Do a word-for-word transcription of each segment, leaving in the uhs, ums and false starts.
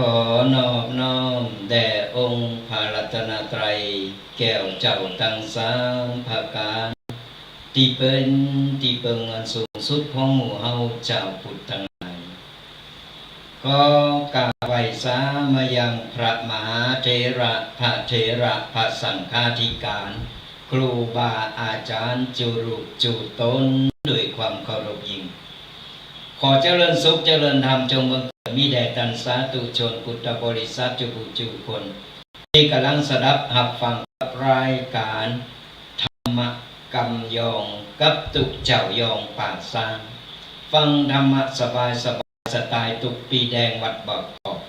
ขอนอบน้อมแด่องค์พระรัตนตรัยแก้วเจ้าตังสามประก๋าน ตี้เป๋นตี้เปิงอันสูงสุดของหมู่เฮาจาวพุทธตังหลาย ขอกราบไหว้สามายังพระมหาเถระ พระเถระ พระสังฆาธิการ ครูบาอาจ๋ารย์จุรูปจุต๋น ด้วยความเคารพยิ่ง ขอเจริญสุขเจริญธรรมจงบังเกิดมีแด่ต้านสาธุชนพุทธบริษัทจุผู้จุคน ตี้ก่ำลังสดับฮับฟังกับรายก๋านธรรมะกำยองกับตุ๊เจ้ายองป่าซาง ฟังธรรมะสบายๆ สไตล์ตุ๊ปีแดงวัดบ่อกอก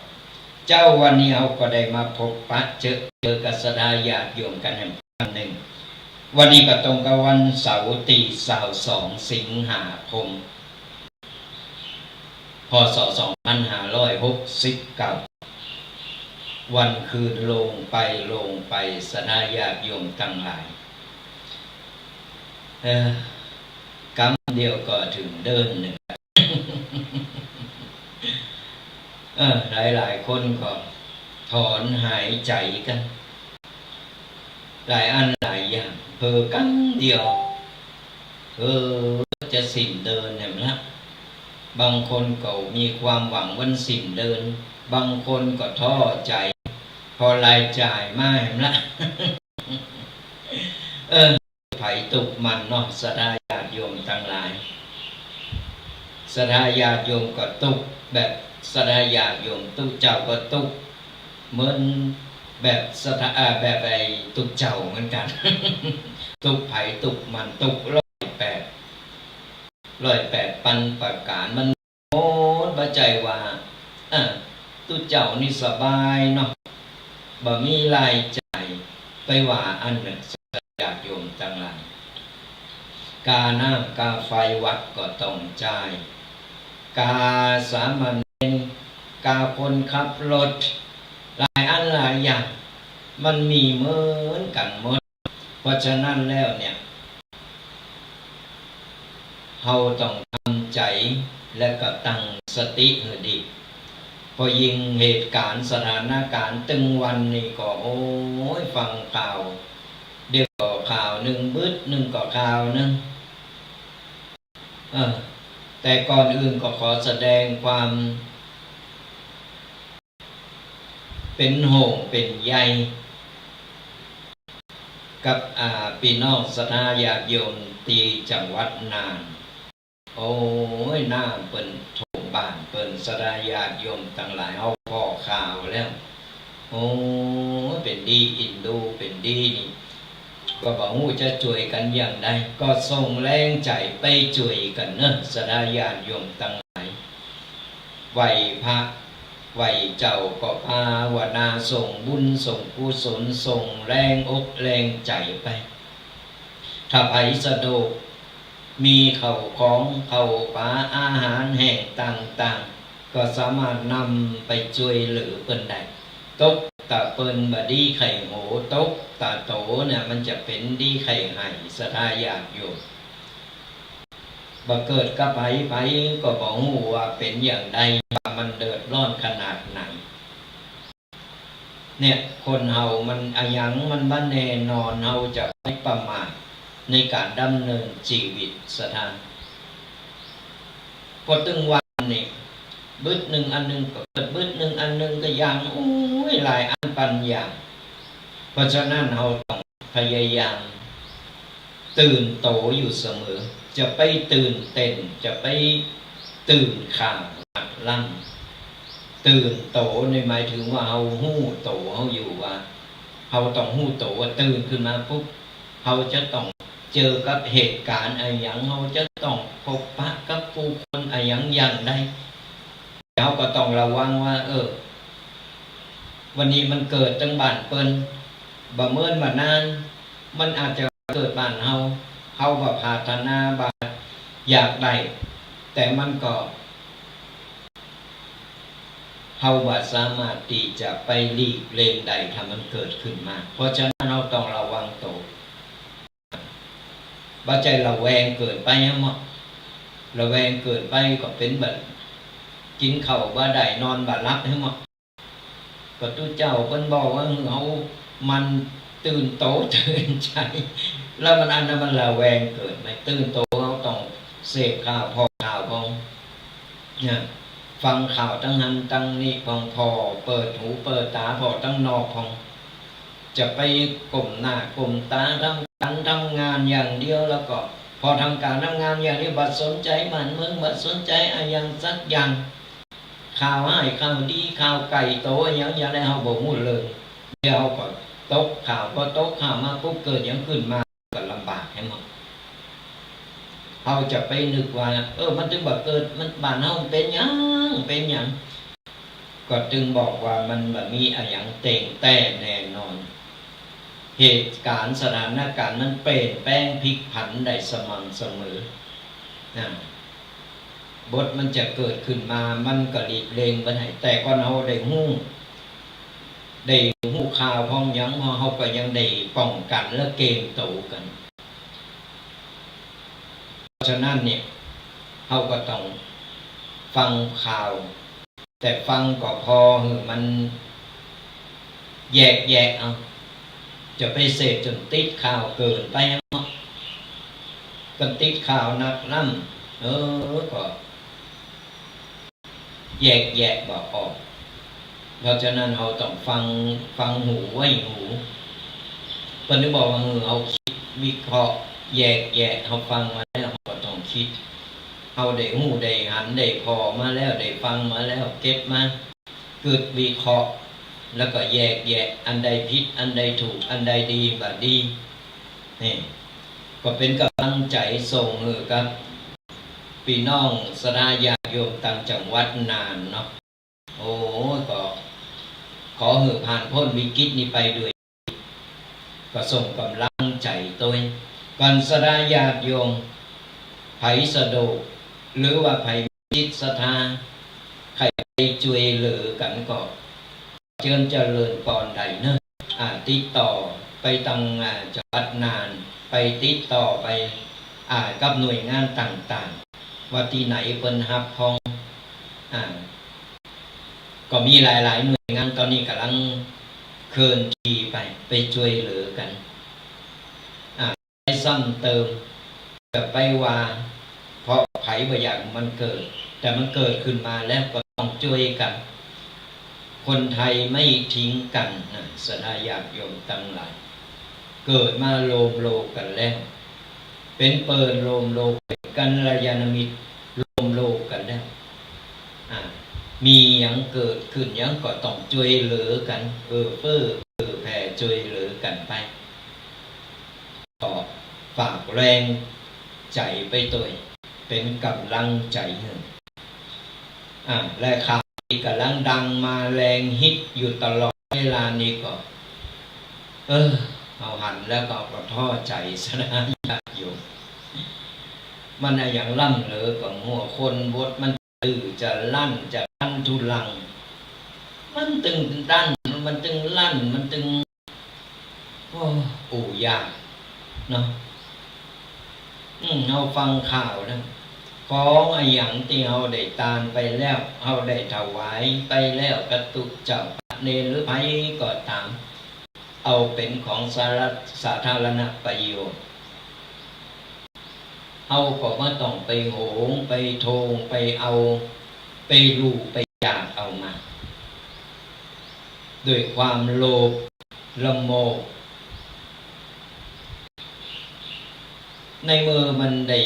เจ๊าวันนี้เฮาก็ได้มาพบปะเจอเจอกับศรัทธาญาติโยมกั๋นแหมครั้งนึ่ง วันนี้ก็ตรงกับวันเสาร์ตี้ซาวสองสิงหาคม พ.ศ. สองพันห้าร้อยหกสิบเก้า วันคืนโล่งไปโล่งไปศรัทธาญาติโยมตังหลาย เออ กำเดียวก็เถิงเดือนนึ่ง เออ หลายๆ คนก็ถอนหายใจ๋กั๋น หลายอันหลายอย่าง เผลอกำเดียว เออ จะสิ้นเดือนแหมละ บางคนก็มีความหวังวันสิ้นเดือน บางคนก็ท้อใจ๋ ผ่อรายจ่ายมาแหมละ เออ ใผตุ๊กมันเนาะ ศรัทธาญาติโยมตังหลาย ศรัทธาญาติโยมก็ตุ๊กแบบศรัทธาญาติโยม ตุ๊เจ้าก็ตุ๊กเหมือนแบบศรัทธา เอ่อ แบบไอ้ตุ๊เจ้าเหมือนกั๋น ตุ๊กใผตุ๊กมัน ตุ๊กร้อยแปด ร้อยแปดปันประก๋าน มัน โอ้ บ่ใจ้ว่า อ่ะ ตุ๊เจ้านี่สบายเนาะ บ่มีรายจ่าย ไปว่าอั้นเน่อ ญาติโยมตังหลาย ก่าน้ำก่าไฟวัดก็ต้องจ่าย ก่าสามเณร ก่าคนขับรถ หลายอันหลายอย่าง มันมีเหมือนกั๋นหมด เพราะฉะนั้นแล้วเนี่ย เฮาต้องทำใจ๋และก็ตั้งสติหื้อดี เพราะยิ่งเหตุก๋ารณ์สถานก๋ารณ์ตึงวันนี้ก็ โอ้ย ฟังข่าว เดี๋ยวก็ข่าวนึ่ง บึดนึ่งก็ข่าวนึ่ง เออ แต่ก่อนอื่นก็ขอแสดงความ เป๋นห่วงเป๋นใยกับ อ่า ปี้น้องศรัทธาญาติโยมตี้จังหวัดน่าน โอ้ย น้ำเปิ้นท่วมบ้านเปิ้น ศรัทธาญาติโยมตังหลาย เฮาผ่อข่าวแล้ว โอ้ย เป๋นดีอินดู เป๋นดีนี่ ก็บ่ฮู้จะจ้วยกั๋นอย่างใด ก็ส่งแรงใจ๋ไปจ้วยกั๋นเน่อ ศรัทธาญาติโยมตังหลาย ไหว้พระ ไหว้เจ้าก็ภาวนา ส่งบุญ ส่งกุศล ส่งแรงอกแรงใจ๋ไป ถ้าใผสะดวก มีเข้าของ เข้าป๋า อาหารแห้งต่างๆ ก็สามารถนำไปจ้วยเหลือเปิ้นได้ ตกตาเปิ้นบ่ดีไข้โห ตกตาโตเนี่ยมันจะเป๋นดีไข้ไห้ ศรัทธาญาติโยม บ่เกิดกับใผ ใผก็บ่ฮู้ว่าเป๋นอย่างใด ว่ามันเดือดร้อนขนาดไหน เนี่ย คนเฮามันอะหยังมันบ่แน่นอน เฮาจะไปประมาทในก๋านดำเนินจีวิตศรัทธา พอตึงวันนี่ บึดนึ่งอันนึ่งก็เกิด บึดนึ่งอันนึ่งก็อย่าง โอ้ย หลายอันปันอย่าง เพราะฉะนั้นเฮาต้องพยายาม ตื่นโตอยู่เสมอ จะไปตื่นเต้น จะไปตื่นข่าวหัดล่ำ ตื่นโตนี่หมายถึงว่าเฮาฮู้โตเฮาอยู่ว่า เฮาต้องฮู้โตว่าตื่นขึ้นมาปุ๊บ เฮาจะต้องเจอกับเหตุก๋ารณ์อะหยัง เฮาจะต้องพบปะกับผู้คนอะหยังอย่างใด เฮาก็ต้องระวังว่า เออ วันนี้มันเกิดตึงบ้านเปิ้น บ่เหมือนบ่านาน มันอาจจะเกิดบ้านเฮา เฮาบ่ปรารถนา บ่อยากได้ แต่มันก็ เฮาบ่สามารถตี้จะไปหลีกเล่นได้ ถ้ามันเกิดขึ้นมา เพราะฉะนั้นเฮาต้องระวังโต บ่ใจ้ระแวงเกินไปหั้นบ่ ระแวงเกินไปก็เป๋นบ่า กิ๋นข้าวบ่ได้ นอนบ่หลับหั้นบ่ พระพุทธเจ้าเปิ้นบอกว่าหื้อเฮาหมั่นตื่นโตตื่นใจ๋ แล้วมันอันนั้นมันระแวงเกิดไหม ตื่นโตเฮาต้องเสพข่าว ผ่องข่าวพ่อง เนี่ย ฟังข่าวตังหั้นตังนี้พ่อง ผ่อเปิดหูเปิดต๋าผ่อตังนอกพ่อง จะไปก้มหน้าก้มต๋าทำก๋านทำงานอย่างเดียว แล้วก็ผ่อทำก๋านทำงานอย่างเดียว บ่สนใจ๋บ้านเมือง บ่สนใจ๋อะหยังสักอย่าง ข่าวฮ้ายข่าวดี ข่าวใก้โตอะหยัง อย่างใดเฮาบ่ฮู้เรื่อง เดี๋ยวเฮาก็ตกข่าว พอตกข่าวมาปุ๊บ เกิดหยังขึ้นมา ก็ลำบากแหม เฮาจะไปนึกว่า เออ มันตึงบ่เกิด มัน บ้านเฮามันเป๋นหยัง เป๋นหยัง ก็ตึงบอกว่ามันบ่มีอะหยังเต่งแต๊แน่นอน เหตุก๋ารณ์สถานก๋ารณ์มันเปลี่ยนแปลงพลิกผันได้สม่ำเสมอ นะ บทมันจะเกิดขึ้นมา มันก็หลีกเลี่ยงบ่ได้ แต่ก่อนเฮาได้ฮู้ ได้ฮู้ข่าวพ่องหยัง เฮาก็ยังได้ป้องกั๋นและเกรงโตกั๋น เพราะฉะนั้นเนี่ย เฮาก็ต้องฟังข่าว แต่ฟังก็ผ่อหื้อมันแยกแยะเอา จะไปเสพจ๋นติดข่าวเกินไปเนาะ ก็ติดข่าวนักล้ำ เออ ก็แยกแยะบ่ออก เพราะฉะนั้นเฮาต้องฟัง ฟังหูไว้หู เปิ้นถึงบอกว่า เออ เฮาคิดวิเคราะห์แยกแยะ เฮาฟังมาแล้ว เฮาก็ต้องคิด เฮาได้ฮู้ ได้หัน ได้ผ่อมาแล้ว ได้ฟังมาแล้ว เก็บมา กึ๊ดวิเคราะห์ แล้วก็แยกแยะ อันใดผิด อันใดถูก อันใดดี บ่ดี นี่ ก็เป๋นก๋ำลังใจ๋ส่งหื้อกับปี้น้องศรัทธาญาติโยมตางจังหวัดน่านเนาะ โอ้ ก็ขอหื้อผ่านป๊นวิกฤตนี้ไปด้วย ก็ส่งก๋ำลังใจ๋ตวย ก่อนศรัทธาญาติโยม ใผสะดวก หรือว่าใผมีจิตศรัทธา ใค่ไปจ้วยเหลือกั๋นก็ เจิญเจริญปอนได้เนาะ อ่า ติดต่อไปตาง อ่า จังหวัดน่าน ไปติดต่อไป อ่า กับหน่วยงานต่างๆ ว่าตี้ไหนเปิ้นฮับพ่อง อ่า ก็มีหลายๆ หน่วยงานต๋อนนี้ก่ำลังเคลื่อนที่ไป ไปจ้วยเหลือกั๋น อ่า ไปซ้ำเติม จะไปว่า เพราะใผบ่อยากมันเกิด แต่มันเกิดขึ้นมาแล้วก็ต้องจ้วยกั๋น คนไทยไม่ทิ้งกันนะ ศรัทธาญาติโยมตังหลาย เกิดมาโลมโลกกั๋นแล้ว เป๋นเปิ้นโลมโลก เป๋นกัลยาณมิตรโลมโลกกั๋นแล้ว อ่า มีหยังเกิดขึ้นหยังก็ต้องจ้วยเหลือกั๋น เอื้อเฟื้อเผื่อแผ่จ้วยเหลือกั๋นไป ก็ฝากแรงใจ๋ไปตวย เป๋นก๋ำลังใจ๋หื้อ อ่า และข่าวตี้ก๋ำลังดังมาแรงฮิตอยู่ตลอดเวลานี้ก็ เออ เฮาหันแล้วก็ ก็ท้อใจ๋ ศรัทธาญาติโยม มันอะหยังล้ำเหลือก็หัวคนบทมัน ตื้อจะลั่นจะดันทุลัง มันตึงดัน มันตึงลั่น มันตึง โอ้ อู้ยากเนาะ อืม เฮาฟังข่าวนะ ของอะหยังตี้เฮาได้ตานไปแล้ว เฮาได้ถวายไปแล้ว กะตุ๊เจ้าพระเณรหรือใผก็ต๋าม เอาเป๋นของสาระ สาธารณประโยชน์ เฮาก็บ่ต้องไปโหง ไปโทง ไปเอา ไปลู่ ไปอยากเอามา ด้วยความโลภละโมบ ในเมื่อมันได้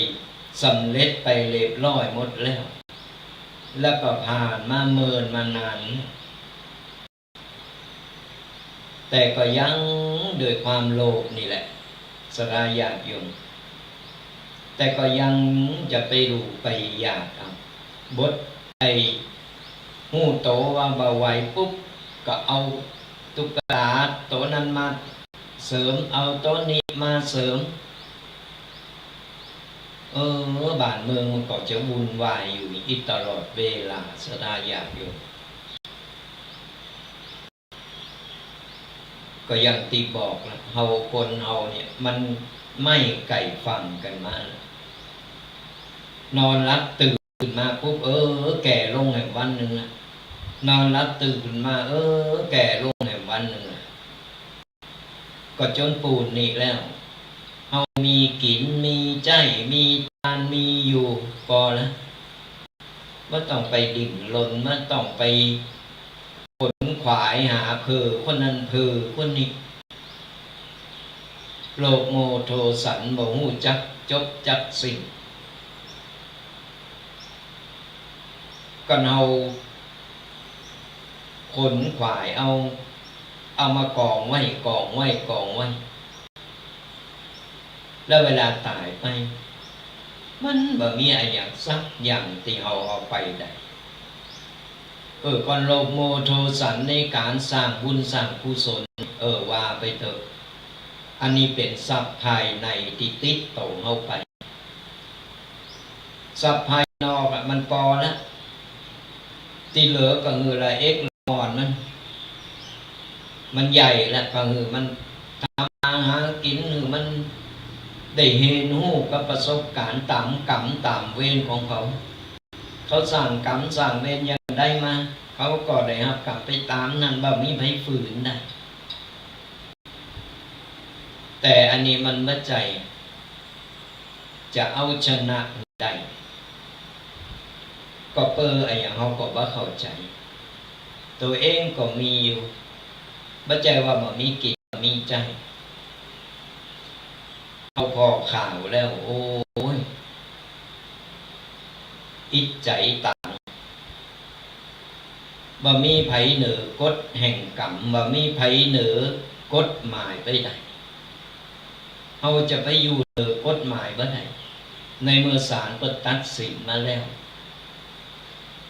สำเร็จไปเรียบร้อยหมดแล้ว แล้วก็ผ่านมาเมินมานาน แต่ก็ยังด้วยความโลภนี่แหละ ศรัทธาญาติโยม แต่ก็ยังจะไปลู่ไปอยากเอา บทไอ้ฮู้โตว่าบ่ไหวปุ๊บ ก็เอาตุ๊กตาโตนั้นมาเสริม เอาโตนี้มาเสริม เออ บ้านเมืองมันก็จะวุ่นวายอยู่อี้ตลอดเวลา ศรัทธาญาติโยม ก็อย่างตี้บอกละ เฮาคนเฮาเนี่ย มันไม่ใก่ฟังกั๋นมาละ นอนหลับตื่นมาปุ๊บ เออ แก่ลงแหมวันนึ่งอะ นอนหลับตื่นขึ้นมา เออ แก่ลงแหมวันนึ่งอะ ก็จ๋นปูนนี้แล้ว เฮามีกิ๋น มีใจ๊ มีตาน มีอยู่ ปอละ บ่ต้องไปดิ้นรน บ่ต้องไปขนขวายหาเผ่อคนนั้นเผ่อคนนี้ โลภโมโทสันบ่ฮู้จักจบจักสิ้น ก็เฮาขนขวายเอา เอามากองไว้ กองไว้ กองไว้ แล้วเวลาต๋ายไป มันบ่มีอะหยังสักอย่างตี้เฮาเอาไปได้ เออ ก่อนโลภโมโทสันในก๋านสร้างบุญสร้างกุศล เออ ว่าไปเถอะ อันนี้เป๋นทรัพย์ภายในตี้ติดโตเฮาไป ทรัพย์ภายนอกอะมันปอละ ตี้เหลือก็หื้อละเอกละอ่อนมัน มันใหญ่ละ ก็หื้อมันทำมาหากิ๋น หื้อมันได้เรียนฮู้กับประสบก๋ารณ์ต๋ามกรรมต๋ามเวรของเขา เขาสร้างกรรมสร้างเวรอย่างใดมา เขาก็ได้ฮับกรรมไปต๋ามนั้น บ่มีใผฝืนได้ แต่อันนี้มันบ่ใจ้จะเอาชนะได้ ก็เป๋นอะหยังเฮาก็บ่เข้าใจ๋ ตั๋วเองก็มีอยู่ บ่ใจ้ว่าบ่มีกิ๋น บ่มีใจ๊ เอาผ่อข่าวแล้ว โอ้ย อิจฉาตาง บ่มีใผเหนือกฎแห่งกรรม บ่มีใผเหนือกฎหมายไปได้ เฮาจะไปอยู่เหนือกฎหมายบ่ได้ ในเมื่อศาลเปิ้นตัดสินมาแล้ว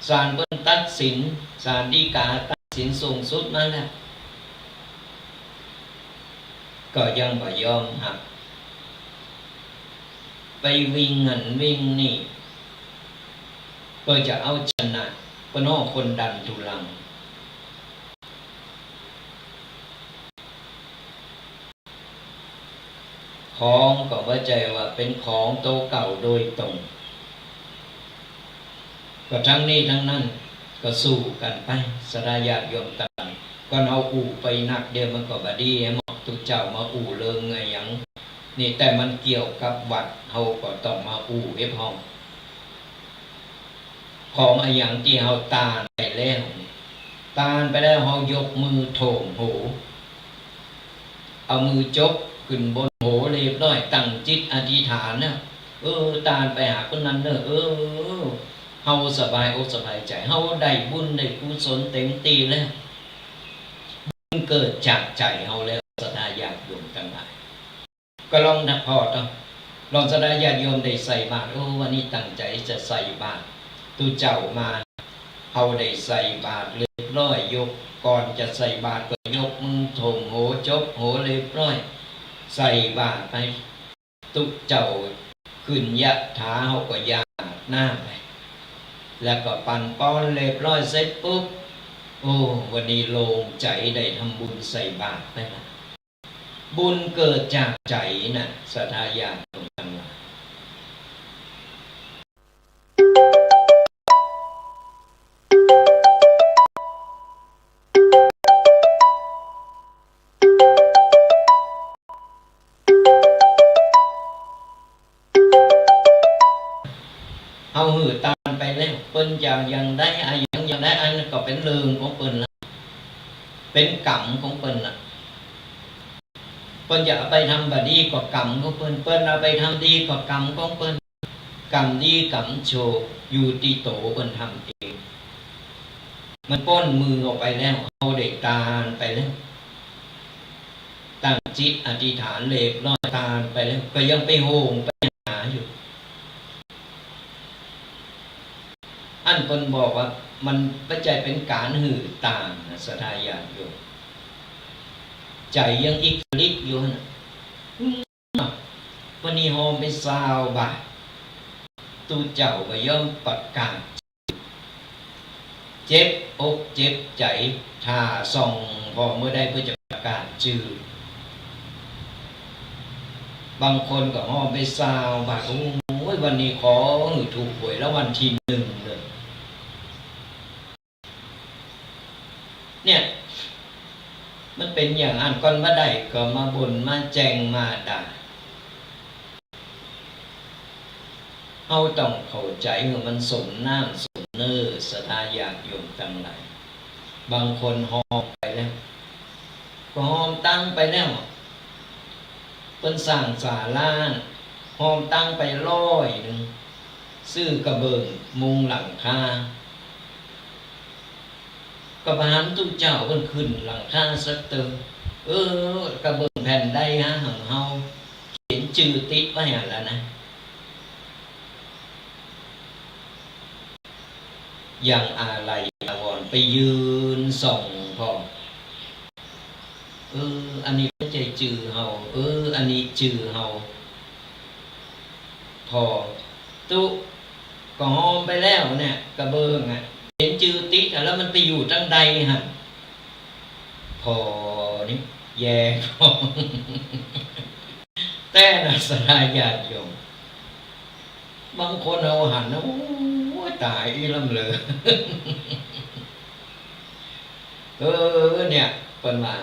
ศาลเปิ้นตัดสิน ศาลฎีกาตัดสินสูงสุดมาแล้ว ก็ยังบ่ยอมฮับ ไปวิ่งหั้นวิ่งนี่ เปื้อจะเอาชนะ เปิ้นฮ้องคนดันทุรัง ของก็บ่ใจ้ว่าเป๋นของโตเก่าโดยตรง ก็ตึงนี้ตึงนั้น ก็สู้กั๋นไป ศรัทธาญาติโยมตังหลาย ก่อนเฮาอู้ไปนัก เดี๋ยวมันก็บ่ดี เหมาะตุ๊เจ้ามาอู้เรื่องอะหยังนี่ แต่มันเกี่ยวกับวัด เฮาก็ต้องมาอู้เอ็บฮ้อง ของอะหยังตี้เฮาตานไปแล้ว ตานไปแล้ว เฮายกมือโถ่มโห เอามือจกขึ้นบนโหเรียบร้อย ตั้งจิตอธิษฐานนะ เออ ตานไปหาคนนั้นเน่อ เออ เฮาสบายอกสบายใจ๋ เฮาได้บุญได้กุศลเต๋มตี้แล้ว บุญเกิดจากใจ๋เฮาแล้ว ศรัทธาญาติโยมตังหลาย ก็ลองนะ ผ่อเต๊อะ ลองศรัทธาญาติโยมได้ใส่บาตร โอ้ วันนี้ตั้งใจ๋จะใส่บาตร ตุ๊เจ้ามา เฮาได้ใส่บาตรเรียบร้อย ยก ก่อนจะใส่บาตรก็ยกมือโถ่มโห จกโหเรียบร้อย ใส่บาตรไป ตุ๊เจ้าขึ้นยะถา เฮาก็หยาดน้ำไป แล้วก็ปั๋นปอนเรียบร้อยเสร็จปุ๊บ โอ้ วันนี้โล่งใจ๋ ได้ทำบุญใส่บาตรไปละ บุญเกิดจากใจ๋น่ะ ศรัทธาญาติโยมตังหลาย เฮาหื้อตานไปแล้ว เปิ้นจะอย่างใดอะหยังอย่างใด อันนั้นก็เป๋นเรื่องของเปิ้นละ เป๋นกรรมของเปิ้นละ เปิ้นจะเอาไปทำบ่ดีก็กรรมของเปิ้น เปิ้นเอาไปทำดีก็กรรมของเปิ้น กรรมดีกรรมชั่วอยู่ตี้ตั๋วเปิ้นทำเอง มันป๊นมือออกไปแล้ว เฮาได้ตานไปแล้ว ตั้งจิตอธิษฐานเรียบร้อย ตานไปแล้ว ก็ยังไปโหงไปหาอยู่ อันเปิ้นบอกว่ามันบ่ใจ้เป๋นก๋านหื้อตานนะ ศรัทธาญาติโยม ใจ๋ยังอิกลิกอยู่หั่นน่ะ วันนี้หอมไปซาวบาตร ตุ๊เจ้าบ่ยอมประกาศจื้อ เจ็บอกเจ็บใจ๋ ถ่าส่องผ่อเมื่อใดเปิ้นจะประกาศจื้อ บางคนก็หอมไปซาวบาตร โอ้ย วันนี้ขอหื้อถูกหวยรางวัลตี้นึ่งเน่อ เนี่ย มันเป๋นอย่างอั้น ก่อนบ่ได้ก็มาบ่น มาแจ้ง มาด่า เฮาต้องเข้าใจ๋หื้อมันสมน้ำสมเนื้อ ศรัทธาญาติโยมตังหลาย บางคนฮอมไปแล้ว ก็ฮอมตังค์ไปแล้ว เปิ้นสร้างศาลา ฮอมตังค์ไปร้อยนึ่ง ซื้อกระเบื้องมุงหลังคา ก็บ่หันตุ๊เจ้าเปิ้นขึ้นหลังคาสักเตื้อ เออ กระเบื้องแผ่นใดฮะ ของเฮา เขียนจื้อติดไว้หั้นแล้วนะ อย่างอาลัยอาวรณ์ ไปยืนส่องผ่อ เออ อันนี้บ่ใจ้จื้อเฮา เออ อันนี้จื้อเฮา ผ่อ ตุ๊ ก็ฮอมไปแล้วเนี่ย กระเบื้องอะ เขียนจื้อติดอะ แล้วมันไปอยู่ตังใดหั้น ผ่อนี่ แยงผ่อ แต๊นะ ศรัทธาญาติโยม บางคนเฮาหันนะ โอ้ย ต๋ายอี้ล้ำเหลือ เออ เนี่ย เปิ้นว่า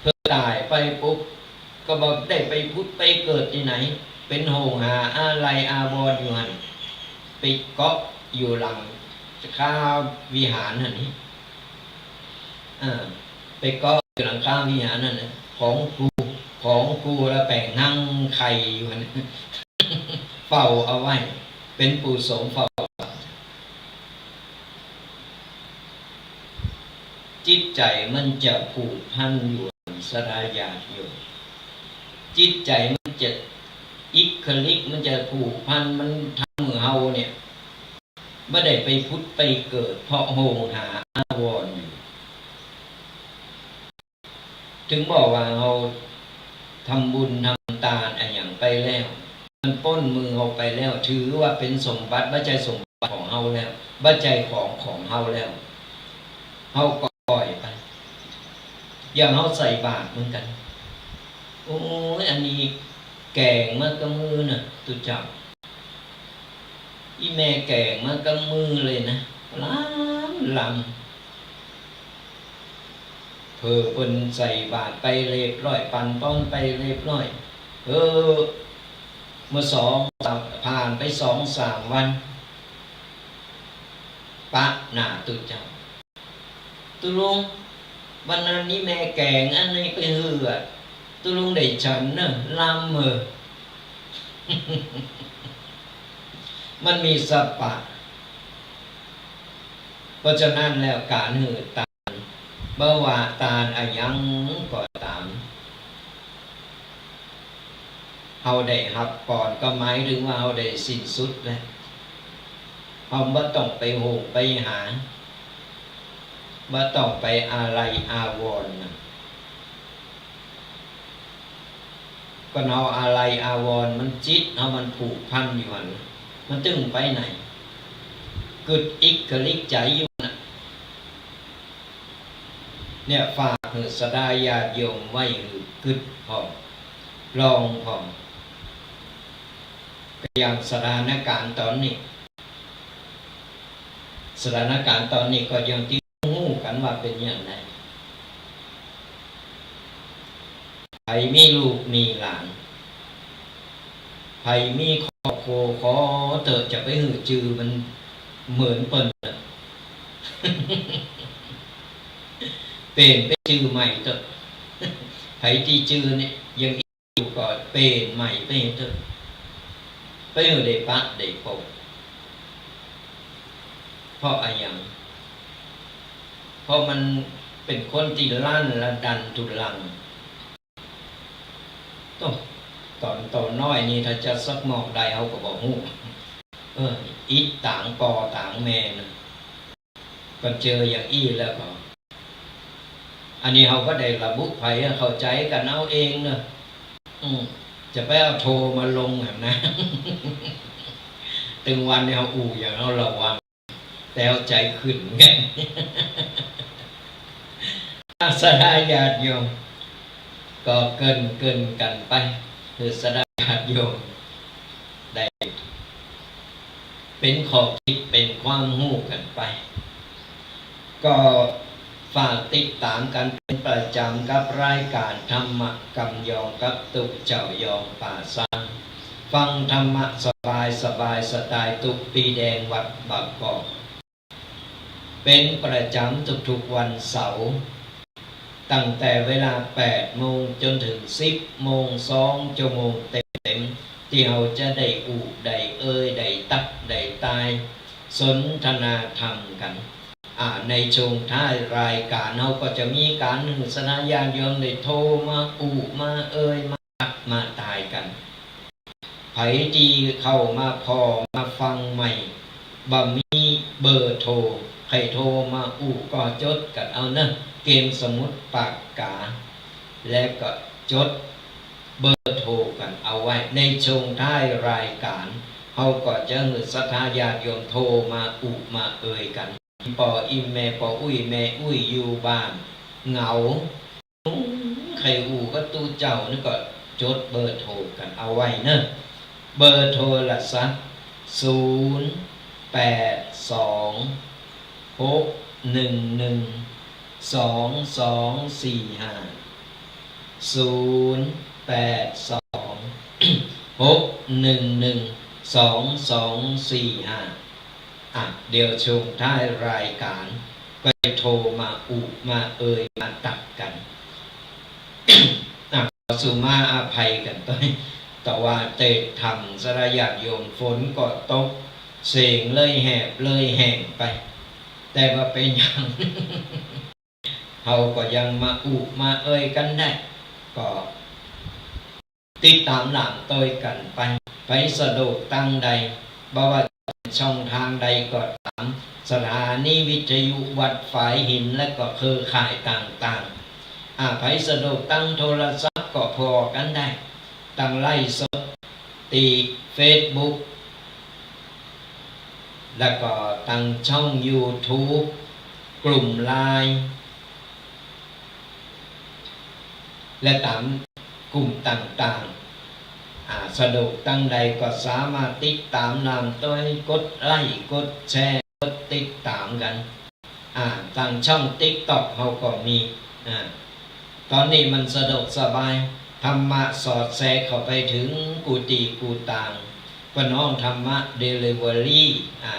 เปิ้นต๋ายไปปุ๊บ ก็บ่ได้ไปผุดไปเกิดตี้ไหน เป๋นโหงหาอาลัยอาวรณ์อยู่หั้น ไปเกาะอยู่หลังคาวิหารหั้นนี่ เออ ไปเกาะอยู่หลังคาวิหารหั้นนะ ของกู ของกู แล้วไปนั่งไข่อยู่หั้น เฝ้าเอาไว้ เป๋นปู่โสมเฝ้า จิตใจ๋มันจะผูกพันอยู่ ศรัทธาญาติโยม จิตใจ๋มันจะอิคลิก มันจะผูกพัน มันทำหื้อเฮาเนี่ย บ่ได้ไปผุดไปเกิด เพราะโหงหาอาวรณ์อยู่ ถึงบอกว่าเฮาทำบุญทำตานอะหยังไปแล้ว มันป๊นมือเฮาไปแล้ว ถือว่าเป๋นสมบัติ บ่ใจ้สมบัติของเฮาแล้ว บ่ใจ้ของของเฮาแล้ว เฮาก็ปล่อยไป อย่างเฮาใส่บาตรเหมือนกั๋น โอ้ย อันนี้แก๋งมากับมือน่ะ ตุ๊เจ้า อี่แม่แก๋งมากับมือเลยนะ ลำลำ เผื่อเปิ้นใส่บาตรไปเรียบร้อย ปั๋นป๊อนไปเรียบร้อย เออ เมื่อสองสาม ผ่านไปสองสามวัน ปะหน้าตุ๊เจ้า ตุ๊ลุง วันนั้นนี่แม่แก๋งอันนี้ไปหื้ออะ ตุ๊ลุงได้ฉันเน่อ ลำเหอะ มันมีสะปะ เพราะฉะนั้นแล้วก๋านหื้อตาน บ่ว่าตานอะหยังก็ต๋าม เฮาได้ฮับก่อนก็หมายถึงว่าเฮาได้สิ้นสุดแล้ว เฮาบ่ต้องไปโหงไปหา บ่ต้องไปอาลัยอาวรณ์นะ ก็เฮาอาลัยอาวรณ์ มันจิตเฮามันผูกพันอยู่หั้น มันตึงไปไหน กึ๊ดอิคลิกใจ๋อยู่น่ะ เนี่ย ฝากหื้อศรัทธาญาติโยมไว้หื้อกึ๊ดผ่อ ลองผ่อ ก็อย่างสถานการณ์ต๋อนนี้ สถานการณ์ต๋อนนี้ก็อย่างตี้ฮู้กั๋นว่าเป๋นอย่างใด ใผมีลูกมีหลาน ใผมีครอบครัว ขอเต๊อะ จะไปหื้อจื้อมันเหมือนเปิ้นเต๊อะ เปลี่ยนไปจื้อใหม่เต๊อะ ใผตี้จื้อเนี่ยยัง อยู่ก็เปลี่ยนใหม่ไปเต๊อะ ไปหื้อได้ปะได้ปก เพราะอะหยัง เพราะมันเป๋นคนตี้ลั้นละดันทุลัง โต๊ะ ต๋อนโตน้อยนี่ถ้าจะสักหมอกใดเฮาก็บ่ฮู้ เออ อิดตางปอตางแม่นะ ก็เจออย่างอี้แล้วก็ อันนี้เฮาก็ได้ระบุภัย เข้าใจ๋กั๋นเอาเองเนาะ อืม จะไปเอาโทมาลงหั้นนะ ตึงวันนี้เฮาอู้อย่างเฮาระวัง แต่เฮาใจ๋ขึ้นเหมือนกั๋น ศรัทธาญาติโยม ก็เกริ่นเกริ่นกั๋นไป หื้อศรัทธาญาติโยม ได้เป๋นข้อคิดเป๋นความฮู้กั๋นไป ก็ ฝากติดต๋ามกั๋นเป๋นประจ๋ำกับรายก๋านธรรมะกำยองกับตุ๊เจ้ายองป่าซาง ฟังธรรมะสบายสบายสไตล์ตุ๊ปีแดงวัดบางกอก เป๋นประจ๋ำทุกๆ วันเสาร์ ตั้งแต่เวลาแปดโมงจ๋นเถิงสิบโมง สองจั่วโมงเต๋มๆ ตี้เฮาจะได้อู้ ได้เอ่ย ได้ตั๊ก ได้ตาย สนทนาธรรมกั๋น อ่า ในช่วงท้ายรายก๋านเฮาก็จะมีก๋านหื้อศรัทธาญาติโยมได้โทรมาอู้ มาเอ่ย มาตั๊ก มาตายกั๋น ใผตี้เข้ามาผ่อมาฟังใหม่ บ่มีเบอร์โทร ใผโทรมาอู้ก็จดกั๋นเอาเนาะ เกียมสมุดปากก๋า และก็จดเบอร์โทรกั๋นเอาไว้ ในช่วงท้ายรายก๋าน เฮาก็จะหื้อศรัทธาญาติโยมโทรมาอู้มาเอ่ยกั๋น ป้ออิ่มแม่ป้ออุ้ย แม่อุ้ยอยู่บ้านเหงา ใค่อู้กับตุ๊เจ้านี่ก็จดเบอร์โทรกั๋นเอาไว้เนาะ เบอร์โทรศัพท์ ศูนย์แปดสอง หกหนึ่งหนึ่ง สองสองสี่ห้า ศูนย์แปดสอง หกหนึ่งหนึ่ง สองสองสี่ห้า อ่ะ เดี๋ยวช่วงท้ายรายก๋าน ใผโทรมาอู้มาเอ่ยมาตั๊กกั๋น อ่ะ ขอสุมาอภัยกั๋นตวย แต่ว่าเตะถ่ำศรัทธาญาติโยม ฝนก็ตก เสียงเลยแหบเลยแห้งไป แต่บ่เป๋นหยัง เฮาก็ยังมาอู้มาเอ่ยกั๋นได้ ก็ ติดต๋ามหลังตวยกั๋นไป ใผสะดวกตังใด บ่ว่าจะเป๋นช่องทางใดก็ต๋าม สถานีวิทยุวัดฝายหิน และก็เครือข่ายต่างๆ อ่า ใผสะดวกตังโทรศัพท์ก็ผ่อกั๋นได้ ตังไลฟ์สดตี้เฟซบุ๊ก และก็ตังช่องยูทูบ กลุ่มไลน์ และต๋ามกลุ่มต่างๆ อ่า สะดวกตังใดก็สามารถติดต๋ามนำตวย กดไลก์ กดแชร์ กดติดต๋ามกั๋น อ่า ตังช่องติ๊กต็อกเฮาก็มี อ่า ต๋อนนี้มันสะดวกสบาย ธรรมะสอดแทรกเข้าไปเถิงกู้ตี้กู้ตาง เปิ้นฮ้องธรรมะเดลิเวอรี่ อ่า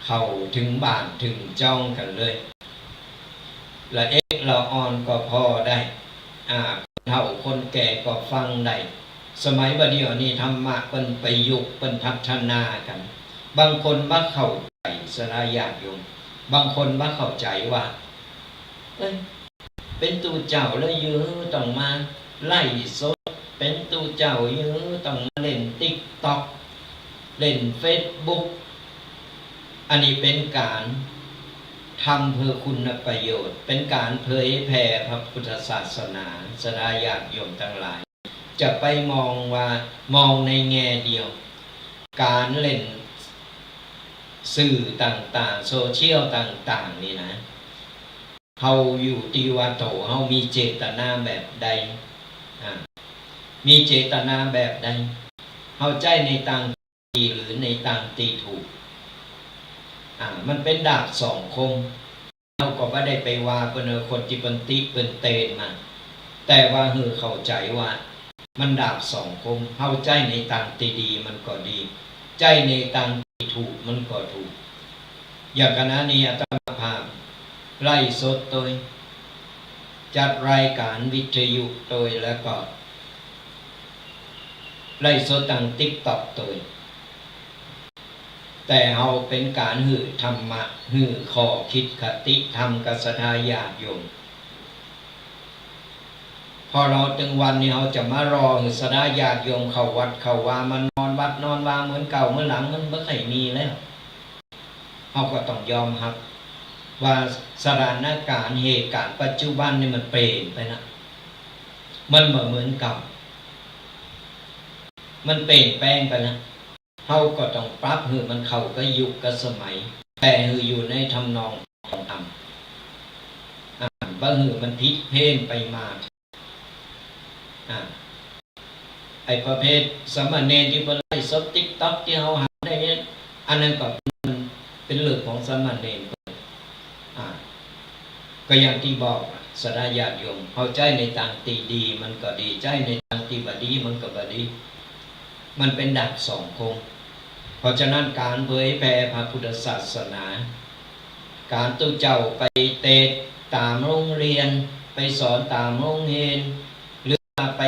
เข้าเถิงบ้านเถิงจ้องกั๋นเลย ละเอกละอ่อนก็ผ่อได้ อ่า คนเฒ่าคนแก่ก็ฟังได้ สมัยบ่าเดี่ยวนี้ธรรมะเปิ้นประยุกต์ เปิ้นพัฒนากั๋น บางคนบ่เข้าใจ๋ ศรัทธาญาติโยม บางคนบ่เข้าใจ๋ว่า เอ๊ะ เป๋นตุ๊เจ้าแล้วหยือต้องมาไลฟ์สด เป๋นตุ๊เจ้าหยือต้องมาเล่นติ๊กต็อก เล่นเฟซบุ๊ก อันนี้เป๋นก๋านทำเพื่อคุณประโยชน์ เป๋นก๋านเผยแผ่พระพุทธศาสนา ศรัทธาญาติโยมตังหลาย จะไปมองว่า มองในแง่เดียว ก๋านเล่นสื่อต่างๆ โซเชียลต่างๆ นี่นะ เฮาอยู่ตี้ว่าโต เฮามีเจตนาแบบใด อ่า มีเจตนาแบบใด เฮาใจ๊ในตางตี้ดีหรือในตางตี้ถูก อ่า มันเป๋นดาบสองคม เฮาก็บ่ได้ไปว่าเปิ้น เออ คนตี้เปิ้นติเปิ้นเตียนมา แต่ว่าหื้อเข้าใจ๋ว่า มันดาบสองคม เฮาใจ๊ในตางตี้ดีมันก็ดี ใจ๊ในตางตี้ถูกมันก็ถูก อย่างขณะนี้อาตมาภาพไลฟ์สดตวย จัดรายก๋านวิทยุตวย แล้วก็ไลฟ์สดตางติ๊กต็อกตวย แต่เฮาเป๋นก๋านหื้อธรรมะ หื้อข้อคิดคติธรรมกับศรัทธาญาติโยม เพราะเฮาตึงวันนี้เฮาจะมารอหื้อศรัทธาญาติโยมเข้าวัดเข้าวา มานอนวัดนอนวาเหมือนเก่าเหมือนหลัง มันบ่ใค่มีแล้ว เฮาก็ต้องยอมฮับว่าสถานก๋ารณ์เหตุก๋ารณ์ปัจจุบันนี่มันเปลี่ยนไปละ มันบ่เหมือนเก่า มันเปลี่ยนแปลงไปละ เฮาก็ต้องปรับหื้อมันเข้ากับยุคกับสมัย แต่หื้ออยู่ในทำนองของธรรม อ่า บ่หื้อมันผิดเพี้ยนไปมาก อ่า ไอ้ประเภทสามเณรตี้เปิ้นไลฟ์สดติ๊กต็อกตี้เฮาหันได้เนี่ย อันนั้นก็มันเป๋นเรื่องของสามเณร อ่า ก็อย่างตี้บอกอะ ศรัทธาญาติโยม เฮาใจ๊ในตางตี้ดีมันก็ดี ใจ๊ในตางตี้บ่ดีมันก็บ่ดี มันเป๋นดาบสองคม เพราะฉะนั้นก๋านเผยแผ่พระพุทธศาสนา ก๋านตุ๊เจ้าไปเตสน์ต๋ามโฮงเฮียน ไปสอนต๋ามโฮงเฮียน หรือว่าไป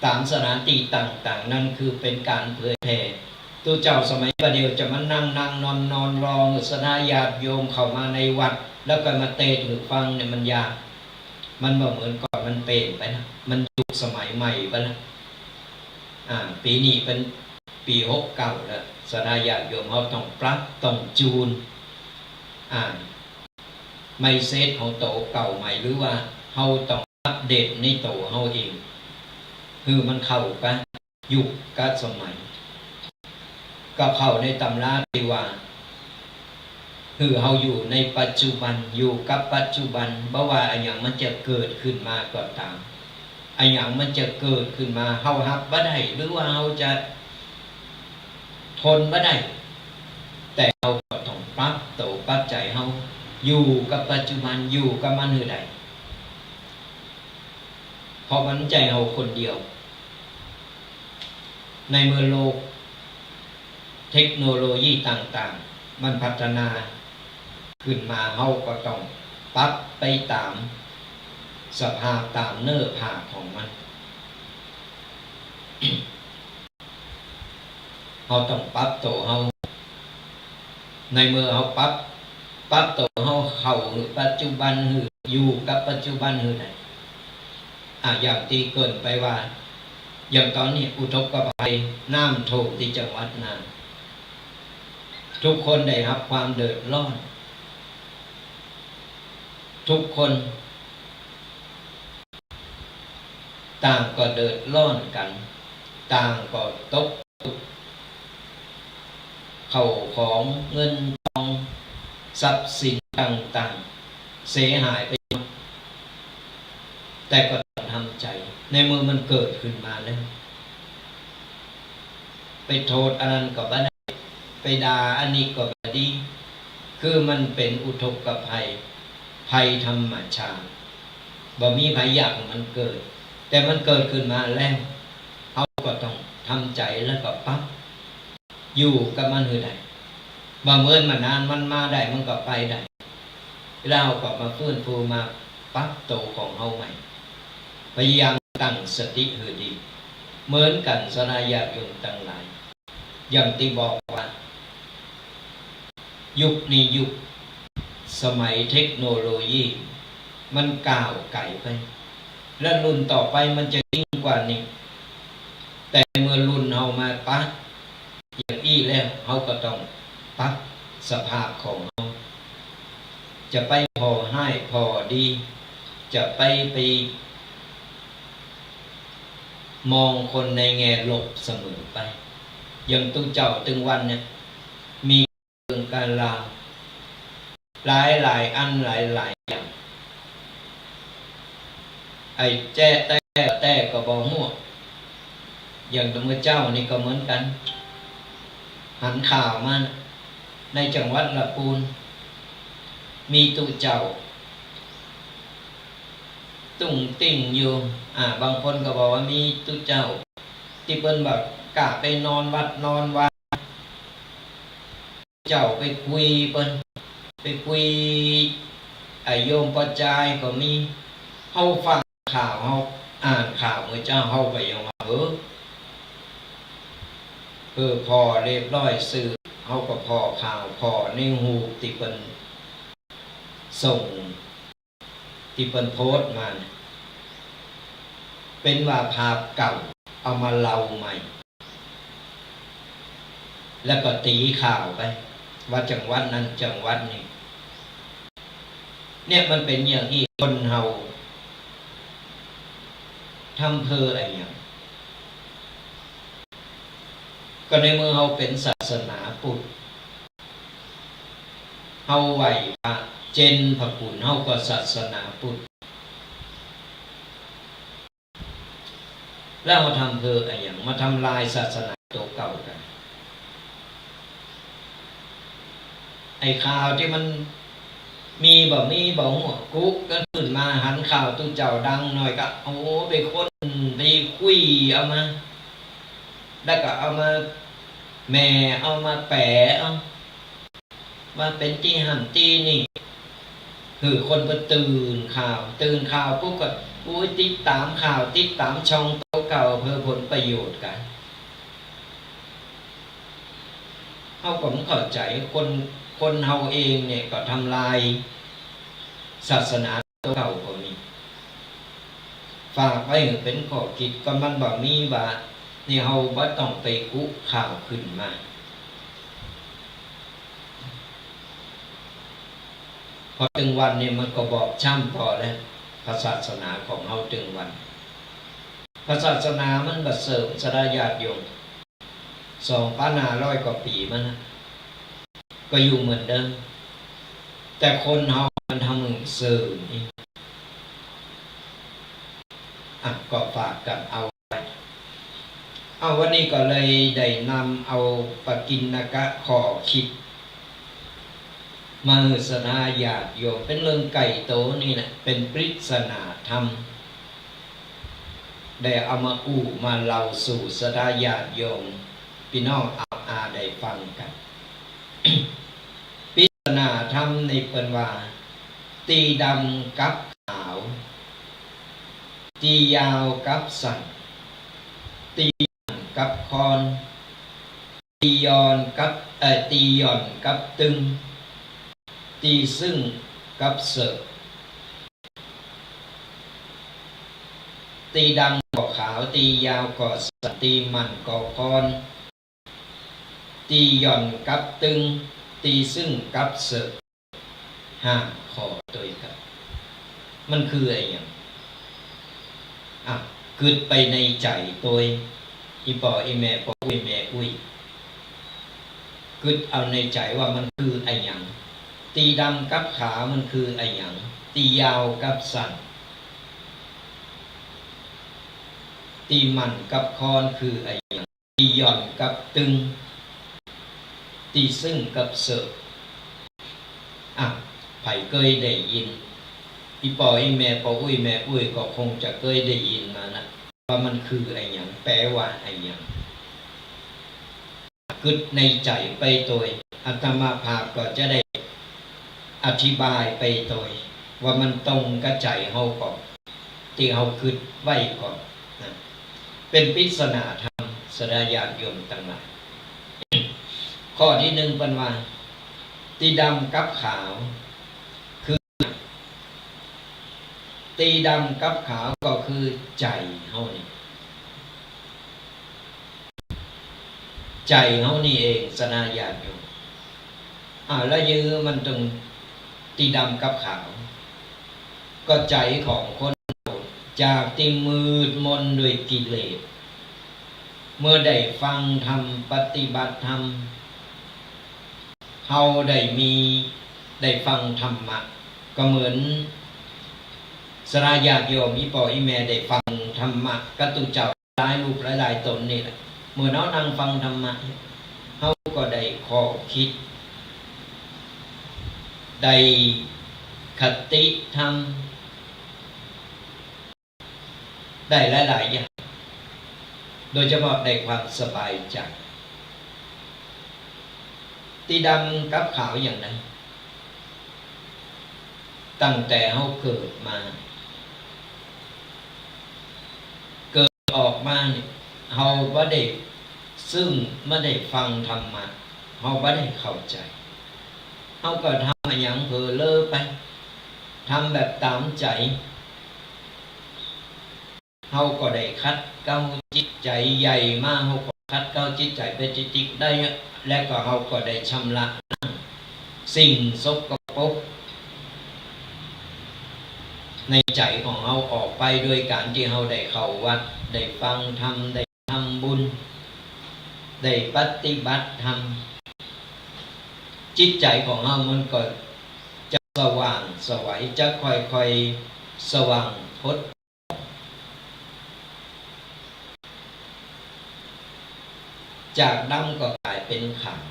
ต๋ามสถานตี้ต่างๆ นั้นคือเป๋นก๋านเผยแผ่ ตุ๊เจ้าสมัยบ่าเดี่ยวจะมานั่งๆ นอนๆ รอหื้อศรัทธาญาติโยมเข้ามาในวัด แล้วก็มาเตสน์หื้อฟังเนี่ยมันยาก มันบ่เหมือนก่อน มันเป๋นไปนะ มันยุคสมัยใหม่ไปละ อ่า ปี๋นี้เป๋นปี๋หกเก้าแล้ว ศรัทธาญาติโยมเฮาต้องปรับ ต้องจูน อ่า mindset ของโตเก่าใหม่ หรือว่าเฮาต้องอัปเดตในโตเฮาเอง หื้อมันเข้ากับยุคกับสมัย ก็เข้าในต๋ำราตี้ว่า หื้อเฮาอยู่ในปัจจุบัน อยู่กับปัจจุบัน บ่ว่าอะหยังมันจะเกิดขึ้นมาก็ต๋าม อะหยังมันจะเกิดขึ้นมา เฮาฮับบ่ได้ หรือว่าเฮาจะทนบ่ได้ แต่เฮาก็ต้องปรับโต ปรับใจ๋เฮา อยู่กับปัจจุบัน อยู่กับมันหื้อได้ เพราะมันบ่ใจ้เฮาคนเดียว ในเมื่อโลกเทคโนโลยีต่างๆ มันพัฒนาขึ้นมา เฮาก็ต้องปรับไปต๋ามสภาพ ต๋ามเนื้อผ้าของมัน เฮาต้องปรับโตเฮา ในเมื่อเฮาปรับ ปรับโตเฮาเข้าหื้อปัจจุบัน หื้ออยู่กับปัจจุบันหื้อได้ อ่ะ อย่างตี้เกริ่นไปว่า อย่างต๋อนนี้อุทกภัยน้ำท่วมตี้จังหวัดน่าน ทุกคนได้ฮับความเดือดร้อน ทุกคนต่างก็เดือดร้อนกั๋น ต่างก็ตก เข้าของเงินทองทรัพย์สินต่างๆ เสียหายไปหมด แต่ก็ต้องทำใจ๋ ในเมื่อมันเกิดขึ้นมาแล้ว ไปโต้ษอันนั้นก็บ่ได้ ไปด่าอันนี้ก็บ่ดี คือมันเป๋นอุทกภัย ภัยธรรมชาติ บ่มีใผอยากหื้อมันเกิด แต่มันเกิดขึ้นมาแล้ว เฮาก็ต้องทำใจ๋แล้วก็ปรับ อยู่กับมันหื้อได้ บ่เหมือนมานาน มันมาได้ มันก็ไปได้ แล้วเฮาก็มาฟื้นฟู มาปรับโตของเฮาใหม่ พยายามตั้งสติหื้อดี เหมือนกั๋นศรัทธาญาติโยมตังหลาย อย่างตี้บอกว่า ยุคนี้ยุคสมัยเทคโนโลยี มันก้าวไก๋ไป และรุ่นต่อไปมันจะยิ่งกว่านี้ แต่เมื่อรุ่นเฮามาปะอย่างอี้แล้ว เฮาก็ต้องปรับสภาพของเฮา จะไปผ่อฮ้ายผ่อดี จะไป ไปมองคนในแง่ลบเสมอไป อย่างตุ๊เจ้าตึงวันเนี่ย มีเรื่องก๋านลาว หลายๆ อันหลายๆ อย่าง ไอ้แจ๊แต๊แต๊ก็บ่ฮู้ อย่างเมื่อเจ๊านี่ก็เหมือนกั๋น หันข่าวมา ในจังหวัดละปูน มีตุ๊เจ้า ตุ้งติ้งอยู่ อ่า บางคนก็บอกว่ามีตุ๊เจ้า ตี้เปิ้นบ่ากล้าไปนอนวัดนอนวา เจ้าไปคุยเปิ้น ไปคุย ไอ้โยมปอจายก็มี เฮาฟังข่าว เฮาอ่านข่าวเมื่อเจ๊า เฮาก็ยังว่า เออ เออ ผ่อเรียบร้อย สื่อ เฮาก็ผ่อข่าว ผ่อในฮูปตี้เปิ้นส่ง ตี้เปิ้นโพสต์มาเนี่ย เป๋นว่าภาพเก่าเอามาเล่าใหม่ แล้วก็ตี๋ข่าวไป ว่าจังหวัดนั้นจังหวัดนี้ เนี่ยมันเป๋นอย่างอี้ คนเฮาทำเพื่ออะหยัง ก็ในเมื่อเฮาเป๋นศาสนาพุทธ เฮาไหว้พระเจนพระคุณ เฮาก็ศาสนาพุทธ แล้วเฮาทำเพื่ออะหยัง มาทำลายศาสนาโตเก่ากั๋น ไอ้ข่าวตี้มัน มีบ่มีบ่ฮู้ กุ๊กกั๋นขึ้นมา หันข่าวตุ๊เจ้าดังหน่อยก็ โอ้ ไปค้นไปคุยเอามา แล้วก็เอามาแหม่ เอามาแป๋เอา ว่าเป๋นตี้หั้นตี้นี่ หื้อคนเปิ้นตื่นข่าว ตื่นข่าวปุ๊บก็ โอ้ย ติดต๋ามข่าว ติดต๋ามช่องโตเก่า เพื่อผลประโยชน์กั๋น เฮาก็บ่เข้าใจ๋ คน คนเฮาเองเนี่ยก็ทำลายศาสนาโตเก่าก็มี ฝากไว้หื้อเป๋นข้อคิด ก็มันบ่มีว่า นี่เฮาบ่ต้องไปกุข่าวขึ้นมา พอตึงวันนี่มันก็บอบช้ำพอแล้ว พระศาสนาของเฮาตึงวัน พระศาสนามันบ่เสื่อม ศรัทธาญาติโยม สองปันห้าร้อยกว่าปี๋มาแล้ว ก็อยู่เหมือนเดิม แต่คนเฮามันทำหื้อเสื่อมนี่ อ่ะ ก็ฝากกั๋นเอาไว้ เอา วันนี้ก็เลยได้นำเอาปกิณณกะข้อคิด มาหื้อศรัทธาญาติโยม เป๋นเรื่องใก้โตนี่แหละ เป๋นปริศนาธรรม ได้เอามาอู้มาเล่าสู่ศรัทธาญาติโยม ปี้น้องอา อาได้ฟังกั๋น ปริศนาธรรมนี่เปิ้นว่า ตี้ดำกับขาว ตี้ยาวกับสั้น ตี้หมั่นกับคอน ตี้หย่อนกับ เอ่อ ตี้หย่อนกับตึง ตี้ซึ่งกับเสิก ตี้ดำก็ขาว ตี้ยาวก็สั้น ตี้หมั่นก็คอน ตี้หย่อนกับตึง ตี้ซึ่งกับเสิก ห้าข้อตวยกั๋น มันคืออะหยัง อ่ะ กึ๊ดไปในใจ๋ตวย อี่ป้ออี่แม่ป้ออุ้ยแม่อุ้ย กึ๊ดเอาในใจ๋ว่ามันคืออะหยัง ตี้ดำกับขาวมันคืออะหยัง ตี้ยาวกับสั้น ตี้หมั่นกับคอนคืออะหยัง ตี้หย่อนกับตึง ตี้ซึ่งกับเสิก อ่ะ ใผเกยได้ยิน อี่ป้ออี่แม่ป้ออุ้ยแม่อุ้ยก็คงจะเกยได้ยินมานะ ว่ามันคืออะหยัง แป๋ว่าอะหยัง กึ๊ดในใจ๋ไปตวย อาตมาภาพก็จะได้อธิบายไปตวย ว่ามันตรงกับใจ๋เฮาก่อ ตี้เฮากึ๊ดไว้ก่อนะ เป๋นปริศนาธรรม ศรัทธาญาติโยมตังหลาย ข้อตี้นึ่งเปิ้นว่า ตี้ดำกับขาว คือ ตี้ดำกับขาวก็คือใจ๋เฮานี่ ใจ๋เฮานี่เอง ศรัทธาญาติโยม อ่า แล้วยังไงมันตึงตี้ดำกับขาว ก็ใจ๋ของคนเฮา จากตี้มืดมนด้วยกิเลส เมื่อได้ฟังธรรม ปฏิบัติธรรม เฮาได้มี ได้ฟังธรรมะ ก็เหมือนศรัทธาญาติโยม อี่ป้ออี่แม่ได้ฟังธรรมะกับตุ๊เจ้า หลายรูปหลายๆ ต๋นนี่แหละ เมื่อเฮานั่งฟังธรรมะ เฮาก็ได้ข้อคิด ได้คติธรรม ได้หลายๆ อย่าง โดยเฉพาะได้ความสบายใจ๋ ตี้ดำกับขาวอย่างใด ตั้งแต่เฮาเกิดมา เกิดออกมานี่ เฮาบ่ได้ ซึ่งบ่ได้ฟังธรรมะ เฮาบ่ได้เข้าใจ๋ เฮาก็ทำอะหยังเผลอเลอไป ทำแบบต๋ามใจ๋ เฮาก็ได้ขัดเกลาจิตใจ๋ ใหญ่มาเฮาก็ขัดเกลาจิตใจ๋ไปติ๊กๆ ได้ แล้วก็เฮาก็ได้ชำระล้างสิ่งสกปรกในใจ๋ของเฮาออกไป โดยก๋านตี้เฮาได้เข้าวัด ได้ฟังธรรม ได้ทำบุญ ได้ปฏิบัติธรรม จิตใจ๋ของเฮามันก็จะสว่างไสว จะค่อยๆ สว่างพด จากดำก็ก๋ายเป๋นขาว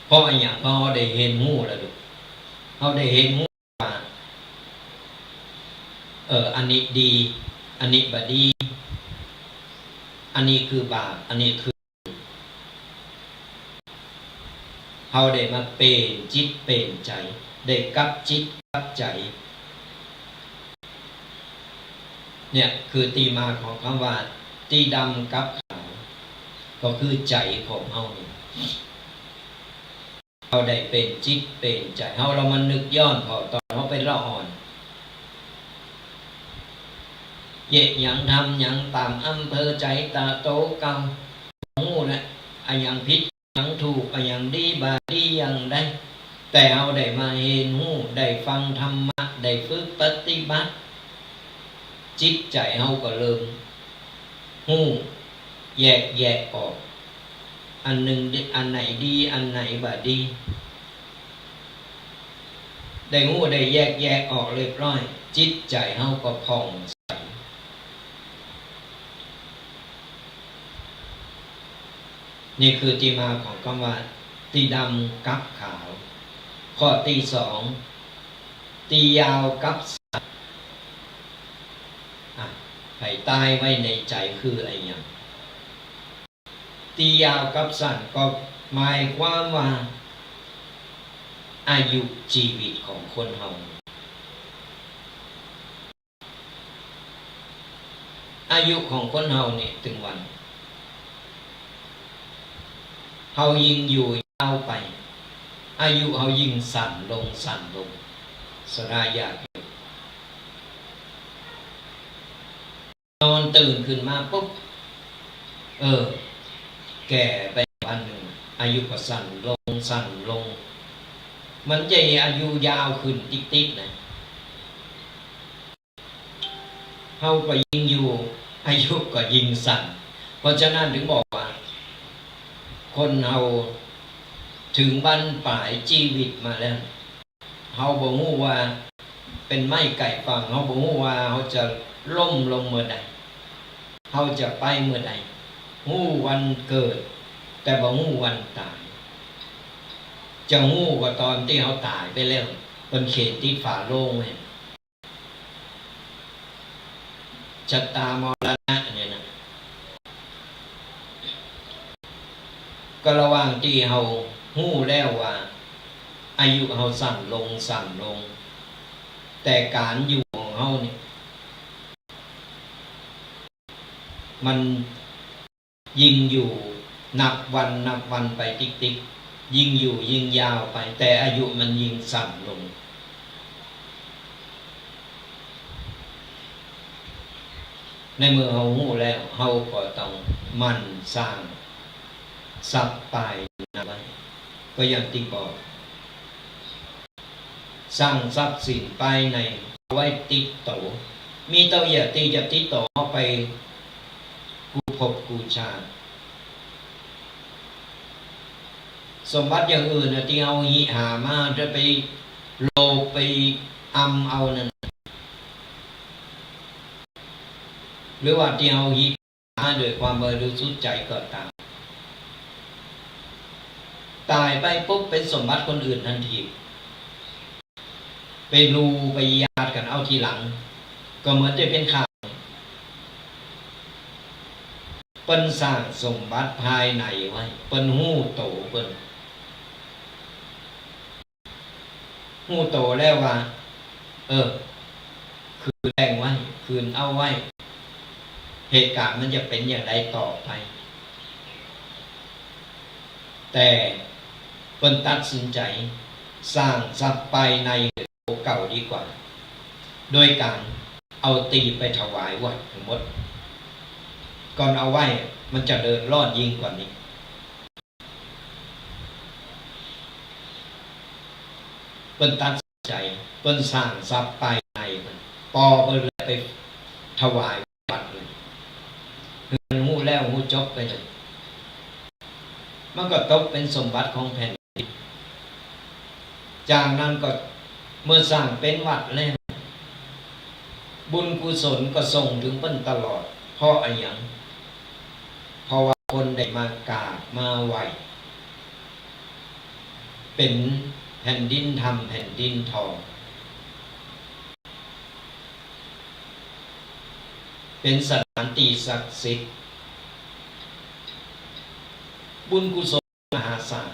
เพราะอะหยัง เพราะเฮาได้เห็นฮู้แล้วดู เฮ ฮาได้หันฮู้ว่า เออ อันนี้ดี อันนี้บ่ดี อันนี้คือบาป อันนี้คือ เฮาได้มาเป๋นจิตเป๋นใจ๋ ได้กลับจิตกลับใจ๋ เนี่ยคือตี้มาของกำว่าตี้ดำกับขาว ก็คือใจ๋ของเฮานี่ เฮาได้เป๋นจิตเป๋นใจ๋ เฮาลองมานึกย้อนผ่อต๋อนเฮาเป๋นละอ่อน เยียะหยังทำหยังต๋ามอำเภอใจ๋ต๋าโตเก่า ฮู้แหละ อะหยังผิด หยังถูก อะหยังดีบ่ดีอย่างใด แต่เฮาได้มาหันฮู้ ได้ฟังธรรมะ ได้ฝึกปฏิบัติ จิตใจ๋เฮาก็เริ่มฮู้แยกแยะออก อันนึ่งดี อันไหนดี อันไหนบ่ดี ได้ฮู้ได้แยกแยะออกเรียบร้อย จิตใจ๋เฮาก็ผ่องใส นี่คือตี้มาของกำว่าตี้ดำกับขาว ข้อตี้สอง ตี้ยาวกับสั้น อ่ะ ใผตายไว้ในใจ๋คืออะหยัง ตี้ยาวกับสั้นก็หมายความว่า อายุจีวิตของคนเฮา อายุของคนเฮานี่เถิงวัน เฮายิ่งอยู่ยาวไป อายุเฮายิ่งสั้นลง สั้นลง สราญาติโยม นอนตื่นขึ้นมาปุ๊บ เออ แก่ไปวันนึ่ง อายุก็สั้นลง สั้นลง มันจะอายุยาวขึ้นติ๊กๆ นะ เฮาก็ยิ่งอยู่ อายุก็ยิ่งสั้น เพราะฉะนั้นเถิงบอกว่า คนเฮาเถิงบั้นป๋ายจีวิตมาแล้ว เฮาบ่ฮู้ว่าเป๋นไม้ใก้ฝั่ง เฮาบ่ฮู้ว่าเฮาจะล้มลงเมื่อใด เฮาจะไปเมื่อใด ฮู้วันเกิด แต่บ่ฮู้วันต๋าย จะฮู้ก็ต๋อนตี้เฮาต๋ายไปแล้ว เปิ้นเขียนติดฝาโลงไว้ ชะตามรณะเนี่ยนะ ก็ระหว่างตี้เฮาฮู้แล้วว่า อายุเฮาสั้นลง สั้นลง แต่ก๋านอยู่ของเฮานี่ มัน ยิ่งอยู่นับวันนับวันไปติ๊กๆ ยิ่งอยู่ยิ่งยาวไป แต่อายุมันยิ่งสั้นลง ในเมื่อเฮาฮู้แล้ว เฮาก็ต้องหมั่นสร้างทรัพย์ภายในไว้ ก็อย่างตี้บอก สร้างทรัพย์สินภายในเอาไว้ติดโต มีเต้าเยียะตี้จะติดโตเฮาไปกู้ภพกู้ชาติ สมบัติอย่างอื่นน่ะตี้เฮาหิหามา จะไปโลภไปอำเอานั่น หรือว่าตี้เฮาหิ หาด้วยความบริสุทธิ์ใจ๋ก็ต๋าม ต๋ายไปปุ๊บเป๋นสมบัติคนอื่นตันที ไปลูไปหยาดกั๋นเอาทีหลัง ก็เหมือนจะเป๋นข่าว เปิ้นสร้างสมบัติภายในไว้ เปิ้นฮู้โตเปิ้น ฮู้โตแล้วว่า เออ คืนแบ่งไว้ คืนเอาไว้ เหตุก๋ารณ์มันจะเป๋นอย่างใดต่อไป แต่เปิ้นตัดสินใจ๋สร้างทรัพย์ภายในโตเก่าดีกว่า โดยก๋านเอาตี้ไปถวายวัดตังหมด ก่อนเอาไว้มันจะเดือดร้อนยิ่งกว่านี้ เปิ้นตัดสินใจ๋ เปิ้นสร้างทรัพย์ภายในเปิ้น ปอเปิ้นเลยไปถวายวัดเลย คือมันฮู้แล้วฮู้จบไปเลย มันก็ตกเป๋นสมบัติของแผ่นดิน จากนั้นก็เมื่อสร้างเป๋นวัดแล้ว บุญกุศลก็ส่งเถิงเปิ้นตลอด เพราะอะหยัง เพราะว่าคนได้มากราบมาไหว้ เป๋น แผ่นดินธรรม แผ่นดินทอง เป๋นสถานตี้ศักดิ์สิทธิ์ บุญกุศลมหาศาล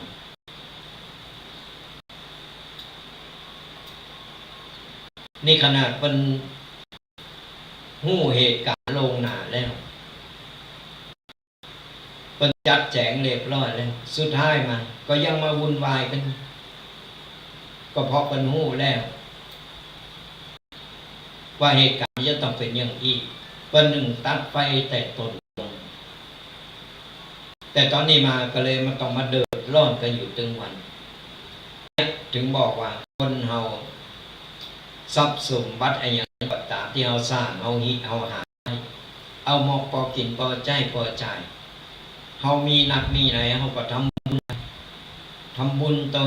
นี่ขนาดเปิ้นฮู้เหตุก๋ารณ์ล่วงหน้าแล้ว เปิ้นจัดแจ๋งเรียบร้อยแล้ว สุดท้ายมาก็ยังมาวุ่นวายกั๋น ก็เพราะเปิ้นฮู้แล้ว ว่าเหตุก๋ารณ์จะต้องเป๋นอย่างอี้ เปิ้นนึ่งตัดไฟแต่ต้นลม แต่ต๋อนนี้มาก็เลยมาต้องมาเดือดร้อนกั๋นอยู่ตึงวัน เนี่ย เถิงบอกว่าคนเฮา ทรัพย์สมบัติอะหยังก็ต๋ามตี้เฮาสร้าง เฮาฮิ เฮาหา เอาหมอกปอกิ๋น ปอใจ๊ ปอจ่าย เฮามีนักมีหน้อย เฮาก็ทำบุญ ทำบุญต่อ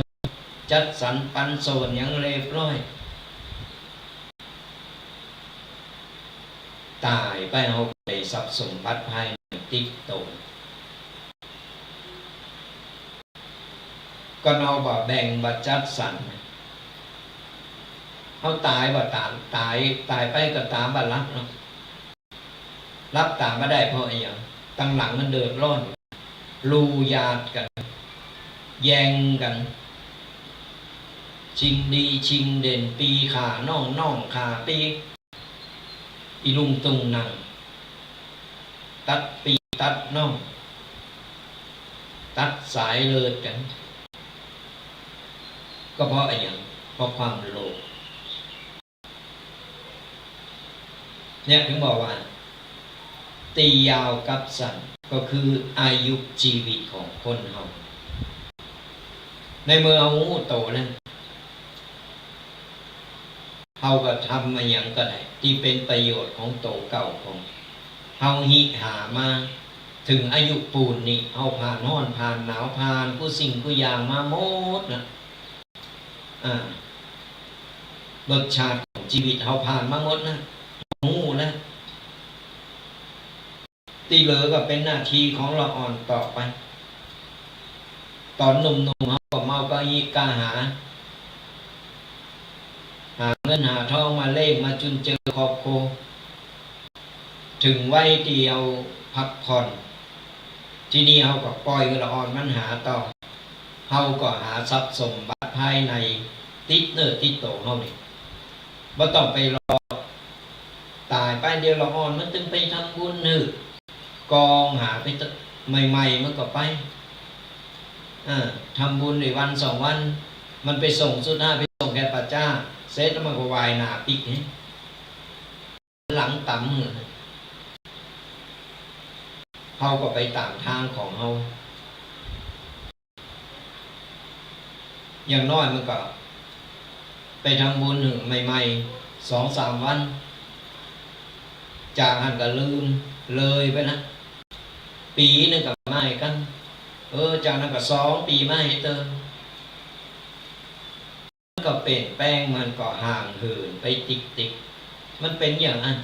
จัดสรรปันส่วนหยังเรียบร้อย ต๋ายไปเฮาก็ได้ทรัพย์สมบัติภายในติดตั๋ว ก็เฮาบ่แบ่งบ่จัดสรร เฮาต๋ายบ่ต๋าม ต๋าย ต๋ายไปก็ต๋ามบ่หลับเนาะ หลับต๋าบ่ได้เพราะอะหยัง ตังหลังมันเดือดร้อน ลู่หยาดกั๋น แย่งกั๋น ชิงดีชิงเด่น ปี้ฆ่าน้อง น้องฆ่าปี้ อี่ลุงตุงนัง ตัดปี้ตัดน้อง ตัดสายเลือดกั๋น ก็เพราะอะหยัง เพราะความโลภ เนี่ยเถิงบอกว่า ตี้ยาวกับสั้นก็คืออายุจีวิตของคนเฮา ในเมื่อเฮาฮู้โตแล้ว เฮาก็ทำอะหยังก็ได้ตี้เป๋นประโยชน์ของโตเก่าของเฮา ฮิหามาเถิงอายุปูนนี้ เฮาผ่านฮ้อนผ่านหนาว ผ่านกู้สิ่งกู้อย่างมาหมดนะ อ่า รสชาติของจีวิตเฮาผ่านมาหมดนะ ฮู้แล้ว ตี้เหลือก็เป๋นหน้าตี้ของละอ่อนต่อไป ต๋อนหนุ่มๆ เฮาก็เมาเก้าอี้ก้าหา หาเงินหาทองมาเลี้ยงมาจุนเจือครอบครัว เถิงวัยตี้เฮาพักผ่อน ทีนี้เฮาก็ป่อยหื้อละอ่อนมันหาต่อ เฮาก็หาทรัพย์สมบัติภายในติดเนื้อติดโตเฮานี่ บ่ต้องไปรอต๋ายไป เดี๋ยวละอ่อนมันตึงไปทำบุญหื้อ กองหาไปเต๊อะ ใหม่ๆ มันก็ไป เออ ทำบุญได้วันสองวัน มันไปส่งสุดท้ายไปส่งแก่ป่าจ๊า เสร็จแล้วมันก็วายหน้าปิ๊ก หลังต๋ำหื้อ เฮาก็ไปต๋ามทางของเฮา อย่างน้อยมันก็ไปทำบุญหื้อใหม่ๆ สองสามวัน จากหั้นก็ลืมเลยไปละ ปี๋นึ่งก็มาหื้อกั๋น เออ จากนั้นก็สองปี๋มาหื้อเติม มันก็เปลี่ยนแปลง มันก็ห่างเหินไปติ๊กๆ มันเป๋นอย่างอั้น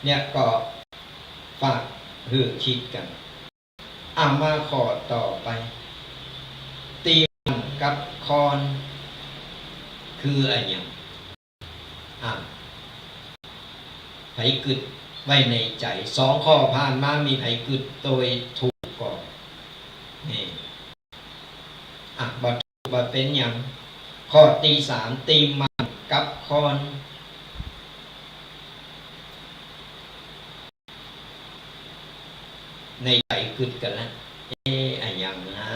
เนี่ยก็ฝากหื้อคิดกั๋น อ่ะ มาข้อต่อไป ตี้หมั้นกับคอน คืออะหยัง อ่ะ ใผกึ๊ดไว้ในใจ๋ สองข้อผ่านมา มีใผกึ๊ดโตยถูกก่อ นี่ อ่ะ บ่ถูกบ่เป๋นหยัง ข้อตี้สาม ตี้หมั้นกับคอน ในใจ๋กึ๊ดกั๋นละ เอ๊ะ อะหยังนา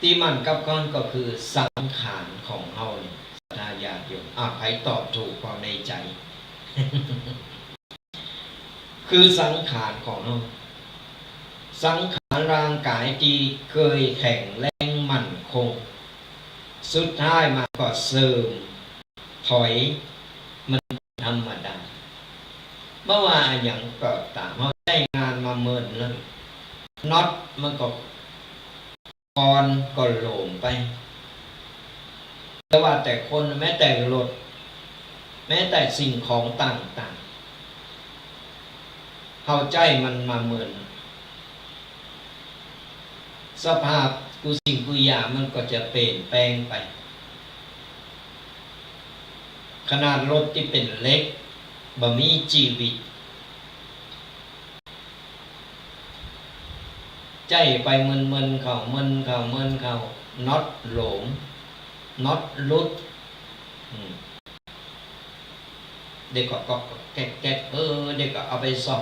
ตี้หมั้นกับคอนก็คือสังขารของเฮานี่ ศรัทธาญาติโยม อ่ะ ใผตอบถูกก็ในใจ๋ คือสังขารของเฮา สังขารร่างก๋ายตี้เกยแข็งแรงมั่นคง สุดท้ายมาก็เสื่อมถอย มันธรรมดา บ่ว่าอะหยังก็ต๋าม เฮาใจ๊งานมาเมินแล้ว น็อตมันก็ คอนก็หลวมไป แต่ว่าแต่คน แม้แต่รถ แม้แต่สิ่งของต่างๆ เฮาใจ๊มันมาเมิน สภาพกู้สิ่งกู้อย่างมันก็จะเปลี่ยนแปลงไป ขนาดรถตี้เป๋นเหล็ก บ่มีจีวิต ใจ๊ไปเมินๆ เข้า เมินเข้า เมินเข้า น็อตหลวม น็อตหลุด อืม เดี๋ยวก็ก๊อกๆ แก๊กๆ เออ เดี๋ยวก็เอาไปซ่อม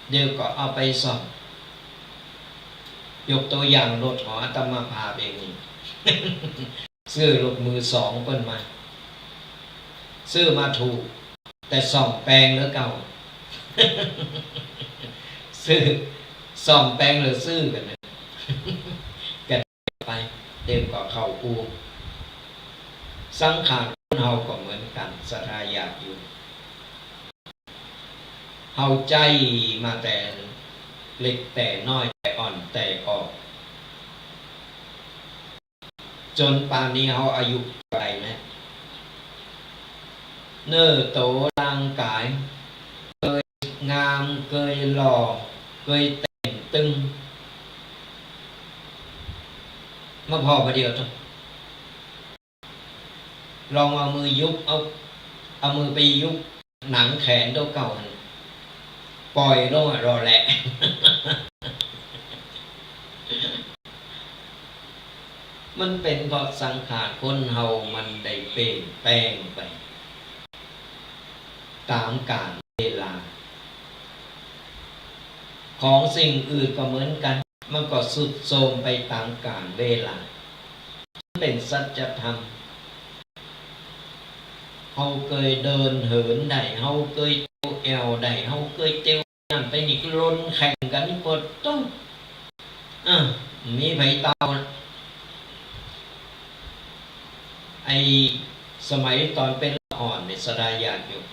เดี๋ยวก็เอาไปซ่อม ยกตั๋วอย่างรถของอาตมาภาพเองนี่ ซื้อรถมือสองเปิ้นมา ซื้อมาถูก แต่ซ่อมแป๋งเหลือเก่า ซื้อ ซ่อมแป๋งเหลือซื้อกั๋นนะ กั๋นไป เดี๋ยวก็เข้าอู่ สังขารคนเฮาก็เหมือนกั๋น ศรัทธาญาติโยม เฮาใจ๊มาแต่เล็กแต่น้อย แต่อ่อนแต่ออก จ๋นป่านนี้เฮาอายุเต้าใดแล้ว เนื้อตั๋วร่างก๋าย เกยงาม เกยหล่อ เกยเต่งตึง มาผ่อบ่าเดี่ยวเถาะ ลองเอามือยุบ เอา เอามือไปยุบหนังแขนตั๋วเก่าหั่น ป่อยลงอะ หล่อแหละ มันเป๋นเพราะสังขารคนเฮามันได้เปลี่ยนแปลงไป ต๋ามกาลเวลา ของสิ่งอื่นก็เหมือนกั๋น มันก็ทรุดโทรมไปต๋ามกาลเวลา มันเป๋นสัจธรรม เฮาเกยเดินเหินได้ เฮาเกยเตียวแอ่วได้ เฮาเกยเตียว นั่นไปนี่ก็ลนแข่งกั๋นนี่ปวดต้อง อ่ะ มีใผเต้านะ ไอ้สมัยต๋อนเป๋นละอ่อนเนี่ย ศรัทธาญาติโยม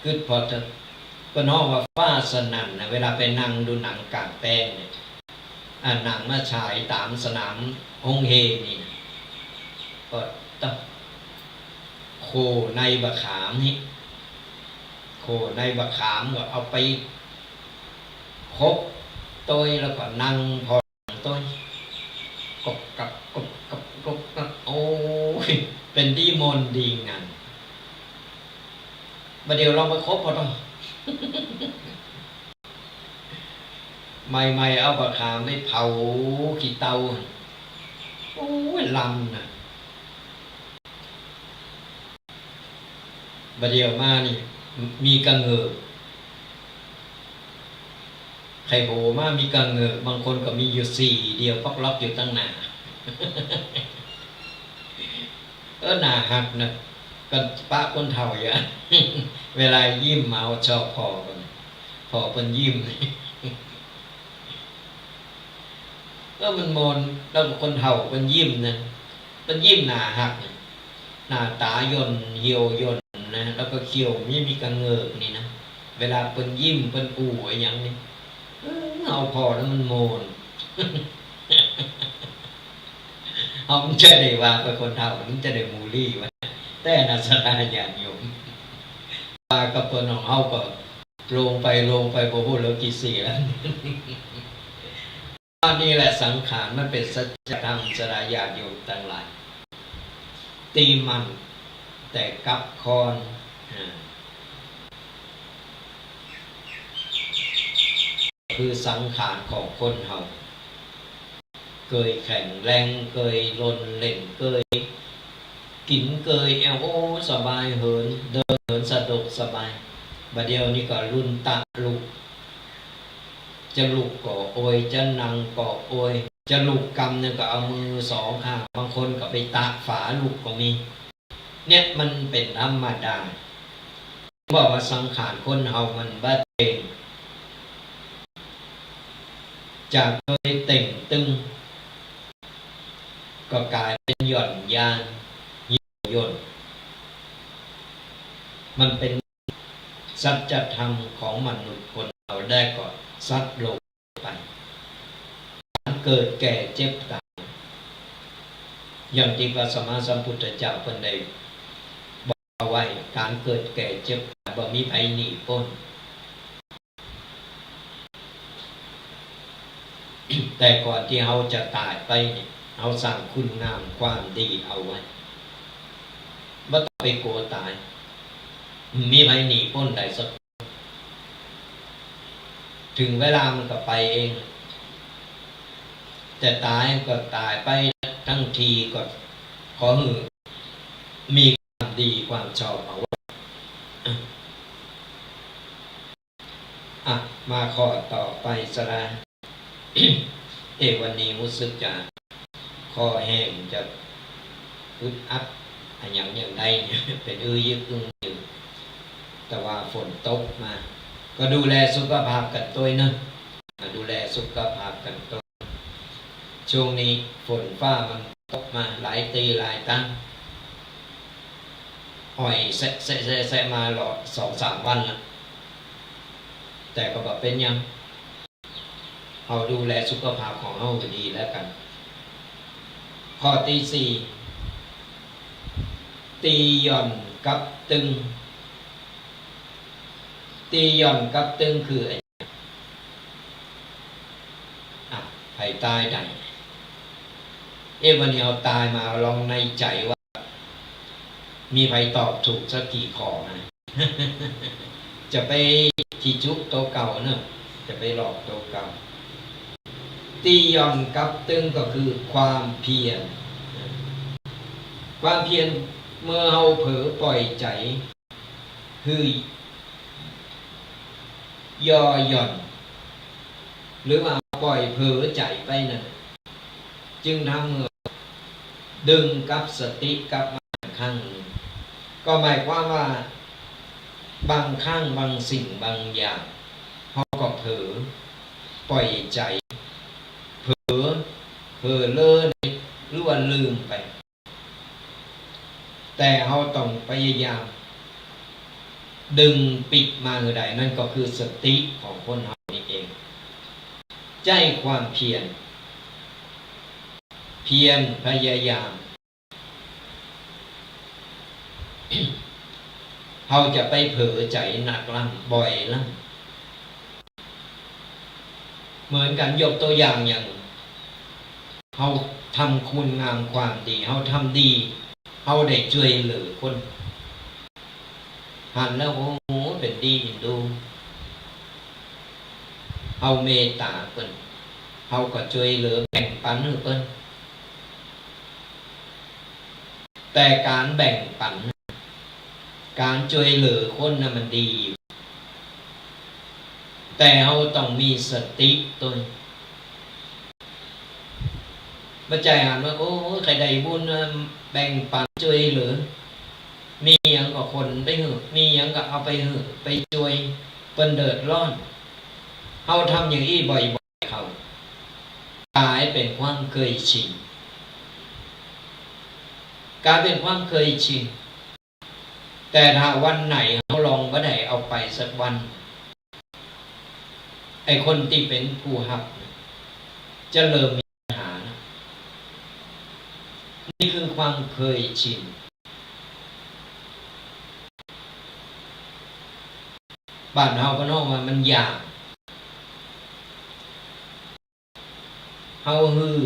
กึ๊ดผ่อเถาะ เปิ้นฮ้องว่าฟ้าสนั่นนะ เวลาไปนั่งดูหนังก๋างแปลงเนี่ย อ่ะ หนังมาฉายต๋ามสนามโฮงเฮนี่นะ ก็ต้อง โค่ในบ่าขามนี่ โค่ในบ่าขามก็เอาไปคบตวย แล้วก็นั่งผ่อหนังตวย กบกับกบกับกบกับ โอ้ย เป๋นตี้ม่วนดีงัน บ่าเดี่ยวลองไปคบผ่อเถาะ ใหม่ๆ เอาบ่าขามไปเผาขี้เตา โอ้ย ลำน่ะ บ่าเดี่ยวมานี่ มีกะเงิก ใค่โหมามีกะเงิก บางคนก็มีอยู่สี่เดี่ยว ป๊อกล็อกอยู่ตังหน้า เออ น่าฮักนะ ก็ปะคนเฒ่าเยอะ เวลายิ้มมาชอบผ่อเปิ้น ผ่อเปิ้นยิ้ม เออ มันม่วน แล้วคนเฒ่าเปิ้นยิ้มนะ เปิ้นยิ้มน่าฮักนะ หน้าต๋าย่น เหี่ยวย่นนะ แล้วก็เขี้ยวมี มีกะเงิกนี่นะ เวลาเปิ้นยิ้ม เปิ้นอู้อะหยังนี่ เออ เฮาผ่อแล้วมันม่วน เฮาบ่ใจ้ได้ว่าไปคนเฒ่า บ่ใจ้ได้บูลลี่ว่า แต่นะ ศรัทธาญาติโยม ว่ากับเปิ้นของเฮาก็ลงไป ลงไป บ่ฮู้แล้วกี่สี่แล้ว อันนี้แหละสังขารมันเป๋นสัจธรรม ศรัทธาญาติโยมตังหลาย ตี้มั่นแต่กับคอน อ่า คือสังขารของคนเฮา เกยแข็งแรง เกยลนเล่น เกยกิ๋น เกยแอ่ว โอ้ สบายเหิน เดินเหินสะดวกสบาย บ่าเดี่ยวนี้ก็ลุ่นตะลุก จะลุกก็โอย จะนั่งก็โอย จะลุกกำนึ่งก็เอามือสองข้าง บางคนก็ไปตะฝาลุกก็มี เนี่ยมันเป๋นธรรมดา บอกว่าสังขารคนเฮามันบ่เต็ง จากเกยเต่งตึง ก็ก๋ายเป๋นหย่อนยาน เหี่ยวย่น มันเป๋นสัจธรรมของมนุษย์คนเฮา และก็สัตว์โลก ไป ก๋านเกิดแก่เจ็บต๋าย อย่างตี้พระสัมมาสัมพุทธเจ้าเปิ้นได้บอกเอาไว้ ก๋านเกิดแก่เจ็บต๋ายบ่มีใผหนีป๊น แต่ก่อนตี้เฮาจะต๋ายไปนี่ เฮาสร้างคุณงามความดีเอาไว้ บ่ต้องไปกั๋วต๋าย บ่มีใผหนีป๊นได้สัก เถิงเวลามันก็ไปเอง แต่ต๋ายก็ต๋ายไปตังที ก็ขอหื้อมีความดีความชอบเอาไว้ อ่ะ มาข้อต่อไปซะละ เอ๊ะ วันนี้ฮู้สึกจะคอแห้ง จะอึดอัดอะหยังอย่างใดเนี่ย เป๋นอื้อยึกอึ้งอยู่ แต่ว่าฝนตกมา ก็ดูแลสุขภาพกั๋นตวยเนาะ อ่ะ ดูแลสุขภาพกั๋นตวย ช่วงนี้ฝนฟ้ามันตกมาหลายตี้หลายตัง อ่อยแซะแซะแซะแซะมาหลอดสองสามวันละ แต่ก็บ่เป๋นหยัง เฮาดูแลสุขภาพของเฮาดีแล้วกั๋น ข้อตี้สี่ ตี้หย่อนกับตึง ตี้หย่อนกับตึงคืออะหยัง อ่ะ ใผต๋ายได้ เอ๊ะ วันนี้เฮาต๋ายมา ลองในใจ๋ว่า มีใผตอบถูกสักกี่ข้อนะ จะไปขี้จุ๊โตเก่าเนาะ จะไปหลอกโตเก่า ตี้หย่อนกับตึงก็คือความเพียร ความเพียร เมื่อเฮาเผลอป่อยใจ๋ หื้อ ย่อหย่อน หรือว่าป่อยเผลอใจ๋ไปนั่น จึงทำหื้อดึงกับสติกลับมาครั้งนึ่ง ก็หมายความว่า บางครั้งบางสิ่งบางอย่าง เฮาก็เผลอป่อยใจ๋ เผลอ เผลอเลิน หรือว่าลืมไป แต่เฮาต้องพยายามดึงปิ๊กมาหื้อได้ นั่นก็คือสติของคนเฮานี่เอง ใจ๊ความเพียร เพียรพยายาม เฮาจะไปเผลอใจ๋นักล้ำ บ่อยล้ำ เหมือนกั๋น ยกตัวอย่างอย่าง เฮาทำคุณงามความดี เฮาทำดี เฮาได้จ้วยเหลือคน หันแล้ว โอ้โห เป๋นดีเอ็นดู เฮาเมตต๋าเปิ้น เฮาก็จ้วยเหลือแบ่งปันหื้อเปิ้น แต่ก๋านแบ่งปัน ก๋านจ้วยเหลือคนน่ะมันดีอยู่ แต่เฮาต้องมีสติตวย บ่ใจ้หันว่า โอ้ย ใค่ได้บุญนะ แบ่งปันจ้วยเหลือ มีหยังก็ขนไปหื้อ มีหยังก็เอาไปหื้อ ไปจ้วย เปิ้นเดือดร้อน เฮาทำอย่างอี้บ่อยๆ เข้า ก๋ายเป๋นความเกยชิน ก๋ายเป๋นความเกยชิน แต่ถ้าวันไหนเฮาลองบ่ได้เอาไปสักวัน ไอ้คนตี้เป๋นผู้ฮับน่ะ จะเริ่มมีปัญหานะ นี่คือความเกยชิน บ้านเฮาก็ฮ้องว่ามันหยาบ เฮาหื้อ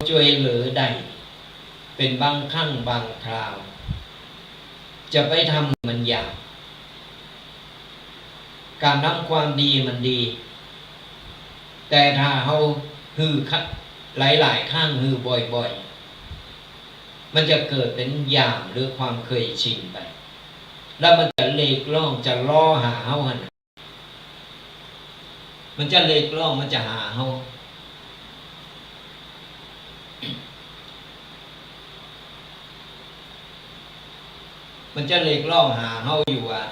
จ้วยเหลือได้ เป๋นบางครั้งบางคราว จะไปทำมันยาก ก๋านทำความดีมันดี แต่ถ้าเฮาหื้อ หลายๆ ครั้ง หื้อบ่อยๆ มันจะเกิดเป๋นหยาบหรือความเกยชินไป แล้วมันจะเรียกร้อง จะลอหาเฮาหั้นน่ะ มันจะเรียกร้อง มันจะหาเฮา มันจะเรียกร้องหาเฮาอยู่ว่า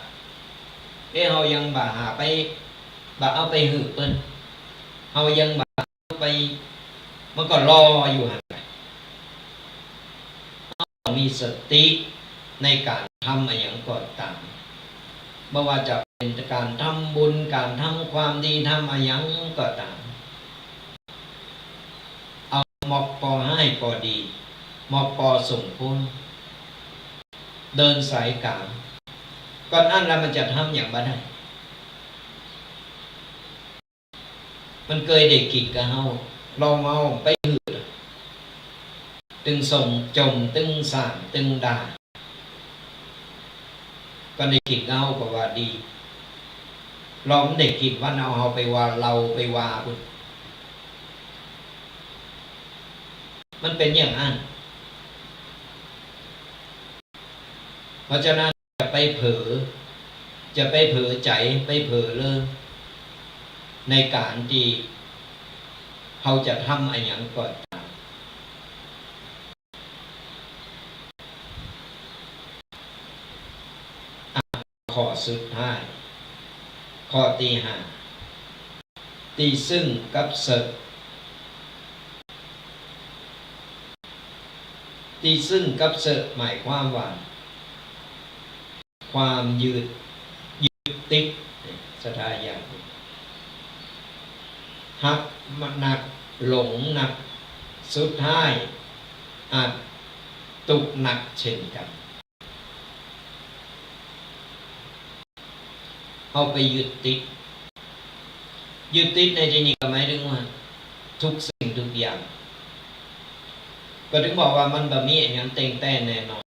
เอ๊ะ เฮายังบ่หาไป บ่เอาไปหื้อเปิ้น เฮายังบ่ไป มันก็ลออยู่หั้นแหละ ต้องมีสติในก๋านทำอะหยังก็ต๋าม บ่ว่าจะเป๋นก๋านทำบุญ ก๋านทำความดี ทำอะหยังก็ต๋าม เอามอกปอฮ้ายปอดี มอกปอสมควร เดินสายก๋าง ก่อนอั้นแล้วมันจะทำหยังบ่ได้ มันเกยได้กิจกับเฮา ลองเอาไปหื้อ ตึงส่งจ่ม ตึงส่าง ตึงด่า ก็ได้กิจกับเฮาก็ว่าดี ลองได้กิจวันเอาเฮาไปว่า เฮาไปว่าพุ้น มันเป๋นอย่างอั้น เพราะฉะนั้น จะไปเผลอ จะไปเผลอใจ๋ ไปเผลอเรอ ในก๋านตี้เฮาจะทำอะหยังก็ต๋าม อ่ะ ข้อสุดท้าย ข้อตี้ห้า ตี้ซึ่งกับเสิก ตี้ซึ่งกับเสิกหมายความว่า ความยึด ยึดติด ศรัทธาญาติโยม ฮักหนัก หลงหนัก สุดท้ายอาจตุ๊กข์หนักเช่นกั๋น เฮาไปยึดติด ยึดติดในตี้นี้ก็หมายเถิงว่า กู้สิ่งกู้อย่าง ก็เถิงบอกว่ามันบ่มีอะหยังเต๊งแต๊แน่นอน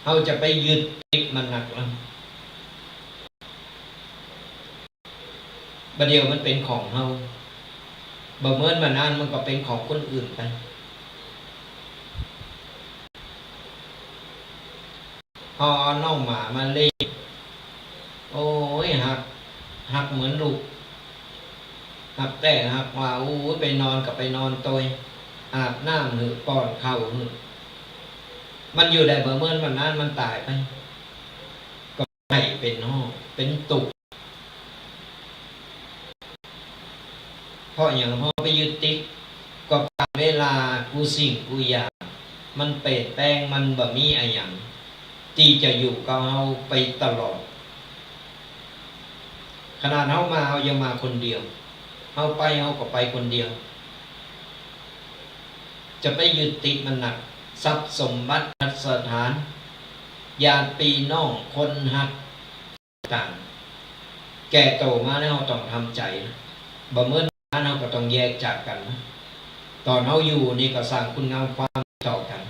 เฮาจะไปยึดติดมันนักแล้ว บ่าเดี่ยวมันเป๋นของเฮา บ่าเมินบ่านานมันก็เป๋นของคนอื่นไป เฮาเอาน้องหมามาเล่น โอ๊ย ฮัก ฮักเหมือนลูก ฮักแต๊ฮักว่า โอ๊ย ไปนอนก็ไปนอนตวย อาบน้ำหื้อ ป้อนข้าวหื้อ มันอยู่ได้บ่าเมินบ่านานมันต๋ายไป ก็ไห้เป๋นฮ้อง เป๋นตุ๊กข์ เพราะหยัง เฮาไปยึดติด ก็กาลเวลากู้สิ่งกู้อย่าง มันเปลี่ยนแปลง มันบ่มีอะหยังตี้จะอยู่กับเฮาไปตลอด ขนาดเฮามา เฮายังมาคนเดียว เฮาไป เฮาก็ไปคนเดียว จะไปยึดติดมันนัก ทรัพย์สมบัติ สถาน ญาติปี้น้อง คนฮัก ต่าง แก่โตมาแล้วเฮาต้องทำใจ๋ บ่าเมินบ่านานเฮาก็ต้องแยกจากกั๋น ต๋อนเฮาอยู่นี่ก็สร้างคุณงามความดีต่อกั๋น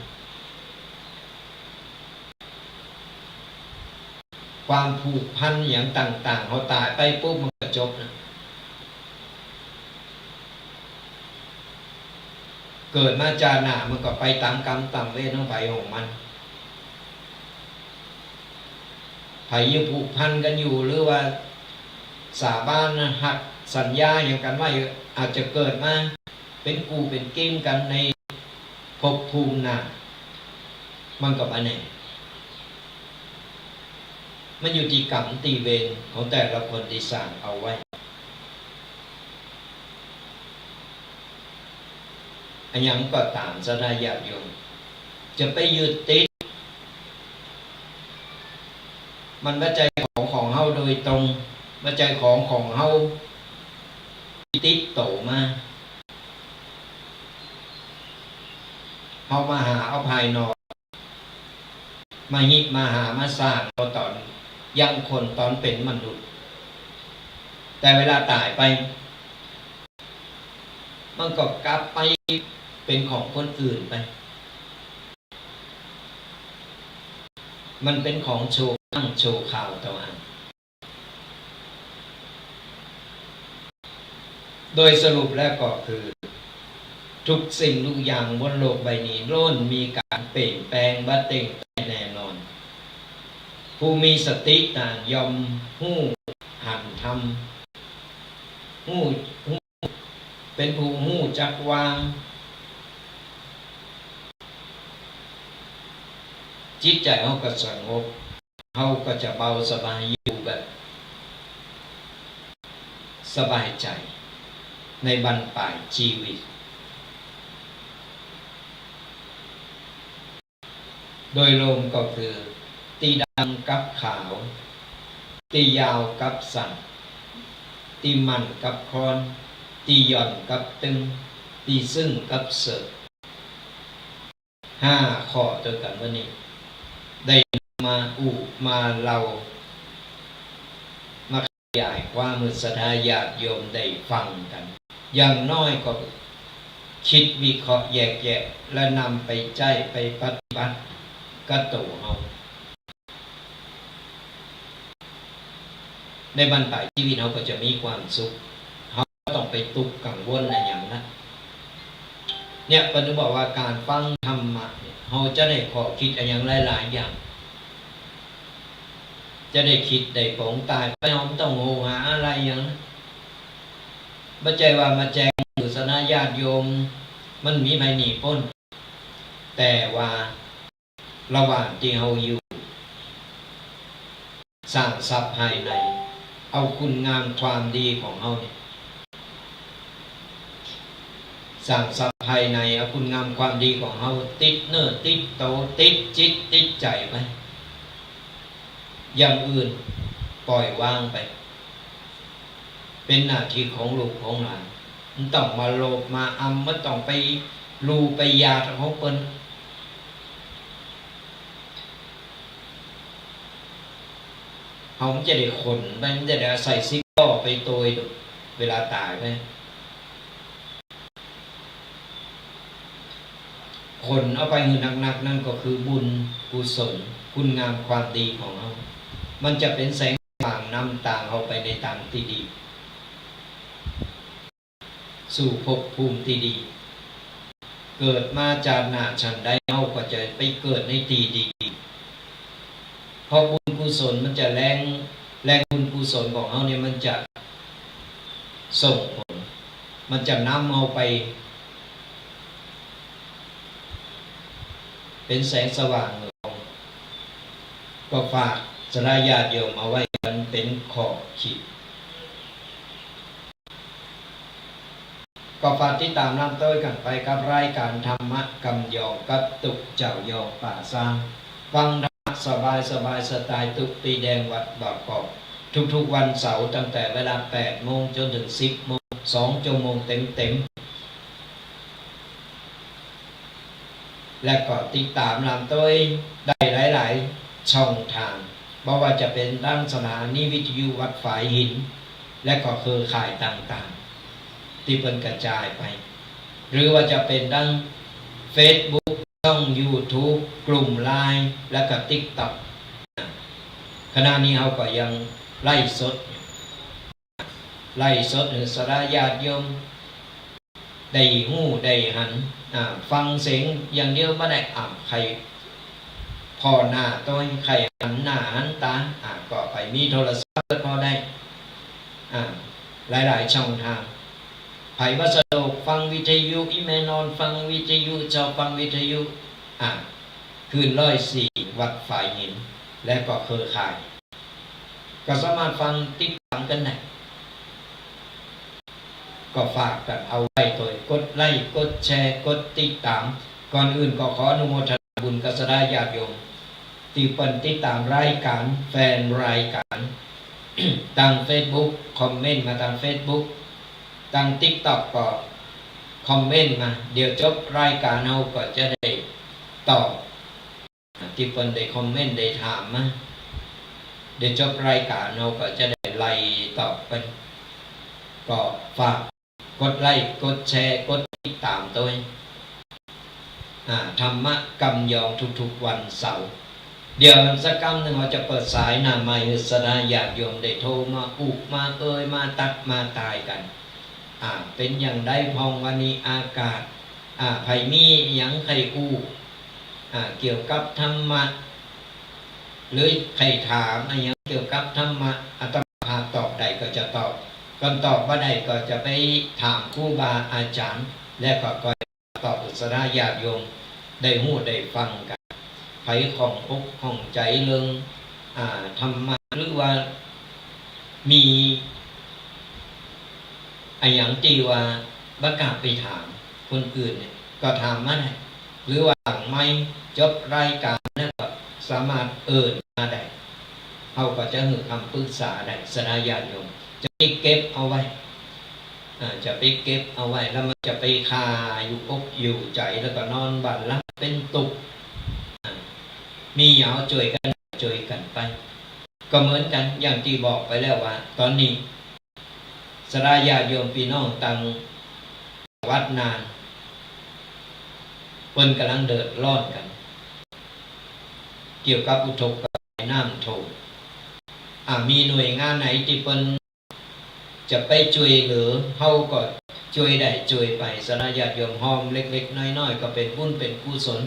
ความผูกพันหยังต่างๆ เฮาต๋ายไปปุ๊บมันก็จบนะ เกิดมาจาติหน้ามันก็ไปต๋ามกรรมต๋ามเวรของใผของมัน ใผอยู่ผูกพันกั๋นอยู่ หรือว่าสาบานฮักสัญญาหยังกั๋นไว้ อาจจะเกิดมาเป๋นกู้เป๋นเก๋งกั๋นในภพภูมิหน้า มันก็บ่แน่ มันอยู่ตี้กรรมตี้เวรของแต่ละคนตี้สร้างเอาไว้ อะหยังก็ต๋าม ศรัทธาญาติโยม จะไปยึดติด มันบ่ใจ้ของของเฮาโดยตรง บ่ใจ้ของของเฮาตี้ติดโตมา เฮามาหาเอาภายนอก มาฮิมาหามาสร้างเอาต๋อนยังคน ต๋อนเป๋นมนุษย์ แต่เวลาต๋ายไป มันก็กลับไปเป๋นของคนอื่นไป มันเป๋นของชั่วครั้งชั่วคราวเต้าอั้น โดยสรุปแล้วก็คือ กู้สิ่งกู้อย่างบนโลกใบนี้ล้วนมีก๋านเปลี่ยนแปลงบ่เต๊งแต๊แน่นอน ผู้มีสตินั้นย่อมฮู้หันธรรม ฮู้ ฮู้ เป๋นผู้ฮู้จักวาง จิตใจ๋เฮาก็สงบ เฮาก็จะเบาสบาย อยู่แบบสบายใจ๋ในบั้นป๋ายจีวิต โดยรวมก็คือ ตี้ดำกับขาว ตี้ยาวกับสั้น ตี้มั่นกับคลอน ตี้หย่อนกับตึง ตี้ซึ่งกับเสิก ห้าข้อตวยกั๋นวันนี้ ได้มาอู้มาเล่า มาขยายความหื้อศรัทธาญาติโยมได้ฟังกั๋น อย่างน้อยก็กึ๊ดวิเคราะห์แยกแยะ และนำไปใจ๊ไปปฏิบัติกับตั๋วเฮา ในบั้นปลายจีวิตเฮาก็จะมีความสุข เฮาบ่ต้องไปตุ๊กข์กังวลอะหยังละ เนี่ย เปิ้นถึงบอกว่าก๋านฟังธรรมะเนี่ย เฮาจะได้ข้อกึ๊ดอะหยังหลายๆ อย่าง จะได้กึ๊ดได้ป๋ง ต๋ายไปเฮาบ่ต้องโหยหาอะไรหยังนะ บ่ใจ้ว่ามาแจ้งศาสนาญาติโยม มันบ่มีใผหนีป๊น แต่ว่า ระหว่างตี้เฮาอยู่ สร้างทรัพย์ภายใน เอาคุณงามความดีของเฮาเนี่ย สร้างทรัพย์ภายใน เอาคุณงามความดีของเฮาติดเนื้อติดตั๋ว ติดจิตติดใจ๋ไป อย่างอื่นปล่อยวางไป เป๋นหน้าตี้ของลูกของหลาน บ่ต้องมาโลภมาอำ บ่ต้องไปลู่ไปหยาดของเปิ้น เฮาบ่จะได้ขนไป บ่จะได้ใส่สิบล้อไปโตย เวลาต๋ายไป ขนเอาไปหื้อหนักๆ นั่นก็คือบุญกุศล คุณงามความดีของเฮา มันจะเป๋นแสงสว่างนำตางเฮาไปในตางตี้ดี สู่ภพภูมิตี้ดี เกิดมาจาติหน้าฉันใด เฮาก็จะไปเกิดในตี้ดีๆ เพราะบุญกุศลมันจะแรง แรงบุญกุศลของเฮาเนี่ยมันจะส่งผล มันจะนำเฮาไป เป๋นแสงสว่าง ก็ฝากศรัทธาญาติโยมเอาไว้ มันเป๋นข้อกึ๊ด ก็ฝากติดต๋ามลำต้อยกั๋นไปกับรายก๋านธรรมะกำยองกับตุ๊กเจ้ายองป่าซาง ฟังธรรมะสบายๆ สไตล์ตุ๊กตี้แดงวัดบางกอก ทุกๆ วันเสาร์ตั้งแต่เวลาแปดโมงจ๋นเถิงสิบโมง สองชั่วโมงเต๋มๆ และก็ติดต๋ามลำต้อยได้หลายๆ ช่องทาง บ่ว่าจะเป๋นตางสถานีวิทยุวัดฝายหิน และก็เครือข่ายต่างๆ ตี้เปิ้นกระจายไป หรือว่าจะเป๋นตางเฟซบุ๊ก ช่องยูทูบ กลุ่มไลน์ และก็ติ๊กต็อก ขณะนี้เฮาก็ยังไลฟ์สดอยู่ ไลฟ์สดหื้อศรัทธาญาติโยมได้ฮู้ได้หัน อ่า ฟังเสียงอย่างเดียวบ่ได้ อ่า ใค่ผ่อหน้าตวย ใค่หันหน้าหันต๋า อ่า ก็ไปมีโทรศัพท์ก็ได้ อ่า หลายๆ ช่องทาง ใผบ่สะดวกฟังวิทยุ อี่แม่นอนฟังวิทยุ จอบฟังวิทยุ อ่า คลื่นร้อยสี่ วัดฝายหิน และก็เครือข่าย ก็สามารถฟังติดต๋ามกั๋นได้ ก็ฝากกั๋นเอาไว้ตวย กดไลก์ กดแชร์ กดติดต๋าม ก่อนอื่นก็ขออนุโมทนาบุญกับศรัทธาญาติโยม ตี้เปิ้นติดต๋ามรายก๋าน แฟนรายก๋าน ตางเฟซบุ๊ก คอมเมนต์มาตางเฟซบุ๊ก ตางติ๊กต็อกก็คอมเมนต์มา เดี๋ยวจบรายก๋านเฮาก็จะได้ตอบ ตี้เปิ้นได้คอมเมนต์ได้ถามมา เดี๋ยวจบรายก๋านเฮาก็จะได้ไล่ตอบไป ก็ฝากกดไลก์ กดแชร์ กดติดต๋ามตวย อ่า ธรรมะกำยองทุกๆ วันเสาร์ เดี๋ยวสักกำนึ่งเฮาจะเปิดสายหน้าไมค์หื้อศรัทธาญาติโยมได้โทรมาอู้มาเอ่ย มาตั๊กมาตายกั๋น อ่า เป๋นอย่างใดพ่องวันนี้อากาศ อ่า ใผมีอะหยังใค่อู้ อ่า เกี่ยวกับธรรมะ หรือใค่ถามอะหยังเกี่ยวกับธรรมะ อาตมาภาพตอบได้ก็จะตอบ คันตอบบ่ได้ก็จะไปถามครูบาอาจ๋ารย์ และก็ ก็ตอบหื้อศรัทธาญาติโยมได้ฮู้ได้ฟังกั๋น ใผข้องอกข้องใจ๋เรื่อง อ่า ธรรมะ หรือว่ามีอะหยังตี้ว่าบ่กล้าไปถามคนอื่นเนี่ย ก็ถามมาได้ หรือว่าหลังไมค์จบรายก๋านแล้วก็สามารถเอิ้นมาได้ เฮาก็จะหื้อคำปรึกษาได้ ศรัทธาญาติโยม จะไปเก็บเอาไว้ อ่า จะไปเก็บเอาไว้ แล้วมันจะไปคาอยู่อกอยู่ใจ๋ แล้วก็นอนบ่หลับเป๋นตุ๊กข์ อ่า มีหยังก็จ้วยกั๋น จ้วยกั๋นไป ก็เหมือนกั๋น อย่างตี้บอกไปแล้วว่า ต๋อนนี้ศรัทธาญาติโยมปี้น้องตาง วัดน่าน เปิ้นก่ำลังเดือดร้อนกั๋น เกี่ยวกับอุทกภัยน้ำท่วม อ่า มีหน่วยงานไหนตี้เปิ้นจะไปจ้วยเหลือ เฮาก็จ้วยได้จ้วยไป ศรัทธาญาติโยม หอมเล็กๆ น้อยๆ ก็เป๋นบุญเป๋นกุศล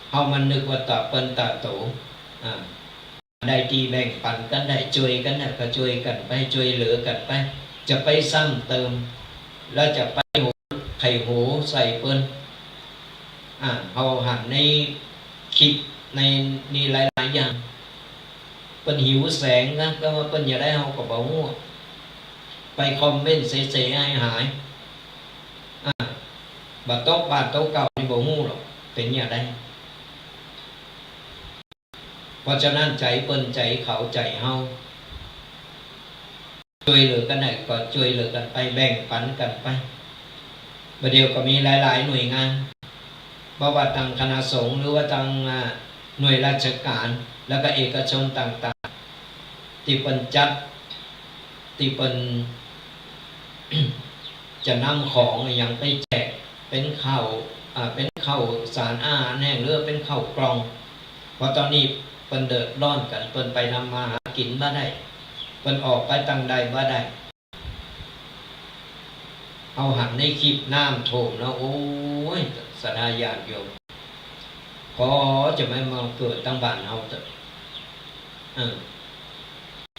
เฮามานึกว่าต๋าเปิ้นต๋าโต อ่า ใดตี้แบ่งปันกั๋นได้ จ้วยกั๋นได้ก็จ้วยกั๋นไป จ้วยเหลือกั๋นไป จะไปซ้ำเติม แล้วจะไปโหไข่โหใส่เปิ้น อ่า เฮาหันในคลิปในนี่หลายๆ อย่าง เปิ้นหิวแสงนะ ก็ว่าเปิ้นจะได้เฮาก็บ่ฮู้ ไปคอมเมนต์เสๆ หายๆ อ่า บ่ตกบาทตกเก้านี่บ่ฮู้หรอก เป๋นจะได้ เพราะฉะนั้นใจ๋เปิ้นใจ๋เขาใจ๋เฮา จ้วยเหลือกั๋นได้ก็จ้วยเหลือกั๋นไป แบ่งปันกั๋นไป บ่าเดี่ยวก็มีหลายๆ หน่วยงาน บ่ว่าตางคณะสงฆ์หรือว่าตาง อ่า หน่วยราชก๋าน แล้วก็เอกชนต่างๆ ตี้เปิ้นจัด ตี้เปิ้น จะนำของอะหยังไปแจก เป๋นข้าว อ่า เป๋นข้าวสารอาหารแห้ง หรือเป๋นข้าวกล่อง เพราะต๋อนนี้เปิ้นเดือดร้อนกั๋น เปิ้นไปทำมาหากิ๋นบ่ได้ เปิ้นออกไปตางใดบ่ได้ เฮาหันในคลิปน้ำท่วมแล้ว โอ้ย ศรัทธาญาติโยม ขอจะไม่มาเกิดตางบ้านเฮาเต๊อะ เออ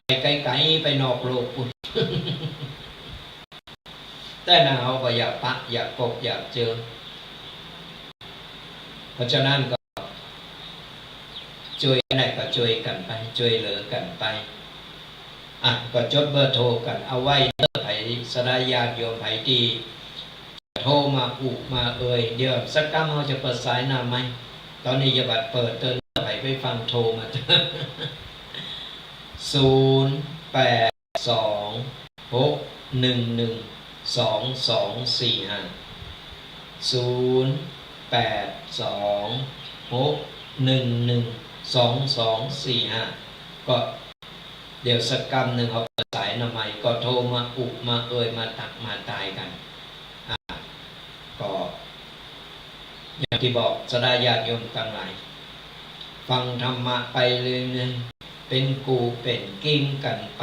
ไปไก๋ๆ ไปนอกโลกปู๊น แต่นะเฮาก็อยากปะ อยากปบ อยากเจอ เพราะฉะนั้นก็ จ้วยกั๋นได้ก็จ้วยกั๋นไป จ้วยเหลือกั๋นไป อ่ะ ก็จดเบอร์โทรกั๋นเอาไว้เด้อ ใผศรัทธาญาติโยม ใผตี้จะโทรมาอุมาเอ่ย เดี๋ยวสักกำเฮาจะเปิดสายหน้าไมค์ ต๋อนนี้อย่าบัดเปิดเต๊อะ ใผไปฟังโทรมา ศูนย์แปดสองหกหนึ่งหนึ่งสองสองสี่ห้า ศูนย์แปดสองหกหนึ่งหนึ่งสองสองสี่ห้า ก็เดี๋ยวสักกำนึ่งเฮาเปิดสายหน้าไมค์ ก็โทรมาอุมาเอ่ย มาตักมาตายกั๋น อ่า ก็อย่างตี้บอก ศรัทธาญาติโยมตังหลาย ฟังธรรมะไปเรื่อยๆ เป๋นกู้เป๋นกิ๋งกั๋นไป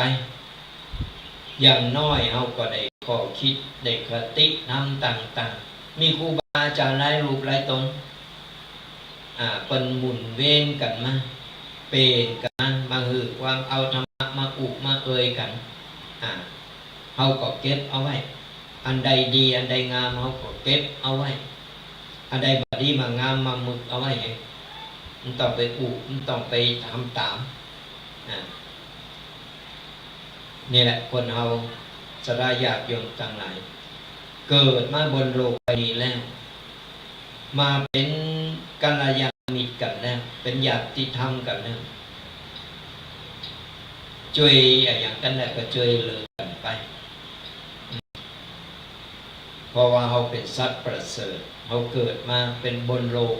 อย่างน้อยเฮาก็ได้ข้อคิด ได้คติธรรมต่างๆ มีครูบาอาจ๋ารย์หลายรูปหลายต๋น อ่า เปิ้นหมุนเวียนกั๋นมา เปลี่ยนกั๋นมา มาหื้อความ เอาธรรมะมาอุมาเอ่ยกั๋น อ่า เฮาก็เก็บเอาไว้ อันใดดี อันใดงาม เฮาก็เก็บเอาไว้ อันใดบ่ดีบ่งาม มาหมึกเอาไว้ บ่ต้องไปอุ บ่ต้องไปทำต๋าม อ่า นี่แหละคนเฮา ศรัทธาญาติโยมตังหลาย เกิดมาบนโลกใบนี้แล้ว มาเป๋นกัลยาณมิตรกั๋นแล้ว เป๋นญาติธรรมกั๋นแล้ว จ้วยอะหยังกั๋นได้ก็จ้วยเหลือกั๋นไป เพราะว่าเฮาเป๋นสัตว์ประเสริฐ เฮาเกิดมาเป๋นบนโลก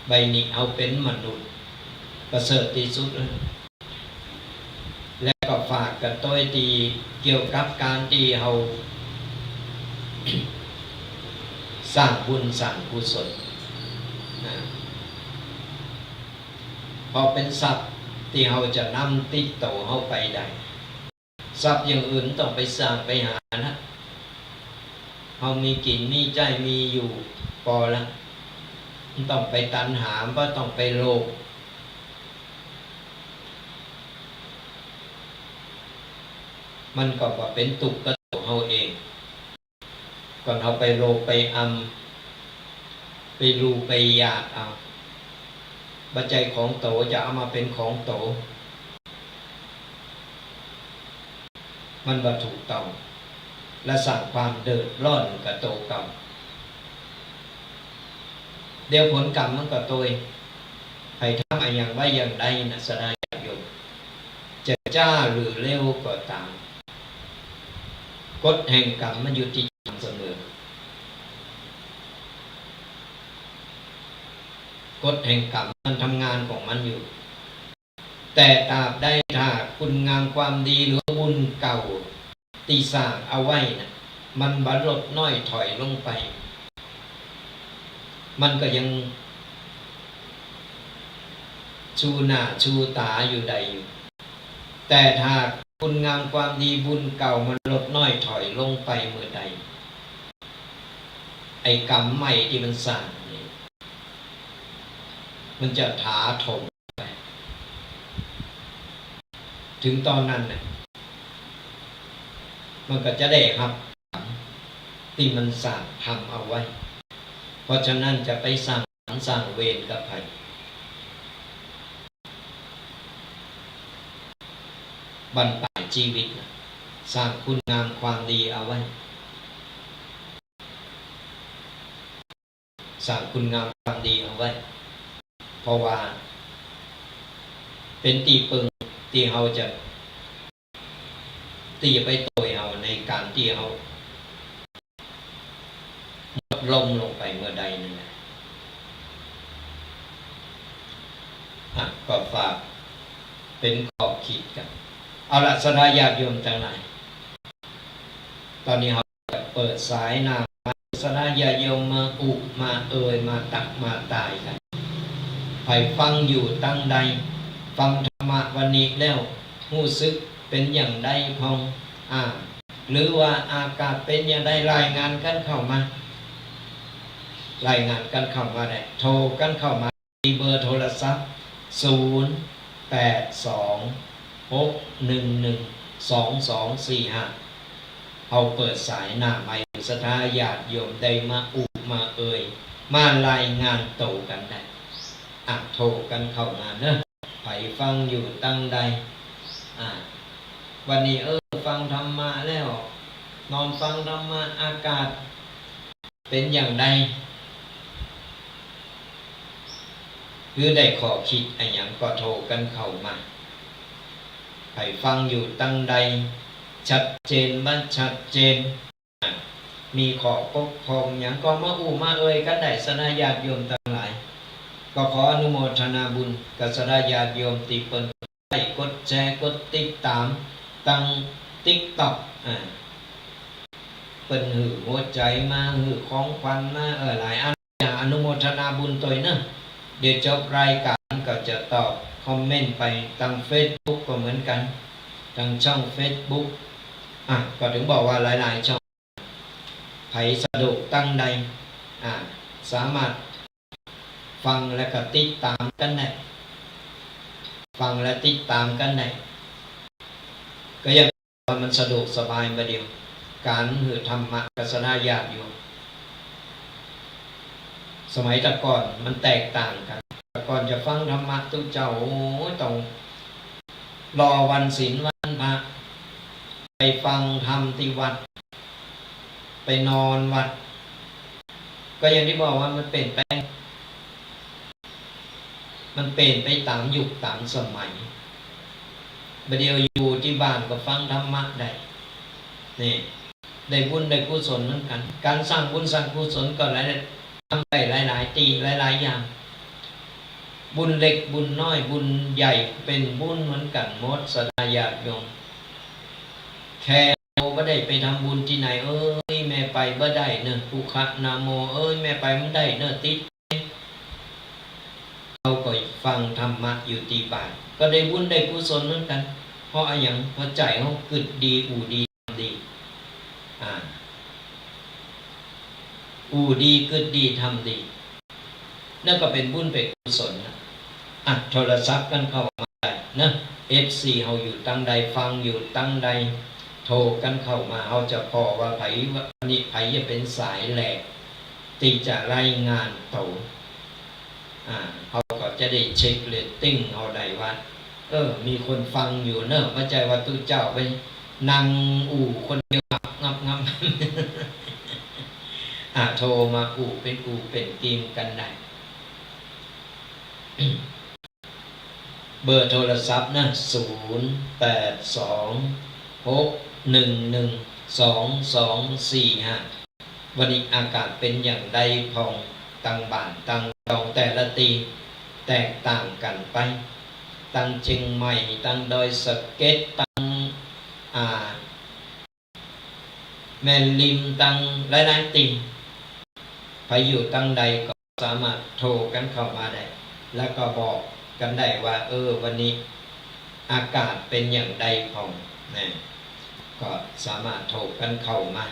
ใบนี้ เฮาเป๋นมนุษย์ ประเสริฐตี้สุดแล้ว และก็ฝากกั๋นตวยตี้เกี่ยวกับก๋านตี้เฮา สร้างบุญสร้างกุศล นะ เพราะเป๋นทรัพย์ตี้เฮาจะนำติดโตเฮาไปได้ ทรัพย์อย่างอื่นบ่ต้องไปสร้างไปหานะ เฮามีกิ๋นมีใจ๊มีอยู่ปอละ บ่ต้องไปตัณหา บ่ต้องไปโลภ มันก็บ่เป๋นตุ๊กข์กับโตเฮาเอง ก่อนเฮาไปโลภไปอำ ไปลู่ไปอยากเอา บ่ใจ้ของโตจะเอามาเป๋นของโต มันบ่ถูกต้อง และสร้างความเดือดร้อนกับโตเก่า เดี๋ยวผลกรรมมันก็ตวย ใผทำอะหยังไว้อย่างใดนะ ศรัทธาญาติโยม จะจ๊าหรือเร็วก็ต๋าม กฎแห่งกรรมมันยุติธรรมเสมอ กฎแห่งกรรมมันทำงานของมันอยู่ แต่ตราบใดถ้าคุณงามความดีหรือบุญเก่าตี้สร้างเอาไว้นะ มันบ่ลดน้อยถอยลงไป มันก็ยังชูหน้าชูต๋าอยู่ได้อยู่ แต่ถ้าคุณงามความดีบุญเก่ามันลดน้อยถอยลงไปเมื่อใด ไอ้กรรมใหม่ตี้มันสร้างนี่ มันจะถาโถมไป เถิงต๋อนนั้นน่ะ มันก็จะได้ฮับตี้มันสร้างทำเอาไว้ เพราะฉะนั้นจะไปสร้าง สร้างเวรกับใผ บั้นปลายจีวิตน่ะ สร้างคุณงามความดีเอาไว้ สร้างคุณงามความดีเอาไว้ เพราะว่าเป๋นตี้เปิงตี้เฮาจะ ตี้จะไปโตยเฮาในก๋านตี้เฮาหมดลมลงไปเมื่อใดนั่นแหละ อ่ะ ก็ฝากเป๋นข้อคิดกั๋น เอาละ ศรัทธาญาติโยมตังหลาย ต๋อนนี้เฮาจะเปิดสายหน้าไมค์ ศรัทธาญาติโยมมาอู้มาเอ่ย มาตักมาตายกั๋น ใผฟังอยู่ตังใด ฟังธรรมะวันนี้แล้ว ฮู้สึกเป๋นอย่างใดพ่อง อ่า หรือว่าอากาศเป๋นอย่างใด รายงานกั๋นเข้ามา รายงานกั๋นเข้ามาได้ โทรกั๋นเข้ามาตี้เบอร์โทรศัพท์ ศูนย์ แปด สอง หก หนึ่ง หนึ่ง สอง สอง สี่ ห้า เฮาเปิดสายหน้าไมค์ ศรัทธาญาติโยมได้มาอู้มาเอ่ย มารายงานตั๋วกั๋นได้ อ่ะ โทรกั๋นเข้ามาเนาะ ใผฟังอยู่ตังใด อ่า วันนี้ เออ ฟังธรรมะแล้ว นอนฟังธรรมะ อากาศเป๋นอย่างใด หรือได้ข้อคิดอะหยังก็โทรกั๋นเข้ามา ใผฟังอยู่ตังใด ชัดเจนบ่ชัดเจน มีข้อบกพร่องหยังก็มาอู้มาเอ่ยกั๋นได้ ศรัทธาญาติโยมตังหลาย ก็ขออนุโมทนาบุญกับศรัทธาญาติโยมตี้เปิ้นกดไลก์ กดแชร์ กดติดต๋าม ตังติ๊กต็อก อ่า เปิ้นหื้อหัวใจ๋มา หื้อของขวัญมา เออ หลายอัน อย่างอนุโมทนาบุญตวยเนาะ เดี๋ยวจบรายก๋านก็จะตอบคอมเมนต์ไปตังเฟซบุ๊กก็เหมือนกั๋น ตังช่องเฟซบุ๊ก อ่ะ ก็เถิงบอกว่าหลายๆ ช่อง ใผสะดวกตังใด อ่า สามารถฟังและก็ติดต๋ามกั๋นได้ ฟังและติดต๋ามกั๋นได้ ก็ยังว่ามันสะดวกสบายบ่าเดี่ยว ก๋านหื้อธรรมะกับศรัทธาญาติโยม สมัยแต่ก่อนมันแตกต่างกั๋น แต่ก่อนจะฟังธรรมะตุ๊เจ้า โอ้ย ต้องรอวันศีลวันพระ ไปฟังธรรมตี้วัด ไปนอนวัด ก็อย่างตี้บอกว่ามันเป๋นไป มันเป๋นไปต๋ามยุคต๋ามสมัย บ่าเดี่ยวอยู่ตี้บ้านก็ฟังธรรมะได้ นี่ ได้บุญได้กุศลเหมือนกั๋น ก๋านสร้างบุญสร้างกุศลก็หลาย ทำได้หลายๆ ตี้ หลายๆ อย่าง บุญเล็กบุญน้อย บุญใหญ่เป๋นบุญเหมือนกั๋นหมด ศรัทธาญาติโยม แค่ โอ้ บ่ได้ไปทำบุญตี้ไหน เอ้ย แม่ไปบ่ได้เนาะ ปุคคะนาโม เอ้ย แม่ไปบ่ได้เนาะ ติด เฮาก็ฟังธรรมะอยู่ตี้บ้าน ก็ได้บุญได้กุศลเหมือนกั๋น เพราะอะหยัง เพราะใจ๋เฮากึ๊ดดี อู้ดี ทำดี อ่า อู้ดี กึ๊ดดี ทำดี นั่นก็เป๋นบุญเป๋นกุศลนะ อ่ะ โทรศัพท์กั๋นเข้ามาได้นะ เอฟซี เฮาอยู่ตังใด ฟังอยู่ตังใด โทรกั๋นเข้ามา เฮาจะผ่อว่าใผ วันนี้ใผจะเป๋นสายแรกตี้จะรายงานตั๋ว อ่า เฮาก็จะได้เช็คเรตติ้งเฮาได้ว่า เออ มีคนฟังอยู่เนาะ บ่ใจ้ว่าตุ๊เจ้าไปนั่งอู้คนเดียว งับ งับ งับ อ่า โทรมาอู้เป๋นกลุ่มเป๋นทีมกั๋นได้ เบอร์โทรศัพท์นะ ศูนย์ แปด สอง หก หนึ่ง หนึ่ง สอง สอง สี่ ห้า วันนี้อากาศเป๋นอย่างใดพ่อง ตังบ้านตังดองแต่ละตี้ แตกต่างกั๋นไป ตังเจียงใหม่ ตังดอยสะเก็ด ตัง อ่า แม่ริมตังหลายๆ ติ่ง ใผอยู่ตังใดก็สามารถโทรกั๋นเข้ามาได้ แล้วก็บอกกั๋นได้ว่า เออ วันนี้อากาศเป๋นอย่างใดพ่องนะ ก็สามารถโทรกั๋นเข้ามา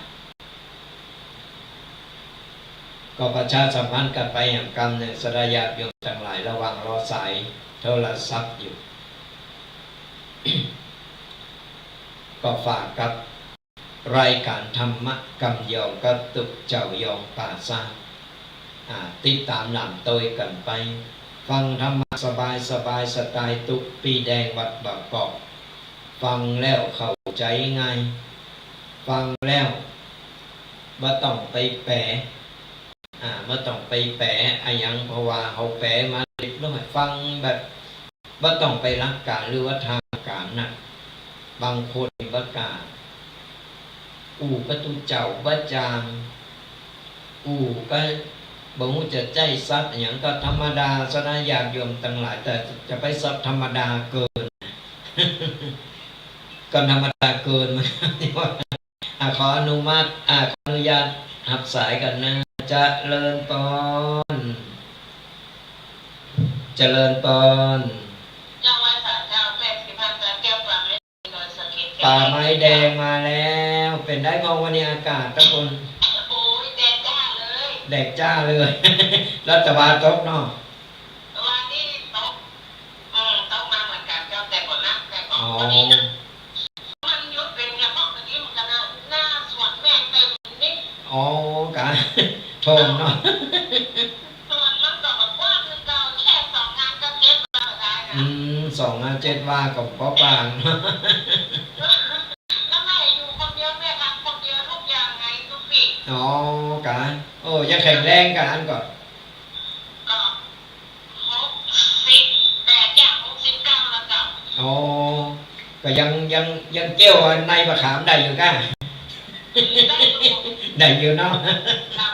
ก็ประชาสัมพันธ์กั๋นไปแหมกำเน่อ ศรัทธาญาติโยมตังหลาย ระหว่างรอสายโทรศัพท์อยู่ ก็ฝากกับรายก๋านธรรมะกำยองกับตุ๊เจ้ายองป่าซา อ่า ติดต๋ามหลามโตยกั๋นไป ฟังธรรมะสบายๆ สไตล์ตุ๊ปี้แดงวัดบางกอก ฟังแล้วเข้าใจ๋ง่าย ฟังแล้วบ่ต้องไปแป๋ อ่า บ่ต้องไปแป๋อะหยัง เพราะว่าเฮาแป๋มาเรียบร้อย ฟังแบบบ่ต้องไปหลักก๋านหรือว่าทางก๋านนะ บางคนนี่บ่กล้า อู้กับตุ๊เจ้าบ่จ่าง อู้ก็บ่ฮู้จะใจ๊ศัพท์อะหยัง ก็ธรรมดา ศรัทธาญาติโยมตังหลาย แต่จะไปศัพท์ธรรมดาเกิน ก็ธรรมดาเกิน อ่ะ ขออนุมัติ อ่ะ ขออนุญาตฮับสายก่อนนะ เจริญปอน เจริญปอน เจ้าไหว้สาเจ้า แม่ศรีพันธ์ จันทร์แก้ว ป่าไม้แดง ป่าไม้แดงมาแล้ว เป๋นใดพ่องวันนี้อากาศตะคน โอ้ย แดดจ้าเลย แดดจ้าเลย แล้วตะวันตกเนาะ ตะวันนี่ตก อืม ตกมาเหมือนกั๋นเจ้า แต่ก่อนนะ แต่ก่อน อ๋อ พอดีนะ มันหยุดเป๋นเฉพาะตะกี้เหมือนกั๋นนะ หน้าสวนแม่เต็มนี่ อ๋อ กะ ท่วมเนาะ สวนมันก็บ่กว้างคือเก่า แค่สองงานก็เจ็ดวาได้นะ อืม สองงานเจ็ดวาก็บ่กว้าง แล้วแม่อยู่คนเดียว แม่ทำคนเดียวทุกอย่างไง ตุ๊ปี้ อ๋อ กะ โอ้ ยังแข็งแรงกะอั้นก่อ ก็ หกสิบแปด ย่างหกสิบเก้าแล้วเจ้า อ๋อ ก็ยัง ยัง ยังเกี้ยวในบ่าขามได้อยู่ก้า ได้อยู่ ได้อยู่เนาะ เจ้า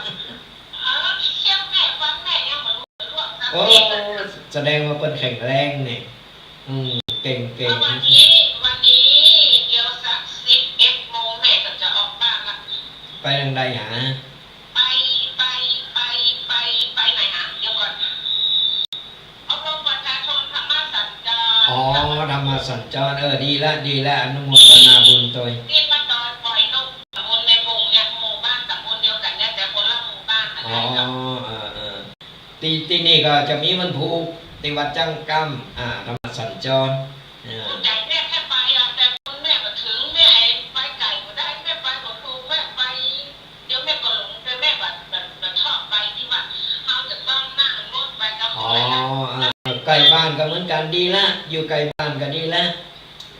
เออ เขี้ยวแม่ฟันแม่ยังบ่หลุด โอ้ แสดงว่าเปิ้นแข็งแรงนี่ อืม เก่ง เก่ง วันนี้ วันนี้เดี๋ยวสักสิบเอ็ดโมงแม่ก็จะออกบ้านละ ไปตางใดหา ไป ไป ไป ไป ไปไหนหา เดี๋ยวก่อน อบรมประชาชนธรรมสัญจร อ๋อ ธรรมสัญจร เออ ดีละ ดีละ อนุโมทนาบุญตวย ที่วัดดอยปอยนก ตำบลแม่บุงเนี่ย หมู่บ้านตำบลเดียวกั๋นเนี่ย แต่คนละหมู่บ้านนะ อ๋อ เจ้า เออ เออ ตี้ ตี้นี่ก็จะมีวันพูก ตี้วัดจั้งก้ำ อ่า ธรรมสัญจร อ่า ผู้ใหญ่แม่แค่ไปอ่ะ แต่คุณแม่บ่เถิง แม่ไปไก๋บ่ได้ แม่ไปบ่ถูก แม่ไป เดี๋ยวแม่ก็หลง แต่แม่บ่ บ่ บ่ชอบไปตี้ว่าเฮาจะต้องนั่งรถไปกับ อ๋อ คนหลายๆ อ่า ใก้บ้านก็เหมือนกั๋น ดีละ อยู่ใก้บ้านก็ดีละ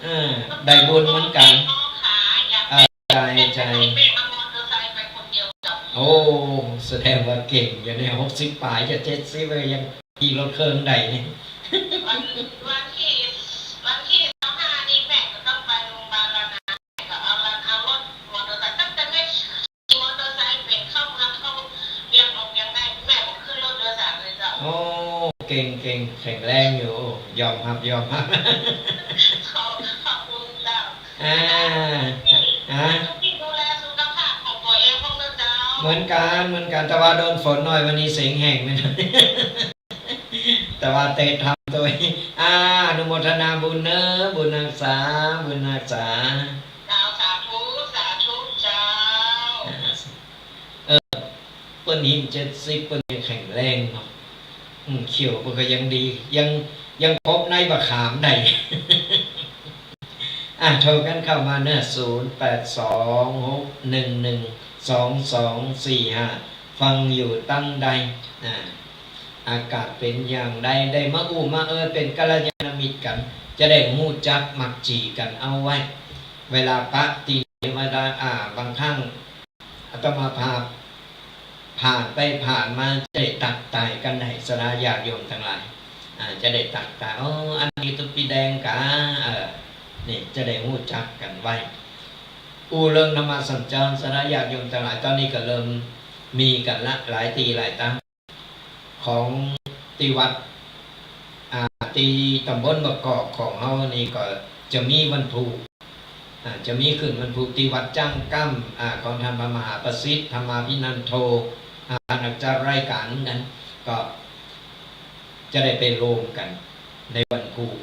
อ่า ได้บุญเหมือนกั๋น เออ ใจ้ ใจ้ โอ้ แสดงว่าเก่ง อยู่ในหกสิบป๋ายจะเจ็ดสิบแล้วยังขี่รถเคิ่งได้นี่ วัน วันตี้ วันตี้สิบห้านี่แม่ก็ต้องไปโรงพยาบาลแล้วนะ ก็เอาละ เอารถมอเตอร์ไซค์ ตั้งแต่แม่ มอเตอร์ไซค์เป๋นเข้าเมืองเข้าเวียงหลวงเวียงใน แม่บ่ขึ้นรถโดยสารเลยเจ้า โอ้ เก่ง เก่ง แข็งแรงอยู่ ยอมฮับ ยอมฮับ ขอบ ขอบคุณเจ้า อ่า ฮะ พี่ดูแลสุขภาพของตัวเองบ้างนะเจ้า เหมือนกั๋น เหมือนกั๋น แต่ว่าโดนฝนหน่อยวันนี้เสงแห้งไปหน่อย แต่ว่าเตะทำตัวเอง อ่า อนุโมทนาบุญเนอะ บุญฮักษา บุญฮักษา เจ้า สาธุ สาธุเจ้า อ่า เออ เปิ้นหิ้นเจ็ดสิบ เปิ้นยังแข็งแรงเนาะ อืม เขี้ยวเปิ้นก็ยังดี ยัง ยังคบในบ่าขามได้ อ่ะ โทรกั๋นเข้ามาเนอะ ศูนย์แปดสอง หกหนึ่งหนึ่ง สองสองสี่ห้า ฟังอยู่ตังใด อ่า อากาศเป๋นอย่างใด ได้มาอู้มาเอ่ยเป๋นกัลยาณมิตรกั๋น จะได้ฮู้จักมักจี๋กั๋นเอาไว้ เวลาปะตี้ไหนมาได้ อ่า บางครั้งอาตมาภาพผ่านไปผ่านมาจะได้ตั๊กตายกั๋นได้ ศรัทธาญาติโยมตังหลาย อ่า จะได้ตั๊กตาย อ๋อ อันนี้ตุ๊ปี้แดงกา เออ นี่จะได้ฮู้จักกั๋นไว้ อู้เรื่องธรรมสัญจร ศรัทธาญาติโยมตังหลาย ต๋อนนี้ก็เริ่มมีกั๋นละ หลายตี้หลายตัง ของตี้วัด อ่า ตี้ตำบลบ่ากอกของเฮานี่ก็จะมีวันพูก อ่า จะมีขึ้นวันพูกตี้วัดจ้างก้ำ อ่า ของต้านพระมหาประสิทธิ์ ธรรมาภินันโท อ่า น่าจะรายก๋านเหมือนกั๋น ก็จะได้ไปรวมกั๋นในวันพูก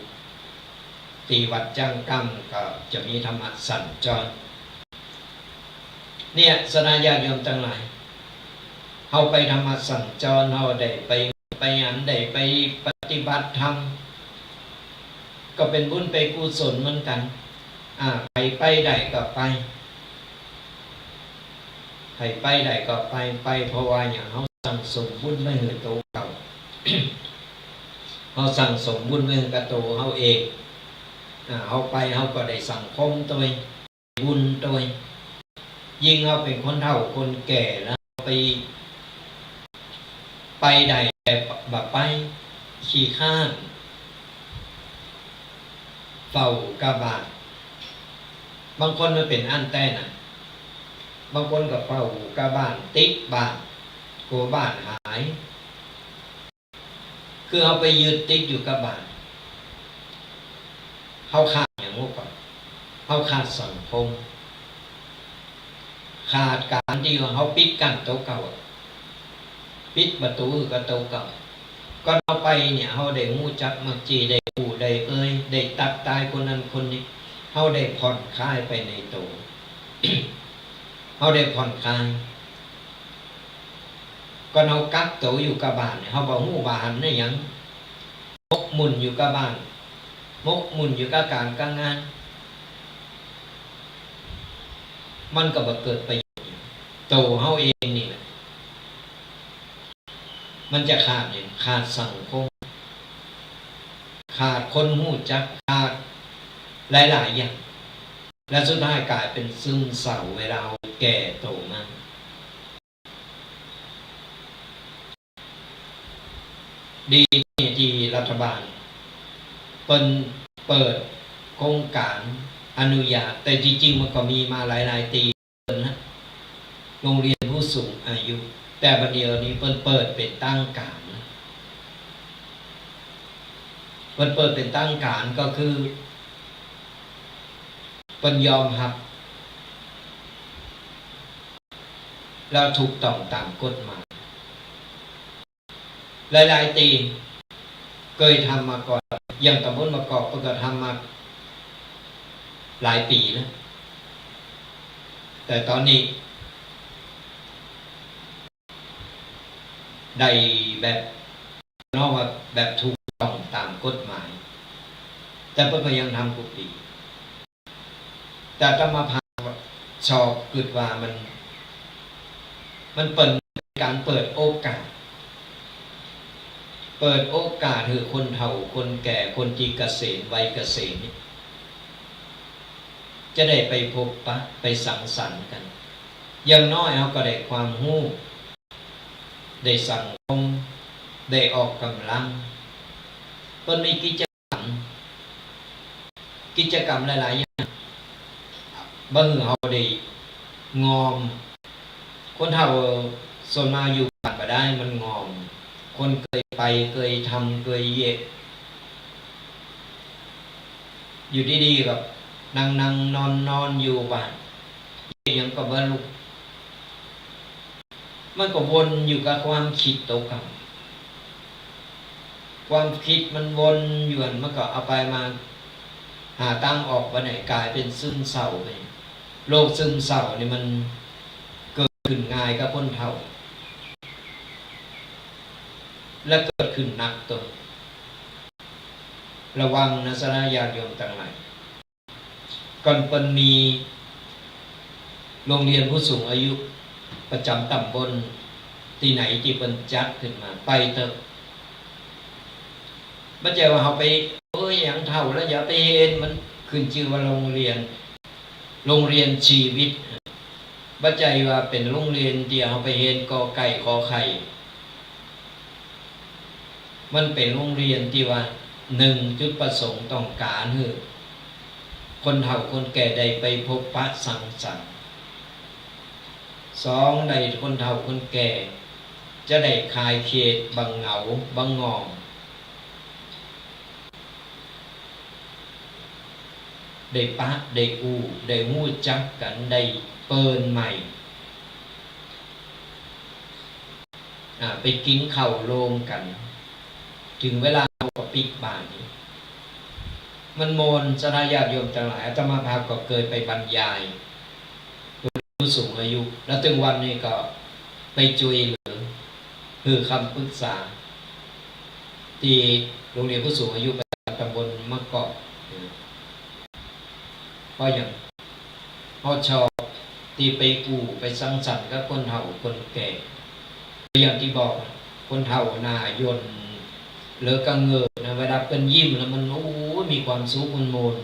ตี้วัดจ้างก้ำ ก็จะมีธรรมะสัญจร เนี่ย ศรัทธาญาติโยมตังหลาย เฮาไปธรรมะสัญจร เฮาได้ไป ไปอัน ได้ไปปฏิบัติธรรม ก็เป๋นบุญเป๋นกุศลเหมือนกั๋น อ่า ใผไปได้ก็ไป ใผไปได้ก็ไป ไปเพราะว่าหยัง เฮาสั่งสมบุญไว้หื้อโตเก่า เฮาสั่งสมบุญไว้หื้อกับโตเฮาเอง อ่า เฮาไป เฮาก็ได้สังคมตวย บุญตวย ยิ่งเฮาเป๋นคนเฒ่าคนแก่แล้ว ไป ไปได้แต่บ่ไป ขี้คร้าน เฝ้าก้าบ้าน บางคนมันเป๋นอั้นแต๊นะ บางคนก็เฝ้าก้าบ้าน ติดบ้าน กั๋วบ้านหาย คือเฮาไปยึดติดอยู่กับบ้าน เฮาขาดหยังฮู้ก่อ เฮาขาดสังคม ขาดก๋านตี้ว่าเฮาปิดกั้นโตเก่าอะ ปิดประตู๋หื้อกับโตเก่า ก่อนเฮาไปเนี่ย เฮาได้ฮู้จักมักจี้ ได้อู้ได้เอ่ย ได้ตั๊กตายคนนั้นคนนี้ เฮาได้ผ่อนคลายไปในโต เฮาได้ผ่อนคลาย ก่อนเฮากักโตอยู่กับบ้านเนี่ย เฮาบ่ฮู้บ่หันอะหยัง หมกมุ่นอยู่กับบ้าน หมกมุ่นอยู่กับก๋านกับงาน มันก็บ่เกิดประโยชน์ โตเฮาเองนี่แหละ มันจะขาดหยัง ขาดสังคม ขาดคนฮู้จัก ขาดหลายๆ อย่าง และสุดท้ายก๋ายเป๋นซึมเศร้าเวลาเฮาแก่โตมา ดีตี้รัฐบาลเปิ้นเปิดโครงก๋านอนุญาต แต่ตี้จริงมันก็มีมาหลายๆ ตี้เปิ้นนะ โฮงเฮียนผู้สูงอายุ แต่บัดเดี่ยวนี้เปิ้นเปิดเป๋นตางก๋านนะ เปิ้นเปิดเป๋นตางก๋านก็คือ เปิ้นยอมฮับ แล้วถูกต้องต๋ามกฎหมาย หลายๆ ตี้เกยทำมาก่อน อย่างต๋ำบลมะกอกเปิ้นก็ทำมาหลายปี๋แล้ว แต่ต๋อนนี้ ได้แบบ เนาะ ว่าแบบถูกต้องต๋ามกฎหมาย แต่เปิ้นก็ยังทำกู้ปี๋ แต่อาตมาภาพชอบกึ๊ดว่ามัน มันเปิ้นก๋านเปิดโอกาส เปิดโอกาสหื้อคนเฒ่าคนแก่ คนตี้เกษียณ วัยเกษียณนี่ จะได้ไปพบปะ ไปสังสรรค์กั๋น อย่างน้อยเฮาก็ได้ความฮู้ ได้สังคม ได้ออกก๋ำลัง เปิ้นมีกิจกรรม กิจกรรมหลายๆ อย่าง บ่หื้อเฮาได้งอม คนเฒ่าส่วนมากอยู่บ้านบ่ได้ มันงอม คนเกยไป เกยทำ เกยเยียะ อยู่ดีๆ ก็นั่งๆ นอนๆ อยู่บ้าน เยียะหยังก็บ่ลุก มันก็วนอยู่กับความกึ๊ดโตเก่า ความกึ๊ดมันวนอยู่หั้น มันก็เอาไปมาหาตางออกบ่ได้ ก๋ายเป๋นซึมเศร้าไป โรคซึมเศร้านี่มันเกิดขึ้นง่ายกับคนเฒ่า และเกิดขึ้นหนักตวย ระวังนะศรัทธาญาติโยมตังหลาย ก่อนเปิ้นมีโฮงเฮียนผู้สูงอายุประจ๋ำต๋ำบลตี้ไหนตี้เปิ้นจัดขึ้นมา ไปเต๊อะ บ่ใจ้ว่าเฮาไป เอ้ย หยังเฒ่าแล้วอย่าไปเฮนมัน ขึ้นจื้อว่าโฮงเฮียน โฮงเฮียนชีวิต บ่ใจ้ว่าเป๋นโฮงเฮียนตี้เฮาไปเฮนกอไก่ขอไข่ มันเป๋นโฮงเฮียนตี้ว่า หนึ่ง จุดประสงค์ต้องก๋านหื้อคนเฒ่าคนแก่ได้ไปพบปะสังสรรค์ สอง ได้คนเฒ่าคนแก่จะได้คลายเครียด บ่เหงา บ่ง่วง ได้ปะ ได้อู้ ได้ฮู้จักกั๋น ได้เปิลใหม่ อ่า ไปกิ๋นข้าวโฮมกั๋น เถิงเวลาเฮาก็ปิ๊กบ้านนี้ มันม่วน ศรัทธาญาติโยมตังหลาย อาตมาภาพก็เกยไปบรรยาย ผู้สูงอายุ แล้วเถิงวันนี้ก็ไปจ้วยเหลือ หื้อคำปรึกษา ตี้โฮงเฮียนผู้สูงอายุประจำตำบลมะกอก เพราะหยัง เพราะชอบตี้ไปอู้ไปสังสรรค์กับคนเฒ่าคนแก่ อย่างตี้บอก คนเฒ่าหน้าย่น เหลือกะเงิกนะ เวลาเปิ้นยิ้มแล้วมัน โอ้ย มีความสุข มันม่วน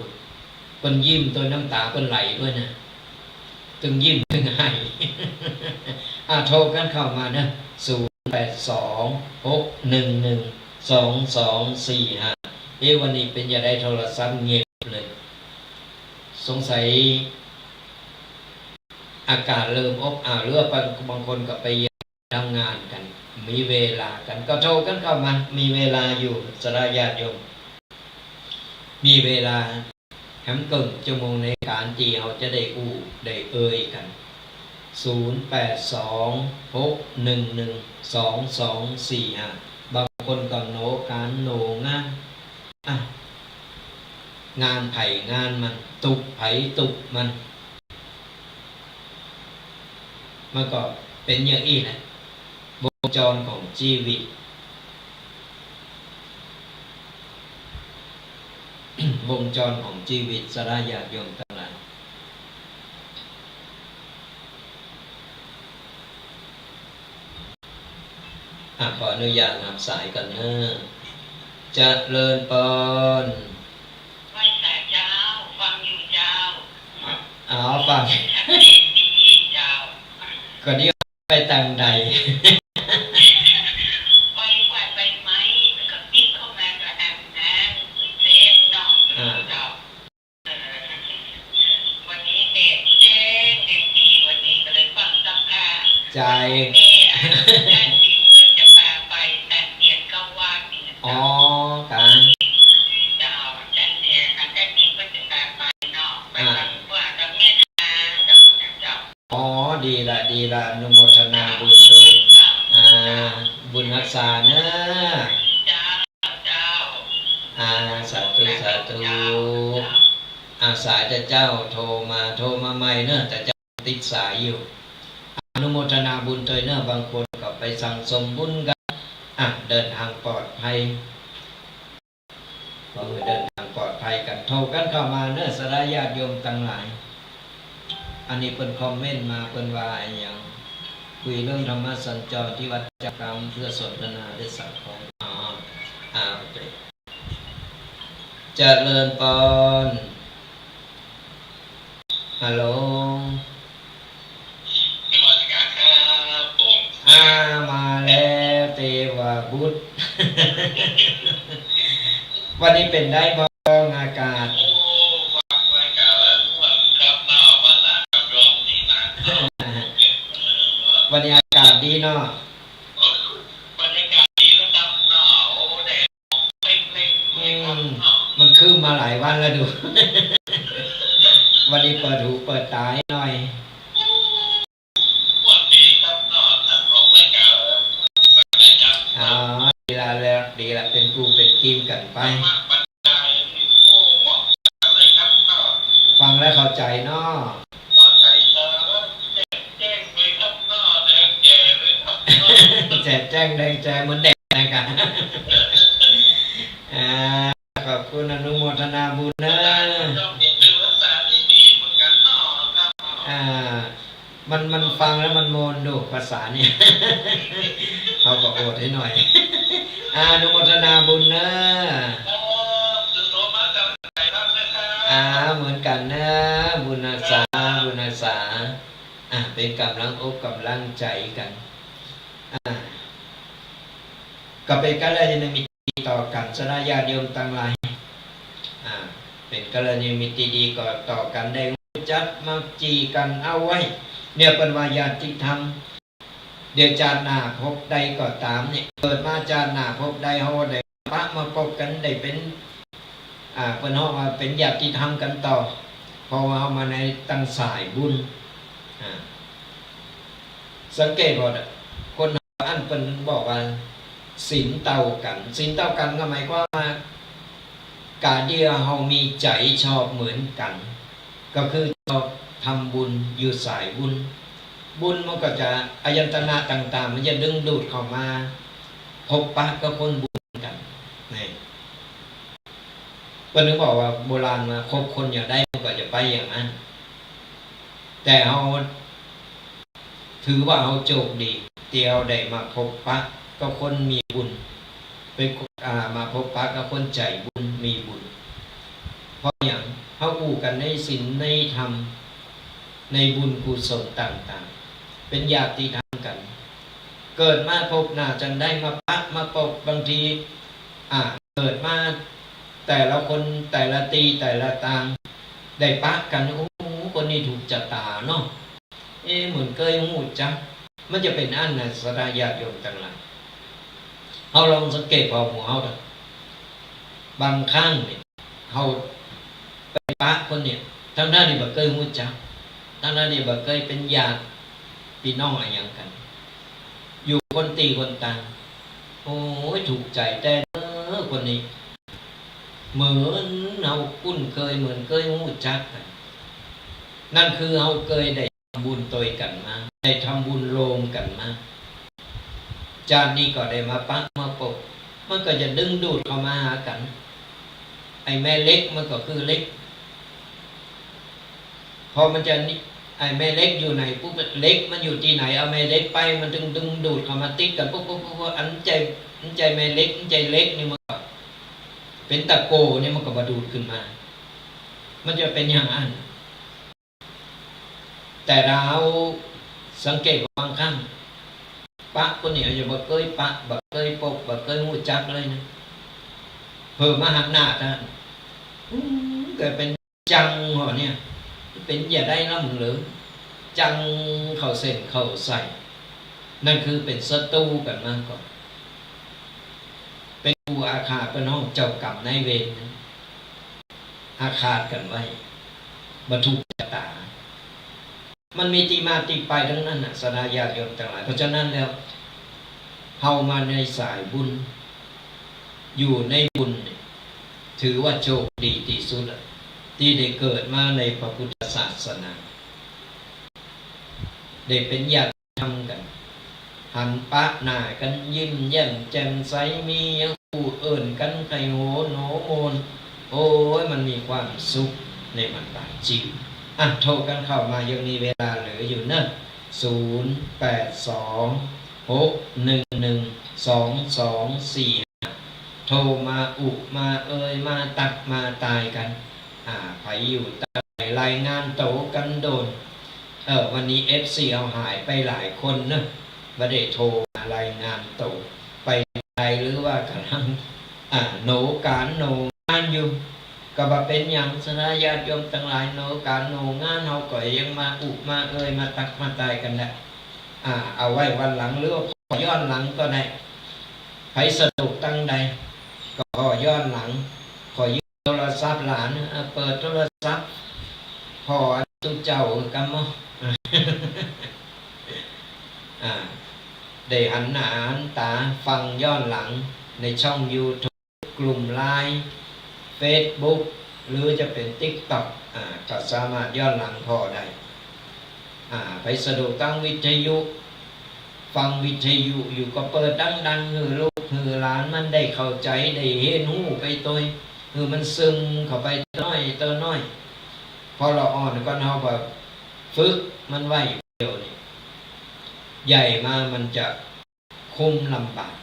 เปิ้นยิ้มตวยน้ำต๋าเปิ้นไหลตวยนะ ตึงยิ้มตึงไห้ อ่ะ โทรกั๋นเข้ามาเนาะ ศูนย์แปดสอง หกหนึ่งหนึ่ง สองสองสี่ห้า เอ๊ะ วันนี้เป๋นจะได๋โทรศัพท์เงียบเลย สงสัยอากาศเริ่มอบอ้าว หรือว่าบาง บางคนก็ไปทำงานกั๋น มีเวลากั๋น ก็โทรกั๋นเข้ามา มีเวลาอยู่ ศรัทธาญาติโยม มีเวลา แหมเกิ่งชั่วโมงในก๋านตี้เฮาจะได้อู้ได้เอ่ยกั๋น ศูนย์แปดสอง หกหนึ่งหนึ่ง สองสองสี่ห้า บางคนก็โหนก๋านโหนงาน อ่ะ งานใผงานมัน ตุ๊กใผตุ๊กมัน มันก็เป๋นอย่างอี้แหละ วงจรของจีวิต วงจรของจีวิต ศรัทธาญาติโยมตังหลาย อ่ะ ขออนุญาตฮับสายก่อนเนาะ เจริญปอน ไหว้สาเจ้า ฟังอยู่เจ้า อ๋อ ฟัง ชัดเจนดีเจ้า ก็นี่ไปตางใด ไปกวาดใบไม้ แล้วก็ปิ๊กเข้ามาก็อาบน้ำเซฟเนาะ อ่า เจ้า เออ วันนี้แดดแจ้งแดดดี วันนี้ก็เลยฟังเจ้าค่ะ ใจ้ วันนี้อาจารย์บินเปิ้นจะปาไปตานเตียนเก้าวัดนี่นะ อ๋อ เจ้า กะ เจ้า อาจารย์เนี่ย อาจารย์บินเปิ้นจะปาไปเนาะ ไป อ่า ฟังกว่ากับเมตตาเจ้า เจ้า อ๋อ ดีละ ดีละ อนุโมทนาบุญตวย อ่า บุญฮักษาเนาะ เจ้า เจ้า อ่า สาธุ สาธุ เจ้า อ่า สายจะเจ้าโทรมา โทรมาใหม่เนาะ จะเจ้าติดสายอยู่ อนุโมทนาบุญตวยเนาะ บางคนก็ไปสั่งสมบุญกั๋น อ่ะ เดินทางปลอดภัย ขอหื้อเดินทางปลอดภัยกั๋น โทรกั๋นเข้ามาเนาะ ศรัทธาญาติโยมตังหลาย อันนี้เปิ้นคอมเมนต์มา เปิ้นว่าอะหยัง คุยเรื่องธรรมสัญจรที่วัดเจ้ากำ เพื่อสนทนาเรื่องสังคม อ๋อ อ่า โอเค เจริญปอน ฮัลโหล นมัสการครับผม อ่า มาแล้วเตวาบุตร วันนี้เป๋นใดพ่องอากาศ โอ้ ฟังรายการแล้วม่วนครับเนาะ ภาษาคำร้องนี่นะ วันนี้อากาศดีเนาะ บรรยากาศดีนะครับเนาะ โอ้ แดด อืม มันครึ้มมาหลายวันแล้วดู วันนี้เปิดหูเปิดตาให้หน่อย วันดีครับเนาะ ท่านออกรายการแล้ว อ๋อ ดีละแล้ว ดีละ เป๋นกู้เป๋นกี๋กั๋นไป ฟังแล้วเข้าใจ๋เนาะ แจ่มแจ้งแดงแจ๋เหมือนแดดนะครับ อ่า ขอบคุณอนุโมทนาบุญเนาะ อ่า มัน มันฟังแล้วมันม่วนดูภาษาเนี่ย เฮาก็อวดให้หน่อย อ่า อนุโมทนาบุญเนาะ อ่า เหมือนกั๋นเนาะ บุญฮักษา บุญฮักษา อ่ะ เป๋นก๋ำลังอกก๋ำลังใจ๋กั๋น อ่ะ ก็เป๋นกัลยาณมิตรดีต่อกั๋น ศรัทธาญาติโยมตังหลาย อ่ะ เป๋นกัลยาณมิตรดีก็ต่อกั๋น ได้ฮู้จักมักจี๋กั๋นเอาไว้ เนี่ยเปิ้นว่าญาติธรรม เดี๋ยวจาติหน้าภพใดก็ต๋ามเนี่ย เกิดมาจาติหน้าภพใด เฮาได้ปะมาปบกั๋น ได้เป๋น อ่า เปิ้นฮ้องว่าเป๋นญาติธรรมกั๋นต่อ เพราะว่าเฮามาในตังสายบุญ อ่า สังเกตบ่ คนอั้นเปิ้นบอกว่าศีลเต้ากั๋น ศีลเต้ากั๋นก็หมายความว่า ก๋านตี้เฮามีใจ๋ชอบเหมือนกั๋น ก็คือชอบทำบุญ อยู่สายบุญ บุญมันก็จะ อายตนะต่างๆ มันจะดึงดูดเข้ามาพบปะกับคนบุญกั๋น นี่ เปิ้นถึงบอกว่าโบราณว่าคบคนอย่างใดมันก็จะไปอย่างนั้น แต่เฮาถือว่าเฮาโจคดีตี้เฮาได้มาพบปะกับคนมีบุญ ไป อ่า มาพบปะกับคนใจ๋บุญมีบุญ เพราะหยัง เฮาอู้กั๋นในศีลในธรรม ในบุญกุศลต่างๆ เป๋นญาติธรรมกั๋น เกิดมาพบหน้าจั่งได้มาปะมาปก บางที อ่า เกิดมาแต่ละคนแต่ละตี้แต่ละตาง ได้ปะกั๋น โอ้ คนนี้ถูกจะต๋าเนาะ เอ๊ะ เหมือนเกยฮู้จัก มันจะเป๋นอั้นนะ ศรัทธาญาติโยมตังหลาย เฮาลองสังเกตผ่อหมู่เฮาเถอะ บางครั้งเนี่ย เฮาไปปะคนเนี่ย ตังๆ ตี้บ่เกยฮู้จัก ตังๆ ตี้บ่เกยเป๋นญาติปี้น้องอะหยังกั๋น อยู่คนตี้คนตาง โอ้ย ถูกใจ๋แต๊เน้อคนนี้ เหมือนเฮาคุ้นเกย เหมือนเกยฮู้จักกั๋น นั่นคือเฮาเกยได้ทำบุญตวยกั๋นมา ได้ทำบุญโฮมกั๋นมา จาตินี้ก็ได้มาปะมาปก มันก็จะดึงดูดเข้ามาหากั๋น ไอ้แม่เหล็กมันก็คือเหล็ก พอมันจะนี่ ไอ้แม่เหล็กอยู่ไหนปุ๊บ เหล็กมันอยู่ตี้ไหน เอาแม่เหล็กไป มันจึงดึงดูดเข้ามาติดกั๋นปุ๊บปุ๊บปุ๊บปุ๊บ อันใจ้ อันใจ้แม่เหล็ก อันใจ้เหล็กนี่มันก็เป๋นตะโกนี่ มันก็บ่ดูดขึ้นมา มันจะเป๋นอย่างอั้น แต่เฮาสังเกตบางครั้ง ปะคนเนี่ยจะบ่เกยปะ บ่เกยปก บ่เกยฮู้จักเลยนะ เผลอมาหันหน้ากั๋น อืม เกิดเป๋นจังหอเนี่ย เป๋นจะได้ลำเหลือ จังเข้าเส้นเข้าสาย นั่นคือเป๋นศัตรู๋กั๋นมาก่อน เป๋นผู้อาฆาต เป๋นฮ้องเจ้ากรรมนายเวรนะ อาฆาตกั๋นไว้ บ่ถูกจะต๋า มันมีตี้มาตี้ไปตังนั้นน่ะ ศรัทธาญาติโยมตังหลาย เพราะฉะนั้นแล้ว เฮามาในสายบุญ อยู่ในบุญเนี่ย ถือว่าโจคดีตี้สุดละ ตี้ได้เกิดมาในพระพุทธศาสนา ได้เป๋นญาติธรรมกั๋น หันปะหน้ากั๋นยิ้มแย้มแจ่มใส มีหยังอู้เอิ้นกั๋นไขโหนโหนโมน โอ้ย มันมีความสุขในบรรดาชีวิต อ่ะ โทรกั๋นเข้ามา ยังมีเวลาเหลืออยู่เนาะ ศูนย์แปดสอง หกหนึ่งหนึ่ง สองสองสี่ห้า โทรมาอุมาเอ่ย มาตั๊กมาตายกั๋น อ่า ใผอยู่ตางใด รายงานตั๋วกั๋นด่วน เออ วันนี้เอฟซีเฮาหายไปหลายคนเนาะ บ่ได้โทรมารายงานตั๋ว ไปใดหรือว่ากำลัง อ่า โหนก๋านโหนงานอยู่ ก็บ่เป๋นหยัง ศรัทธาญาติโยมตังหลาย โหนก๋านโหนงานเฮาก็ยังมาอุมาเอ่ย มาตั๊กมาตายกั๋นได้ อ่า เอาไว้วันหลัง หรือว่าผ่อย้อนหลังก็ได้ ใผสะดวกตางใด ก็ผ่อย้อนหลัง ขอยืมโทรศัพท์หลาน อ่า เปิดโทรศัพท์ ผ่ออันตุ๊เจ้ากั๋นเนาะ อ่า ได้หันหน้าหันต๋าฟังย้อนหลังในช่องยูทูบ กลุ่มไลน์ เฟซบุ๊ก หรือจะเป๋นติ๊กต็อก อ่า ก็สามารถย้อนหลังผ่อได้ อ่า ใผสะดวกตางวิทยุ ฟังวิทยุอยู่ก็เปิดดังๆ หื้อลูกหื้อหลานมันได้เข้าใจ๋ ได้เฮียนฮู้ไปตวย หื้อมันซึมเข้าไปเตื้อน้อยเตื้อน้อย ผ่อละอ่อนก่อนเฮาบ่ฝึกมันไว้เดี๋ยวนี้ ใหญ่มามันจะ คุมลำบาก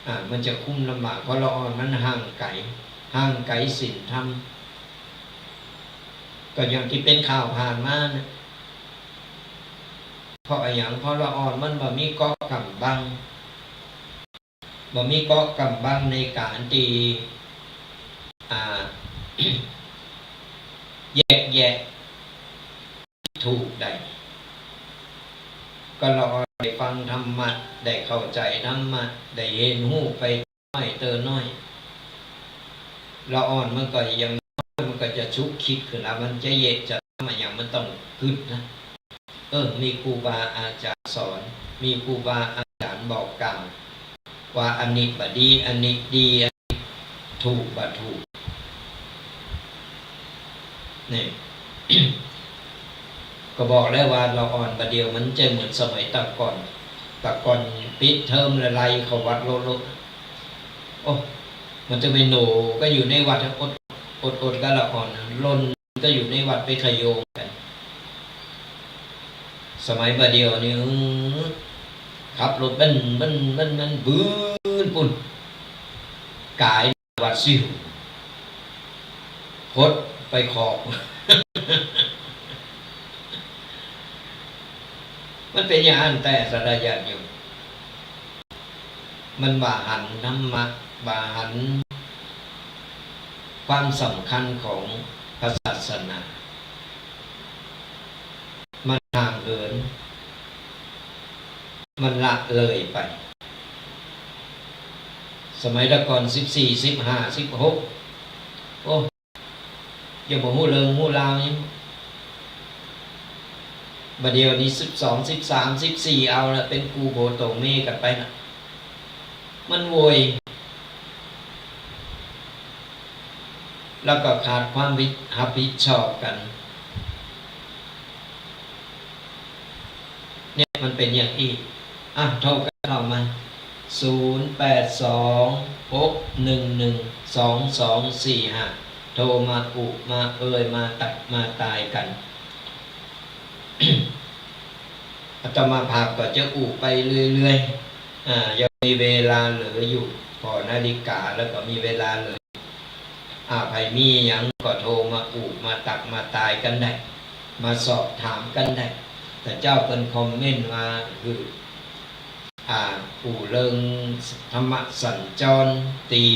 อ่า มันจะคุมลำบาก ผ่อละอ่อนมันห่างไก๋ ห่างไก๋ศีลธรรม ก็อย่างตี้เป๋นข่าวผ่านมานะ เพราะอะหยัง ผ่อละอ่อนมันบ่มีเกราะห์ก๋ำบัง บ่มีเกราะห์ก๋ำบังในก๋านตี้ อ่า แยกแยะ ถูกได้ ก็ละอ่อนได้ฟังธรรมะ ได้เข้าใจ๋ธรรมะ ได้เฮียนฮู้ไปน้อยเตื้อน้อย ละอ่อนมันก็ยัง มันก็จะชุกคิดขึ้นแล้ว มันจะเยะจะทำอะหยัง มันต้องกึ๊ดนะ เออ มีครูบาอาจ๋ารย์สอน มีครูบาอาจ๋ารย์บอกกล่าว ว่าอันนี้บ่ดี อันนี้ดี อันนี้ถูกบ่ถูก นี่ ก็บอกแล้วว่าละอ่อนบ่าเดี่ยวมันจะเหมือนสมัยแต่ก่อน แต่ก่อนปิดเทอมละไล่เข้าวัดโลดๆ โอ้ มันจะไปโหน่ก็อยู่ในวัด อด อดๆ ก็ละอ่อน ลนก็อยู่ในวัดไปขะโยงกั๋น สมัยบ่าเดี่ยวนี่ เออ ขับรถเบ้น เบ้น เบ้น เบ้น บื้นปุ้น ก๋ายวัดซิ่ว พดไปขอบ มันเป๋นอย่างนั้นแต๊ ศรัทธาญาติโยม มันบ่หันธรรมะ บ่หันความสำคัญของพระศาสนา มันห่างเหิน มันละเลยไป สมัยแต่ก่อนสิบสี่ สิบห้า สิบหก โอ้ ยังบ่ฮู้เรื่องฮู้ราวหยัง บ่าเดี่ยวนี้สิบสอง สิบสาม สิบสี่ เอาละ เป๋นกู่โผโต๋เมกั๋นไปนะ มันโวย แล้วก็ขาดความรับผิดชอบกั๋น เนี่ยมันเป๋นอย่างอี้ อ่ะ โทรกั๋นเข้ามา ศูนย์แปดสอง หกหนึ่งหนึ่ง สองสองสี่ห้า โทรมาอุมาเอย มาตั๊กมาตายกั๋น อาตมาภาพก็จะอุไปเรื่อยๆ อ่า ยังมีเวลาเหลืออยู่ ผ่อนาฬิกาแล้วก็มีเวลาเหลือ อ่า ใผมีหยังก็โทรมาอุมาตั๊กมาตายกั๋นได้ มาสอบถามกั๋นได้ แต่เจ้าเปิ้นคอมเมนต์มาหื้อ อ่า อู้เรื่องธรรมสัญจรตี้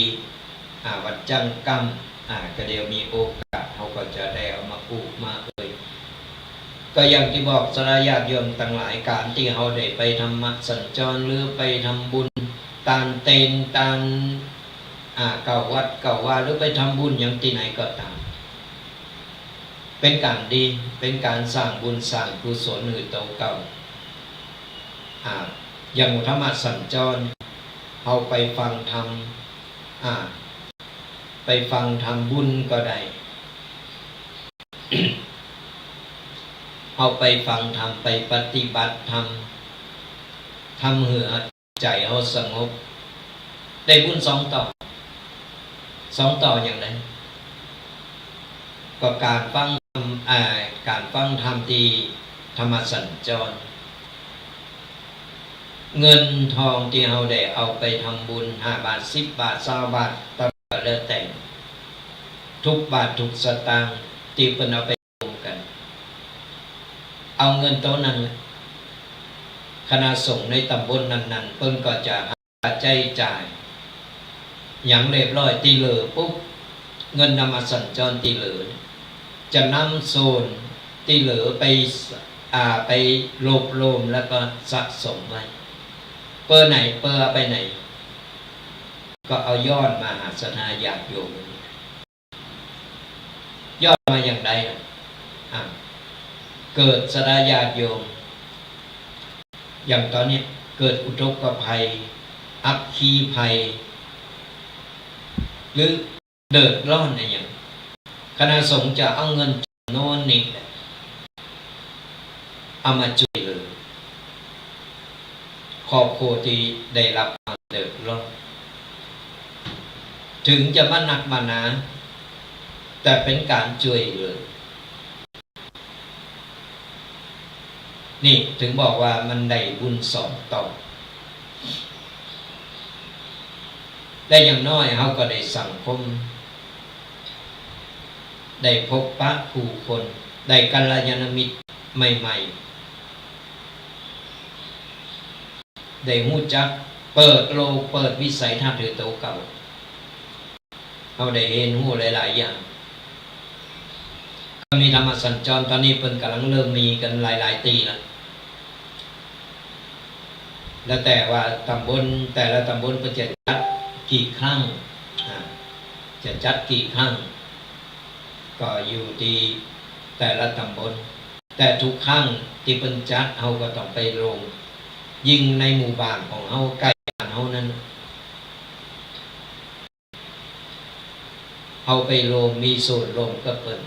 อ่า วัดจั่งก้ำ อ่า ก็เดี๋ยวมีโอกาสเฮาก็จะได้เอามาอู้มาเอ่ย ก็อย่างตี้บอกศรัทธาญาติโยมตังหลาย ก๋านตี้เฮาได้ไปธรรมสัญจร หรือไปทำบุญตานเตน ตาน อ่า เก้าวัดเก้าวา หรือไปทำบุญหยังตี้ไหนก็ต๋าม เป๋นก๋านดี เป๋นก๋านสร้างบุญสร้างกุศลหื้อโตเก่า อ่า อย่างธรรมสัญจร เฮาไปฟังธรรม อ่า ไปฟังธรรมบุญก็ได้ เฮาไปฟังธรรม ไปปฏิบัติธรรม ทำหื้อ ใจ๋เฮาสงบ ได้บุญสองต่อ สองต่ออย่างใด ก็ก๋านฟังธรรม อ่า ก๋านฟังธรรมตี้ธรรมสัญจร เงินทองตี้เฮาได้เอาไปทำบุญ ห้าบาท สิบบาท ซาวบาท ต๋ามก็แล้วแต่ กู้บาทกู้สตางค์ตี้เปิ้นเอาไป รวมกั๋น เอาเงินโตนั้นแหละ คณะสงฆ์ในต๋ำบลนั้นๆ เปิ้นก็จะหักใจ๊จ่าย หยังเรียบร้อย ตี้เหลือปุ๊บ เงินธรรมสัญจรตี้เหลือ จะนำส่วนตี้เหลือไปส- อ่า ไปรวบรวมแล้วก็สะสมไว้ เปื้อไหน เปื้อเอาไปไหน ก็เอาย้อนมาหาศรัทธาญาติโยม ย้อนมาอย่างใดล่ะ อ่ะ เกิดศรัทธาญาติโยม อย่างต๋อนเนี้ยเกิดอุทกภัย อัคคีภัย หรือเดือดร้อนอะหยัง คณะสงฆ์จะเอาเงินจำนวนนี้แหละ เอามาจ้วยเหลือ ครอบครัวตี้ได้รับความเดือดร้อน เถิงจะบ่นักบ่หนา แต่เป๋นก๋านจ้วยเหลือ นี่เถิงบอกว่ามันได้บุญสองต่อ และอย่างน้อยเฮาก็ได้สังคม ได้พบปะผู้คน ได้กัลยาณมิตรใหม่ๆ ได้ฮู้จักเปิดโลก เปิดวิสัยทัศน์หื้อโตเก่า เฮาได้เรียนรู้หลายๆ อย่าง ก็มีธรรมสัญจร ต๋อนนี้เปิ้นก๋ำลังเริ่มมีกั๋นหลายๆ ตี้ละ แล้วแต่ว่าต๋ำบล แต่ละต๋ำบลเปิ้นจะจัดกี่ครั้ง อ่า จะจัดกี่ครั้ง ก็อยู่ตี้แต่ละตำบล แต่ทุกครั้งตี้เปิ้นจัด เฮาก็ต้องไปโฮม ยิ่งในหมู่บ้านของเฮา ใก้บ้านเฮานั้น เฮาไปโฮม มีส่วนร่วมกับเปิ้น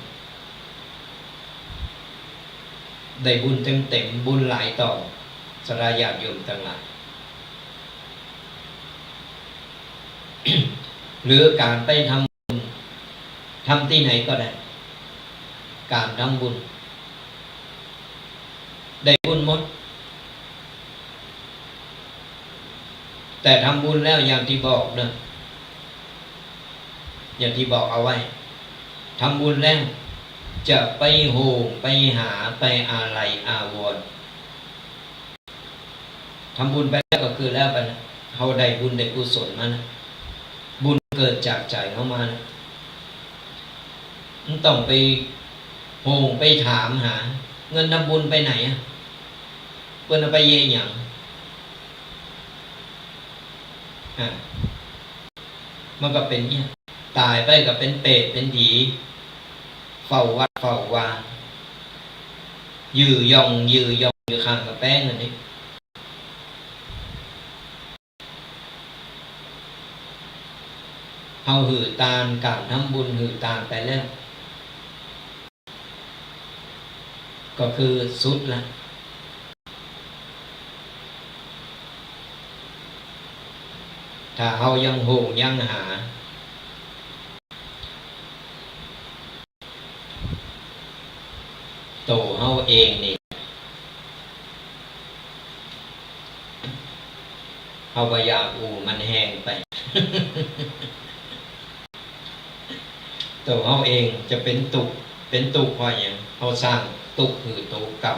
ได้บุญเต็มๆ บุญหลายต่อ ศรัทธาญาติโยมตังหลาย หรือก๋านไปทำบุญ ทำตี้ไหนก็ได้ ก๋านทำบุญ ได้บุญหมด แต่ทำบุญแล้วอย่างตี้บอกเนาะ อย่างตี้บอกเอาไว้ ทำบุญแล้วจะไปโฮม ไปหา ไปอาลัยอาวรณ์ ทำบุญไปแล้วก็คือแล้วไปนะ เฮาได้บุญได้กุศลมานะ บุญเกิดจากใจ๋เฮามานะ บ่ต้องไปโฮมไปถามหา เงินทำบุญไปไหนอะ เปิ้นเอาไปเยียะหยัง อ่ะ มันก็เป๋นเนี่ย ต๋ายไปก็เป๋นเปรตเป๋นผี เฝ้าวัดเฝ้าวา ยื้อย่องยื้อย่องอยู่ข้างกำแปงอันนี้ เฮาหื้อตาน ก๋านทำบุญหื้อตานไปแล้ว ก็คือสุดละ ถ้าเฮายังโฮงยังหา โตเฮาเองนี่ เฮาบ่อยากอู้ มันแฮงไป โตเฮาเองจะเป๋นตุ๊กข์ เป๋นตุ๊กข์เพราะหยัง เฮาสร้างตุ๊กข์หื้อโตเก่า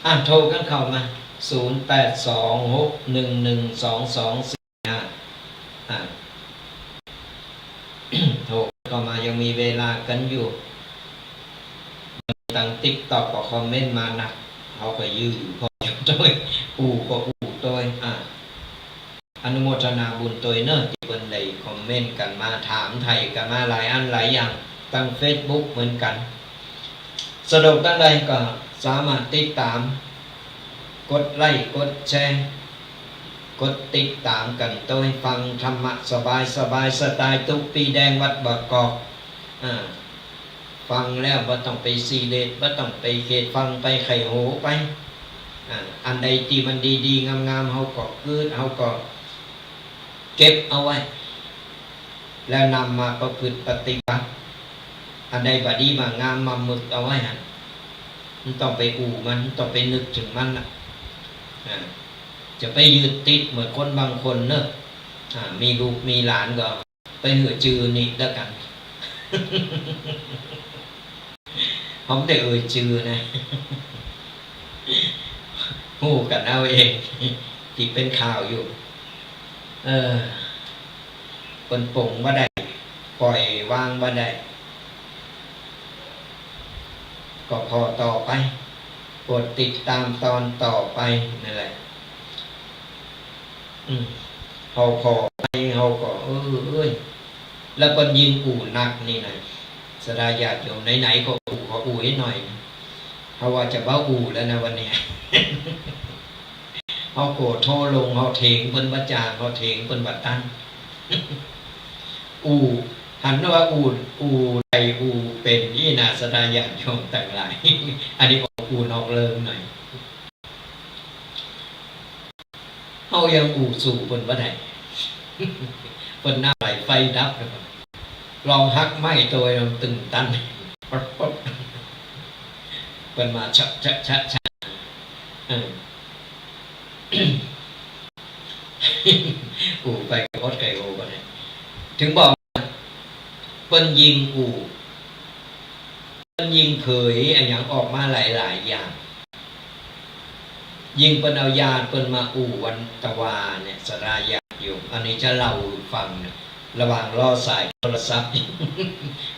อ่ะ โทรกั๋นเข้ามา ศูนย์แปดสองหกหนึ่งหนึ่งสองสองสี่ห้า อ่ะ โทรเข้ามา ยังมีเวลากั๋นอยู่ ตังติ๊กต็อกก็คอมเมนต์มานัก เฮาก็ยื้อ เฮาก็อู้ตวย อู้ก็อู้ตวย อ่ะ อนุโมทนาบุญตวยเนาะ ตี้เปิ้นได้คอมเมนต์กั๋นมา ถามไถ่กั๋นมาหลายอันหลายอย่าง ตังเฟซบุ๊กเหมือนกั๋น สะดวกตังใดก็สามารถติดต๋าม กดไลก์ กดแชร์ กดติดต๋ามกั๋นตวย ฟังธรรมะสบายสบาย สไตล์ตุ๊ปี้แดงวัดบางกอก อ่า ฟังแล้วบ่ต้องไปซีเรียส บ่ต้องไปเขต ฟังไปไขหัวไป อ่า อันใดตี้มันดีๆ งามๆ เฮาก็กึ๊ด เฮาก็เก็บเอาไว้ แล้วนำมาประพฤติปฏิบัติ อันใดบ่ดีบ่งามมาหมึกเอาไว้หั้น บ่ต้องไปอู้มัน บ่ต้องไปนึกเถิงมันน่ะ อ่า จะไปยึดติดเหมือนคนบางคนเนาะ อ่า มีลูกมีหลานก็ ไปหื้อจื้อนี่แล้วกั๋น เฮาบ่ได้เอ่ยจื้อนะ ฮู้กั๋นเอาเอง ตี้เป๋นข่าวอยู่ เออ เปิ้นปลงบ่ได้ ปล่อยวางบ่ได้ ก็ผ่อต่อไป โปรดติดต๋ามตอนต่อไปนั่นแหละ อืม เฮาผ่อไป เฮาก็ เออ เอ้ย แล้วเปิ้นยิ่งอู้นักนี่นะ ศรัทธาญาติโยม ไหนๆ ก็อู้ ก็อู้ให้หน่อย เฮาว่าจะบ่อู้แล้วนะวันนี้ เฮาก็โต้ลง เฮาเถียงเปิ้นบ่จ๋าง เฮาเถียงเปิ้นบ่ตัน อู้ หันว่าอู้ อู้ได้อู้เป๋นอี้นา ศรัทธาญาติโยมตังหลาย อันนี้ออกอู้นอกเรื่องหน่อย เฮายังอู้สู้เปิ้นบ่ได้ เปิ้นน้ำไหลไฟดับ ลองหักไม้ตวย ลองตึงตัน เปิ้นมาชะ ชะ ชะ ชะ เออ อู้ไปก็อดไก่โอบ่ได้ เถิงบอกว่า เปิ้นยิ่งอู้ เปิ้นยิ่งเผยอะหยังออกมาหลายๆ อย่าง ยิ่งเปิ้นเอาญาติเปิ้นมาอู้วันตะวาเนี่ย ศรัทธาญาติโยม อันนี้จะเล่าหื้อฟังเนี่ย ระหว่างรอสายโทรศัพท์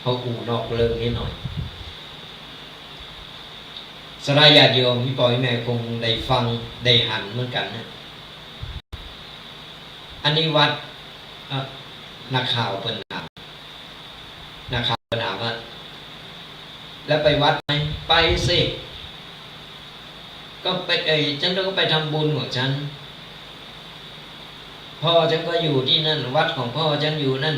เฮาอู้นอกเรื่องนิดหน่อย ศรัทธาญาติโยม อี่ป้ออี่แม่คงได้ฟังได้หันเหมือนกั๋นนะ อันนี้วัด เอ่อ นักข่าวเปิ้นถาม นะครับ ปัญหาว่า แล้วไปวัดไหม ไปสิ ก็ไป เอ่อ ฉันก็ไปทำบุญของฉัน พ่อฉันก็อยู่ที่นั่น วัดของพ่อฉันอยู่นั่น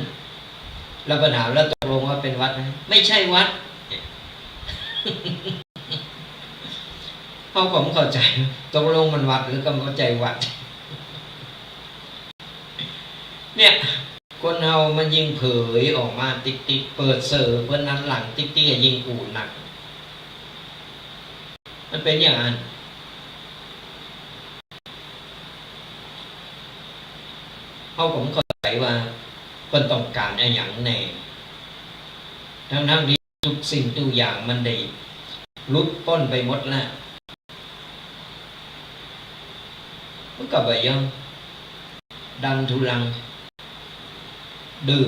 แล้วปัญหา แล้วตกลงว่าเป็นวัดไหม ไม่ใช่วัด เฮาก็บ่เข้าใจ๋ ตกลงมันวัดหรือก็บ่ใจ้วัด เนี่ย คนเฮามันยิ่งเผยออกมาติ๊กๆ เปิดเสื้อเปิ้นหน้าหลังติ๊กๆ ยิ่งอู้หนัก มันเป๋นอย่างนั้น เฮาก็บ่เข้าใจ๋ว่าเปิ้นต้องก๋านอะหยังแน่ ทั้งๆ ตี้ กู้สิ่งกู้อย่างมันได้หลุดป๊นไปหมดแล้ว มันก็บ่ยอม ดันทุรัง ดื้อ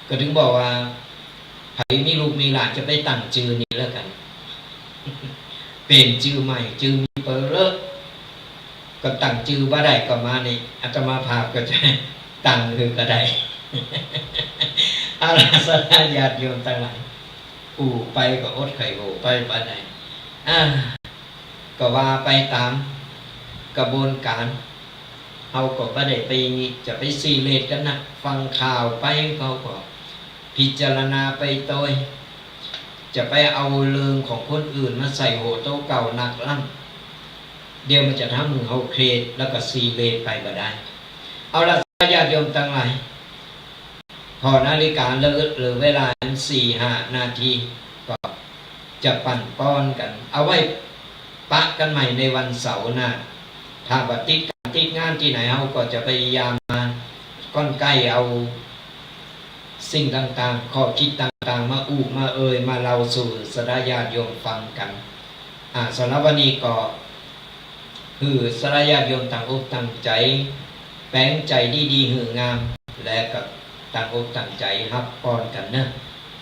ก็ถึงบอกว่า ใผมีลูกมีหลานจะไปตั้งจื้อนี่แล้วกั๋น เป๋นจื้อใหม่ จื้อมีเป๋อเลอะ ก็ตั้งจื้อบ่ได้ก็มานี่ อาตมาภาพก็จะตั้งหื้อก็ได้ เอาล่ะ ศรัทธาญาติโยมตังหลาย อู้ไปก็อดใค่อู้ไปบ่ได้ อ่า ก็ว่าไปต๋ามกระบวนก๋าน เฮาก็บ่ได้ไป จะไปซีเรียสกั๋นนัก ฟังข่าวไป เฮาก็พิจารณาไปตวย จะไปเอาเรื่องของคนอื่นมาใส่หัวโตเก่านักล้ำ เดี๋ยวมันจะทำหื้อเฮาเครียด แล้วก็ซีเรียสไปบ่ได้ เอาล่ะ ญาติโยมตังหลาย ผ่อนาฬิก๋าเหลือ เหลือเวลาสี่ห้านาที ก็จะปั่นป้อนกั๋น เอาไว้ปะกั๋นใหม่ในวันเสาร์หน้า ถ้าว่าติดก๋านติดงานตี้ไหน เฮาก็จะพยายามมาก้อนใก้เอา สิ่งต่างๆ ข้อคิดต่างๆ มาอู้มาเอ่ย มาเล่าสู่ศรัทธาญาติโยมฟังกั๋น อ่า สำหรับวันนี้ก็ หื้อศรัทธาญาติโยมตั้งอกตั้งใจ๋ แป๋งใจ๋ดีๆ หื้องาม และก็ตั้งอกตั้งใจ๋ฮับป้อนกั๋นเนาะ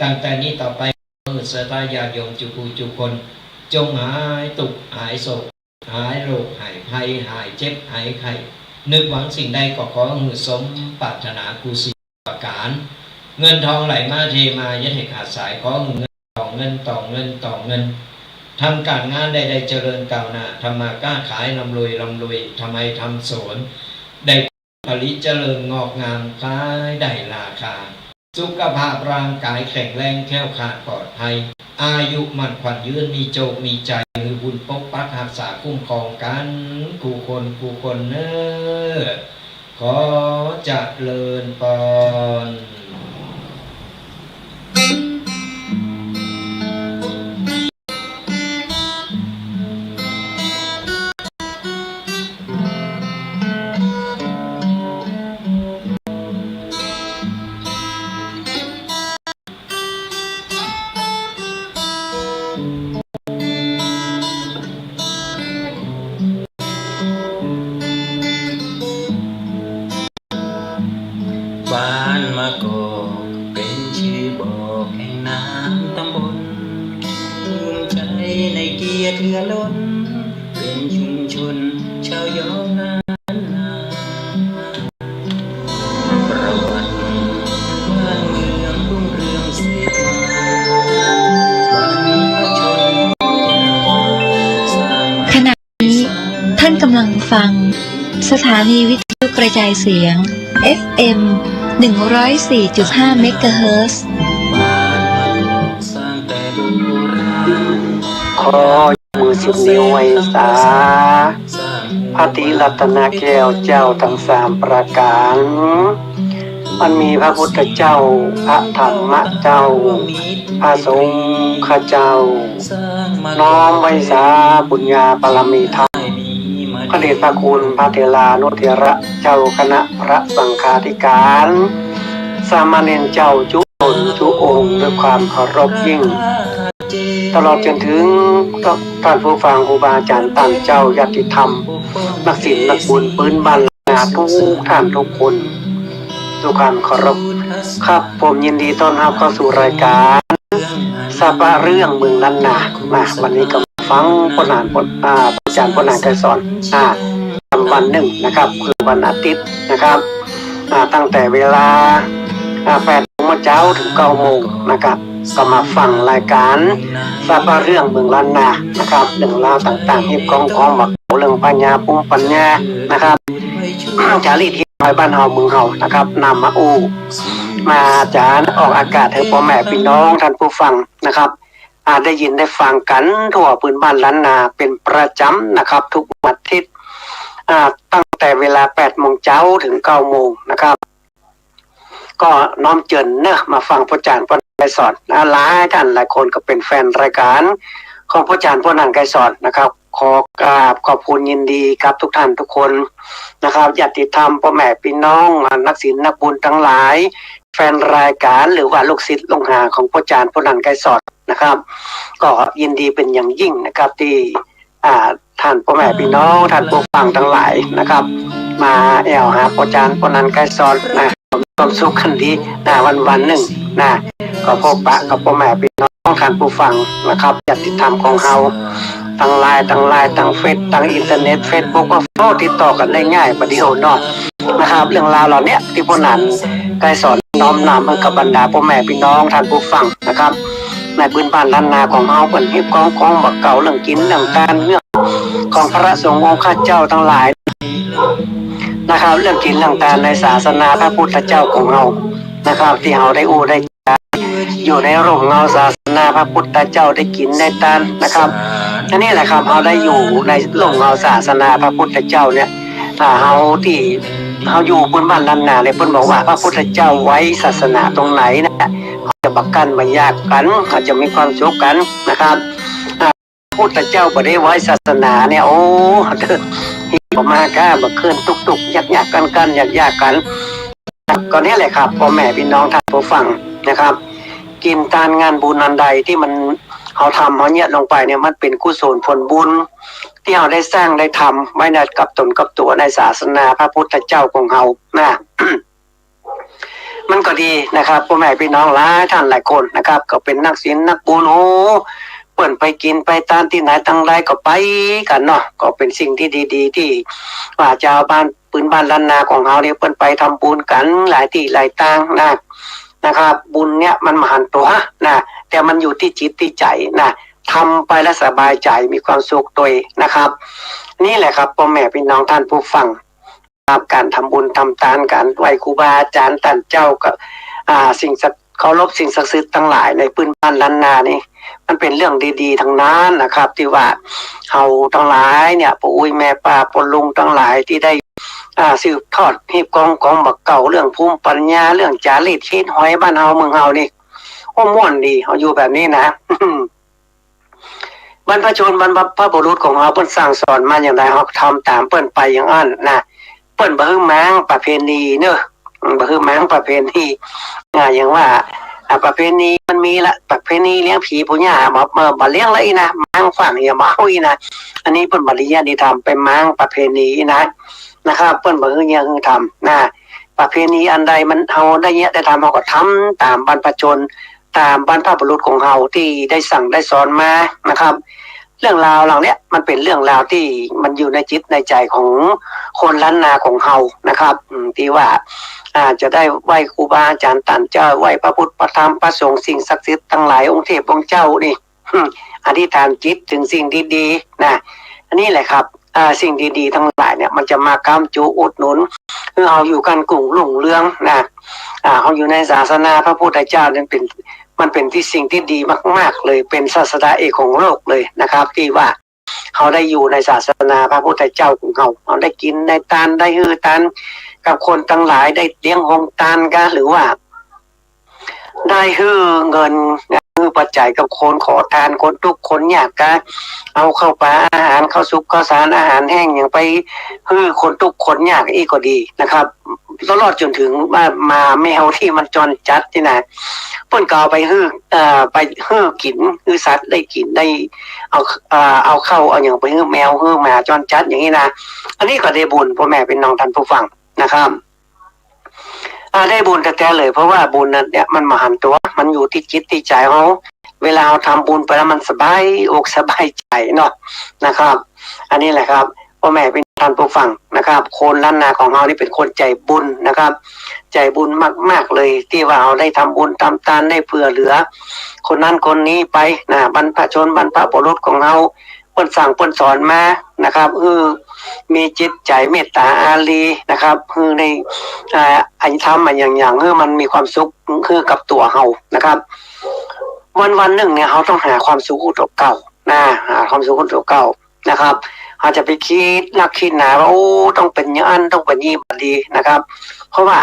ตั้งแต่นี้ต่อไป หื้อศรัทธาญาติโยมจุกู้จุคน จงหายตุ๊กข์หายโศก หายโรคหายภัย หายเจ็บหายไข้ นึกหวังสิ่งใดก็ขอหื้อสมปรารถนากู้สิ่งประก๋าน เงินทองไหลมาเทมา อย่าหื้อขาดสาย ขอหื้อเงินต่อเงิน ต่อเงิน ต่อเงิน ทำก๋านงานได้ ได้เจริญก้าวหน้า ทำมาค้าขายร่ำรวย ร่ำรวย ทำไฮ่ทำสวน ได้ ผลิตเจริญงอกงาม ขายได้ราคา สุขภาพร่างก๋ายแข็งแรง แคล้วคลาดปลอดภัย อายุมั่นขวัญยืน มีโจคมีใจ๋ หื้อบุญปกปักฮักษาคุ้มครองกั๋นกู้คนกู้คนเน้อ ขอเจริญปอน บ้านมะกอกเป๋นจื้อบอกแห่งนามต๋ำบล ภูมิใจ๋ในเกียรติเหลือล้น เป๋นชุมชนชาวยองล้านนา ประวัติบ้านเมืองรุ่งเรืองสืบมา บรรพชน ขณะนี้ท่านกำลังฟังสถานีวิทยุกระจายเสียง เอฟเอ็ม หนึ่งร้อยสี่จุดห้า เมกะเฮิรตซ์ ขอยกมือสิบนิ้วไหว้สา พระตรีรัตนแก้วเจ้าตังสามประก๋าน อันมีพระพุทธเจ้า พระธรรมเจ้า พระสงฆ์เจ้า น้อมไหว้สาบุญญาบารมีธรรม พระเดชพระคุณพระเถรานุเถระเจ้าคณะพระสังฆาธิการ สามเณรเจ้าจุ๊ ต๋นจุองค์ด้วยความเคารพยิ่ง ตลอดจ๋นเถิงต้านผู้ฟังครูบาอาจ๋ารย์ ต้านเจ้าญาติธรรม นักศีลนักบุญปื๊นบ้านนากู้ต้านกู้คน ด้วยความเคารพ ครับ ผมยินดีต้อนฮับเข้าสู่รายก๋าน สาปะเรื่องเมืองล้านนา มา วันนี้ก็ฟังป้อหนาน ป้อ อ่า อาจ๋ารย์ป้อหนานไกรสอน อ่า ประจ๋ำวันนึ่งนะครับ คือวันอาทิตย์นะครับ อ่า ตั้งแต่เวลา อ่า แปดโมง เจ๊าเถิงเก้าโมงนะครับ ก็มาฟังรายก๋านซาบเรื่องเมืองล้านนานะครับ เรื่องราวต่างๆ เกี่ยวกับของหมากเก๋า เรื่องปัญญา ภูมิปัญญานะครับ จารีตฮิตฮอยบ้านเฮาเมืองเฮานะครับ นำมาอู้ มาจ๋าออกอากาศหื้อป้อแม่ปี้น้องท่านผู้ฟังนะครับ อ่า ได้ยินได้ฟังกั๋นทั่วปื้นบ้านล้านนาเป๋นประจ๋ำนะครับ ทุกวันอาทิตย์ อ่า ตั้งแต่เวลาแปดโมงเจ๊าเถิงเก้าโมงนะครับ ก็น้อมเจิญเนาะ มาฟังป้อจ๋ารย์ป้อนันท์ไกรสอน อ่า หลายต้านหลายคนก็เป๋นแฟนรายก๋านของป้อจ๋ารย์ป้อนันท์ไกรสอนนะครับ ขอกราบขอบคุณยินดีกับทุกท่านทุกคนนะครับ ญาติธรรม ป้อแม่ปี้น้อง อ่า นักศีลนักบุญตังหลาย แฟนรายก๋าน หรือว่าลูกศิษย์ลูกหาของป้อจ๋ารย์ป้อนันท์ไกรสอนนะครับ ก็ยินดีเป๋นอย่างยิ่งนะครับ ตี้ อ่า ต้านป้อแม่ปี้น้อง ต้านผู้ฟังตังหลายนะครับ มาแอ่วหาป้อจ๋ารย์ป้อนันท์ไกรสอนนะ มีความสุขกั๋นดีนะ วันๆ นึ่งนะ ก็พบปะกับป้อแม่ปี้น้อง ต้านผู้ฟังนะครับ ญาติธรรมของเฮา ตังไลน์ ตังไลน์ ตังเฟซ ตังอินเทอร์เน็ต เฟซบุ๊ก ก็โต้ติดต่อกั๋นได้ง่าย บ่าเดี่ยวเนาะ นะครับ เรื่องราวเหล่าเนี้ยตี้ป้อนันท์ไกรสอนน้อมนำหื้อกับบรรดาป้อแม่ปี้น้องต้านผู้ฟังนะครับ ในปื้นบ้านล้านนาของเฮา เปิ้นฮิตของ ของหมากเก๋า เรื่องกิ๋นเรื่องตาน เรื่องของพระสงฆ์องค์ข้าเจ้าตังหลายนะครับ เรื่องกิ๋นเรื่องตานในศาสนาพระพุทธเจ้าของเฮานะครับ ตี้เฮาได้อู้ได้จ๋าอยู่ในร่มเงาศาสนาพระพุทธเจ้า ได้กิ๋นได้ตานนะครับ อันนี้แหละครับ เฮาได้อยู่ในร่มเงาศาสนาพระพุทธเจ้าเนี่ย อ่า เฮาตี้ เฮาอยู่ปื้นบ้านล้านนาเนี่ย เปิ้นบอกว่าพระพุทธเจ้าไว้ศาสนาตรงไหนนะ เฮาจะบ่กั้นบ่อยากกั๋น เฮาจะมีความสุขกั๋นนะครับ อ่า พระพุทธเจ้าบ่ได้ไว้ศาสนาเนี่ย โอ้ ฮิตออกมาก้า บ่เคิ่น ตุ๊กๆ ยากๆ กั้นๆ ยากๆ กั๋น ก็เนี่ยแหละครับ ป้อแม่ปี้น้องต้านผู้ฟังนะครับ กิ๋นตานงานบุญอันใดตี้มัน เฮาทำ เฮาเยียะลงไปเนี่ย มันเป๋นกุศลผลบุญ ตี้เฮาได้สร้างได้ทำไว้ในกับตนกับตั๋วในศาสนาพระพุทธเจ้าของเฮานะ มันก็ดีนะครับ ป้อแม่ปี้น้องหลายต้านหลายคนนะครับ ก็เป๋นนักศีลนักบุญ โอ้ เปิ้นไปกิ๋นไปตานตี้ไหนตังใดก็ไปกั๋นเนาะ ก็เป๋นสิ่งตี้ดีๆ ตี้ว่าจาวบ้าน ปื้นบ้านล้านนาของเฮาเนี่ย เปิ้นไปทำบุญกั๋นหลายตี้หลายตางนะ นะครับ บุญเนี่ยมันบ่หันตั๋วนะ แต่มันอยู่ตี้จิตตี้ใจ๋นะ ทำไปแล้วสบายใจ๋ มีความสุขตวยนะครับ นี่แหละครับ ป้อแม่ปี้น้องต้านผู้ฟังครับ ก๋านทำบุญทำตาน ก๋านไหว้ครูบาอาจ๋ารย์ต้านเจ้า ก็ อ่า สิ่งศักดิ์ เคารพสิ่งศักดิ์สิทธิ์ตังหลายในปื้นบ้านล้านนานี่ มันเป๋นเรื่องดีๆ ตังนั้นนะครับ ตี้ว่าเฮาตังหลายเนี่ย ป้ออุ๊ยแม่ป้าป้อลุงตังหลายตี้ได้ อ่า สืบทอดฮิตของ ของหมากเก๋า เรื่องภูมิปัญญา เรื่องจารีตฮิตฮอยบ้านเฮาเมืองเฮานี่ โอ้ ม่วนดี เฮาอยู่แบบนี้นะ บรรพชน บรรพบุรุษของเฮา เปิ้นสั่งสอนมาอย่างใด เฮาก็ทำต๋ามเปิ้นไปอย่างอั้นนะ เปิ้นบ่หื้อม้างประเพณีเนาะ อืม บ่หื้อม้างประเพณี อ่า อย่างว่า อ่า ประเพณีมันมีละ ประเพณีเลี้ยงผีปู่ย่า บ่ บ่ บ่เลี้ยงละอี้นะ ม้างขว้างเหียบ่เอาอี้นะ อันนี้เปิ้นบ่ได้เยียะได้ทำ ไปม้างประเพณีอี้นะ นะครับ เปิ้นบ่หื้อเยียะหื้อทำนะ ประเพณีอันใดมัน เฮาได้เยียะได้ทำ เฮาก็ทำต๋ามบรรพชน ต๋ามบรรพบุรุษของเฮาตี้ได้สั่งได้สอนมานะครับ เรื่องราวเหล่าเนี้ยมันเป๋นเรื่องราวตี้มันอยู่ในจิตในใจ๋ของคนล้านนาของเฮานะครับ อืม ตี้ว่า อ่า จะได้ไหว้ครูบาอาจ๋ารย์ต้านเจ้า ไหว้พระพุทธพระธรรมพระสงฆ์สิ่งศักดิ์สิทธิ์ตังหลาย องค์เทพองค์เจ้านี่ อืม อธิษฐานจิตเถิงสิ่งดีๆ นะ อันนี้แหละครับ อ่า สิ่งดีๆ ตังหลายเนี่ย มันจะมาค้ำจุอุดหนุน คือเฮาอยู่กั๋นกุ้งรุ่งเรืองนะ อ่า เฮาอยู่ในศาสนาพระพุทธเจ้าเนี่ยเป๋น มันเป๋นตี้สิ่งตี้ดีมากๆ เลย เป๋นศาสดาเอกของโลกเลยนะครับ ตี้ว่าเฮาได้อยู่ในศาสนาพระพุทธเจ้าของเฮา เฮาได้กิ๋นได้ตาน ได้หื้อตานกับคนตังหลาย ได้เลี้ยงโฮงตานกา หรือว่า ได้หื้อเงิน หื้อปัจจัยกับคนขอตาน คนตุ๊กข์คนยากกา เอาข้าวป๋าอาหาร ข้าวสุกข้าวสาร อาหารแห้งหยังไปหื้อคนตุ๊กข์คนยากอี้ก็ดีนะครับ ตลอดจ๋นเถิงว่ามาแมวตี้มันจรจัดนี่นะ เปิ้นก็เอาไปหื้อ เอ่อ ไปหื้อกิ๋น หื้อสัตว์ได้กิ๋นได้ เอา เอ่อ เอาข้าวเอาหยังไปหื้อแมวหื้อหมาจรจัดอย่างนี้นะ อันนี้ก็ได้บุญ ป้อแม่ปี้น้องต้านผู้ฟังนะครับ อ่า ได้บุญแต๊ๆ เลย เพราะว่าบุญนั้นเนี่ยมันบ่หันตั๋ว มันอยู่ตี้จิตตี้ใจ๋เฮา เวลาเฮาทำบุญไปแล้วมันสบายอกสบายใจ๋เนาะนะครับ อันนี้แหละครับ ป้อแม่ปี้ ท่านผู้ฟังนะครับ คนล้านนาของเฮานี่เป๋นคนใจ๋บุญนะครับ ใจ๋บุญมากๆ เลย ตี้ว่าเฮาได้ทำบุญทำตาน ได้เผื่อเหลือคนนั้นคนนี้ไปนะ บรรพชนบรรพบุรุษของเฮา เปิ้นสั่งเปิ้นสอนมานะครับ หื้อมีจิตใจ๋เมตต๋าอารีนะครับ หื้อได้ อ่า อันธรรมอันอย่างๆ หื้อมันมีความสุข หื้อกับตั๋วเฮานะครับ วันๆ นึ่งเนี่ย เฮาต้องหาความสุขหื้อตั๋วเก่านะ หาความสุขหื้อตั๋วเก่านะครับ เฮาจะไปกึ๊ดนักกึ๊ดหนาว่า โอ้ ต้องเป๋นอย่างอั้น ต้องเป๋นอย่างนี้ บ่ดีนะครับ เพราะว่า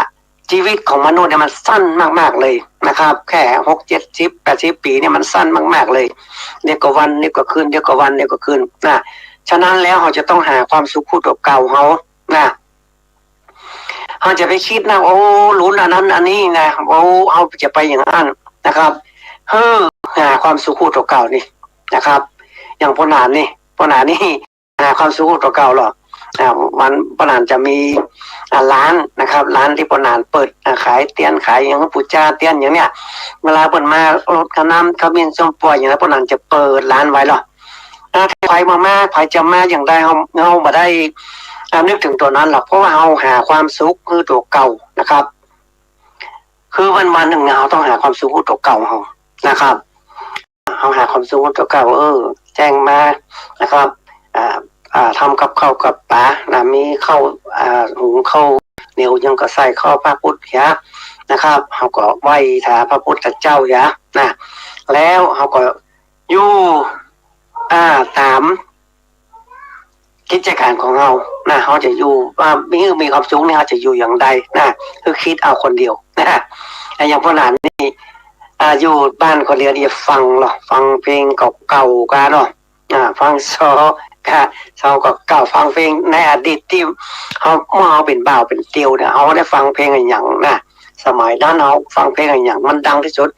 จีวิตของมนุษย์เนี่ยมันสั้นมากๆ เลยนะครับ แค่หก เจ็ดสิบ แปดสิบ ปี๋เนี่ยมันสั้นมากๆ เลย เดี๋ยวก็วัน เดี๋ยวก็คืน เดี๋ยวก็วัน เดี๋ยวก็คืนนะ ฉะนั้นแล้วเฮาจะต้องหาความสุขหื้อตั๋วเก่าเฮานะ เฮาจะไปกึ๊ดนะ โอ้ ลุ้นอันนั้นอันนี้นะ โอ้ เฮาจะไปอย่างอั้นนะครับ หื้อหาความสุขหื้อตั๋วเก่านี่นะครับ อย่างป้อหนานนี่ ป้อหนานนี่ หาความสุขหื้อตั๋วเก่าลอ อ่า วัน ป้อหนานจะมี อ่า ร้านนะครับ ร้านตี้ป้อหนานเปิด อ่า ขายเตียน ขายอย่าง ปู๋จาเตียนอย่างเนี้ย เวลาเปิ้นมา รดน้ำขมิ้นส้มป่วยอย่างนั้น ป้อหนานจะเปิดร้านไว้ลอ อ่า ถ้าใผบ่มา ใผจะมาอย่างใด เฮา เฮาบ่ได้ อ่า นึกเถิงตั๋วนั้นหรอก เพราะว่าเฮาหาความสุขหื้อตั๋วเก่านะครับ คือวันๆ นึ่งเนี่ย เฮาต้องหาความสุขหื้อตั๋วเก่าเฮานะครับ เฮาหาความสุขหื้อตั๋วเก่า เออ แจ้งมานะครับ อ่า อ่า ทำกับข้าวกับป๋านะ มีข้าว อ่า หุงข้าวเหนียวหยังก็ใส่ข้าวพระพุทธเหียนะครับ เฮาก็ไหว้ถาพระพุทธเจ้าเหียนะ แล้วเฮาก็อยู่ อ่า ต๋าม กิจก๋านของเฮานะ เฮาจะอยู่ อ่า มี มีความสุขนี่ เฮาจะอยู่อย่างใดนะ คือกึ๊ดเอาคนเดียวนะ อ่า อย่างป้อหนานนี่ อ่า อยู่บ้านคนเดียวนี่ฟังลอ ฟังเพลงเก่าๆ กาเนาะ อ่า ฟังซอ กา ซอเก่าๆ ฟังเพลงในอดีตตี้เฮา เมื่อเฮาเป๋นบ่าวเป๋นเตียวเนี่ย เฮาได้ฟังเพลงอะหยังนะ สมัยนั้นเฮาฟังเพลงอะหยังมันดังตี้สุด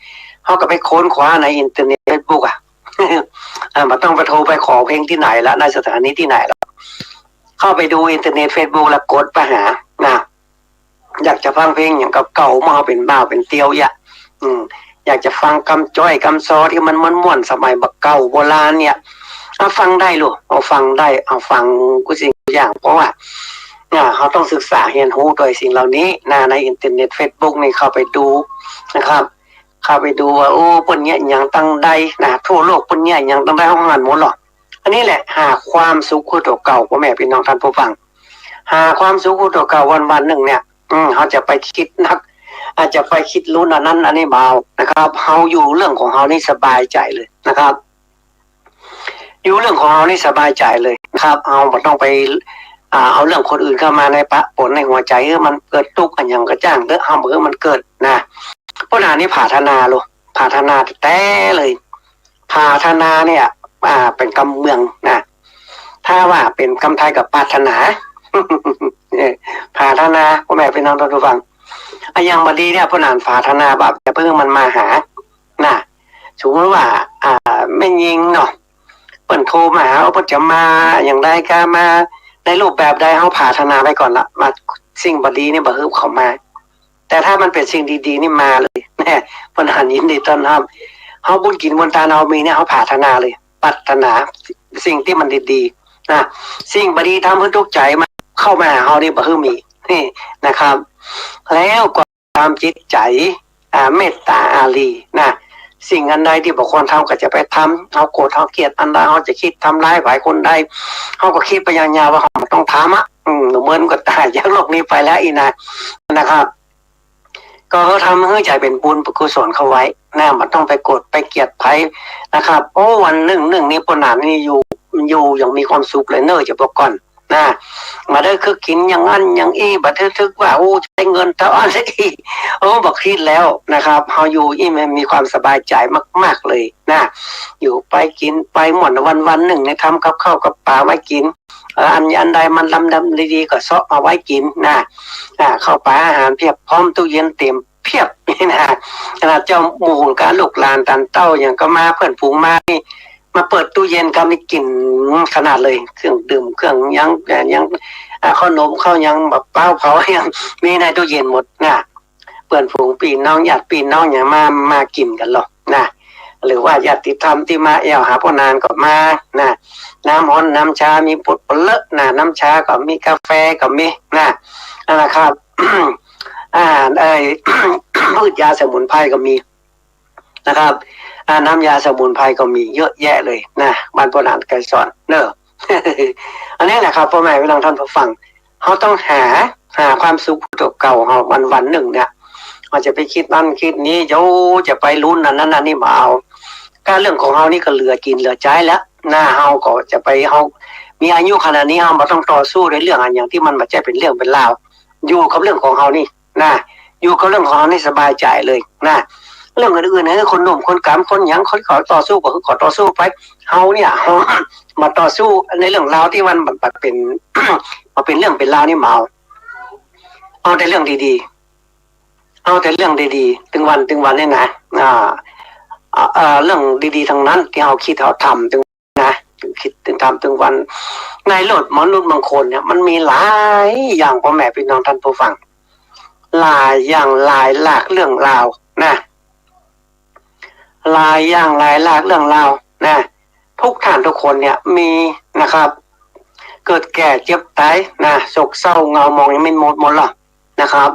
เฮาก็ไปค้นคว้าในอินเทอร์เน็ต เฟซบุ๊ก อะ อ่า บ่ต้องไปโทรไปขอเพลงตี้ไหนละ ในสถานีตี้ไหนละ เข้าไปดูอินเทอร์เน็ต เฟซบุ๊ก แล้วกดไปหานะ อยากจะฟังเพลงอย่างเก่าๆ เมื่อเฮาเป๋นบ่าวเป๋นเตียวเหีย อืม อยากจะฟังกำจ้อยกำซอตี้มันม่วนๆ สมัยบ่าเก่าโบราณเนี่ย เอาฟังได้ลูก เอาฟังได้ เอาฟังกู้สิ่งกู้อย่าง เพราะว่า อ่า เฮาต้องศึกษาเฮียนฮู้ตวยสิ่งเหล่านี้นะ ในอินเทอร์เน็ต เฟซบุ๊ก นี่เข้าไปดูนะครับ เข้าไปดูว่า โอ้ เปิ้นเยียะหยังตังใดนะ ทั่วโลกเปิ้นเยียะหยังตังใด เฮาหันหมดลอ อันนี้แหละ หาความสุขหื้อตั๋วเก่า ป้อแม่ปี้น้องต้านผู้ฟัง หาความสุขหื้อตั๋วเก่าวันๆ นึ่งเนี่ย อืม เฮาจะไปกึ๊ดนัก อาจจะไปกึ๊ดลุ้นอันนั้นอันนี้บ่เอานะครับ เฮาอยู่เรื่องของเฮานี่สบายใจ๋เลยนะครับ อยู่เรื่องของเฮานี่สบายใจ๋เลยนะครับ เฮาบ่ต้องไป อ่า เอาเรื่องคนอื่นเข้ามาในปะปนในหัวใจ๋ หื้อมันเกิดตุ๊กข์อะหยังก็จ้างเต๊อะ เฮาบ่หื้อมันเกิดนะ ป้อหนานนี่ผาถนาลอ ผาถนาแต๊ๆ เลย ผาถนาเนี่ย อ่า เป๋นกำเมืองนะ ถ้าว่าเป๋นกำไทยก็ปรารถนา เออ ผาถนา ป้อแม่ปี้น้องต้านผู้ฟัง อะหยังบ่ดีเนี่ย ป้อหนานผาถนาบ่า จะเปิ้นหื้อมันมาหานะ สมมุติว่า อ่า แม่ญิงเนาะ เปิ้นโทรมาหา เปิ้นจะมาอย่างใดกา มาในรูปแบบใด เฮาผาถนาไปก่อนละ ว่าสิ่งบ่ดีนี่บ่หื้อเขามา แต่ถ้ามันเป๋นสิ่งดีๆ นี่มาเลย แน่ ป้อหนานยินดีต้อนฮับ เฮาบุญกิ๋นบุญตานเฮามีเนี่ย เฮาผาถนาเลย ปรารถนาสิ่งตี้มันดีๆ นะ สิ่งบ่ดีทำหื้อตุ๊กข์ใจ๋มา เข้ามาหาเฮานี่บ่หื้อมี นี่นะครับ แล้วก็ต๋ามจิตใจ๋ อ่า เมตต๋าอารีนะ สิ่งอันใดตี้บ่ควรทำก็จะไปทำ เฮาโกรธเฮาเกลียดอันใด เฮาจะกึ๊ดทำร้ายใผคนใด เฮาก็กึ๊ดไปยาวๆ ว่าเฮาบ่ต้องทำอะ อืม เมินก็ต๋ายจากโลกนี้ไปแล้วอี้นะ นะครับ ก็เฮาทำหื้อใจ๋เป๋นบุญเป๋นกุศลเข้าไว้นะ บ่ต้องไปโกรธไปเกลียดใผนะครับ โอ้ วันนึ่งๆ นี่ป้อหนานนี่อยู่ อยู่อย่างมีความสุขเลยเน่อ จะบอกก่อน นะ บ่ได้คึกกิ๋นอย่างอั้นอย่างอี้ บ่ได้คึกว่า โอ้ ใจ๊เงินเต้าอั้นอี้ โอ้ บ่กึ๊ดแล้วนะครับ เฮาอยู่อี้มันมีความสบายใจ๋มากๆ เลยนะ อยู่ไปกิ๋นไปม่วน วันๆ นึ่งเนี่ย ทำกับข้าวกับป๋าไว้กิ๋น เอ่อ อัน อันใดมันลำๆ ดีๆ ก็เซาะเอาไว้กิ๋นนะ อ่า ข้าวป๋าอาหารเพียบพร้อม ตู้เย็นเต๋มเพียบนี่นะ ขนาดเจ้าหมู่กับลูกหลานตานเต้าหยังก็มา เปื้อนฝูงมานี่ มาเปิดตู้เย็นก็มีกลิ่นขนาดเลย เครื่องดื่ม เครื่องหยัง เอ่อ หยัง อ่า ขนม ข้าวหยัง บ่าเป๊า เผา หยัง มีในตู้เย็นหมดนะ เปื้อนฝูงปี้น้อง ญาติปี้น้องหยังมา มากิ๋นกั๋นลอนะ หรือว่าญาติธรรมตี้มาแอ่วหาป้อหนานก็มานะ น้ำฮ้อนน้ำชามีปุ๊ดปะเลอะนะ น้ำชาก็มี กาแฟก็มีนะ นั่นแหละครับ อ่า เอ่ย พืชยาสมุนไพรก็มีนะครับ อ่า น้ำยาสมุนไพรก็มีเยอะแยะเลยนะ บ้านป้อหนานไกรสอนเนอะ อันนี้แหละครับ ป้อแม่พี่น้องต้านผู้ฟัง เฮาต้องหา หาความสุขเก่าๆ เฮาวันๆ นึ่งเนี่ย เฮาจะไปกึ๊ดนั่นกึ๊ดนี้ โย จะไปลุ้นอันนั้นอันนี้บ่เอา ก้าเรื่องของเฮานี่ก็เหลือกิ๋นเหลือใจ๊แล้วนะ เฮาก็จะไป เฮามีอายุขนาดนี้ เฮาบ่ต้องต่อสู้ในเรื่องอันหยังตี้มันบ่ใจ้เป๋นเรื่องเป๋นราว อยู่กับเรื่องของเฮานี่นะ อยู่กับเรื่องของเฮานี่สบายใจ๋เลยนะ เรื่องอื่นๆ หื้อคนหนุ่มคนก๋ำคนหยังคนเขาต่อสู้ก็หื้อเขาต่อสู้ไป เฮาเนี่ย เฮามาต่อสู้ในเรื่องราวตี้มันบ่เป๋น บ่เป๋นเรื่องเป๋นราวนี่บ่เอา เอาแต่เรื่องดีๆ เอาแต่เรื่องดีๆ ตึงวันตึงวันเนี่ยนะ อ่า อ่า เอ่อ เรื่องดีๆ ตังนั้นตี้เฮากึ๊ดเฮาทำตึงนะ กึ๊ดตึงทำตึงวัน ในโลกมนุษย์บางคนเนี่ย มันมีหลายอย่าง ป้อแม่พี่น้องต้านผู้ฟัง หลายอย่างหลายหลากเรื่องราวนะ หลายอย่างหลายหลากเรื่องราวนะ ทุกท่านทุกคนเนี่ยมีนะครับ เกิดแก่เจ็บต๋ายนะ โศกเศร้าเหงาหมองยังไม่หมดหมดละนะครับ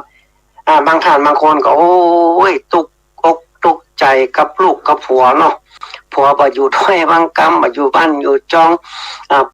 อ่า บางท่านบางคนก็ โอ้ย ตุ๊กอกตุ๊กใจ๋กับลูกกับผัวเนาะ ผัวบ่อยู่ถ้วยบังกำ บ่อยู่บ้านอยู่จอง อ่า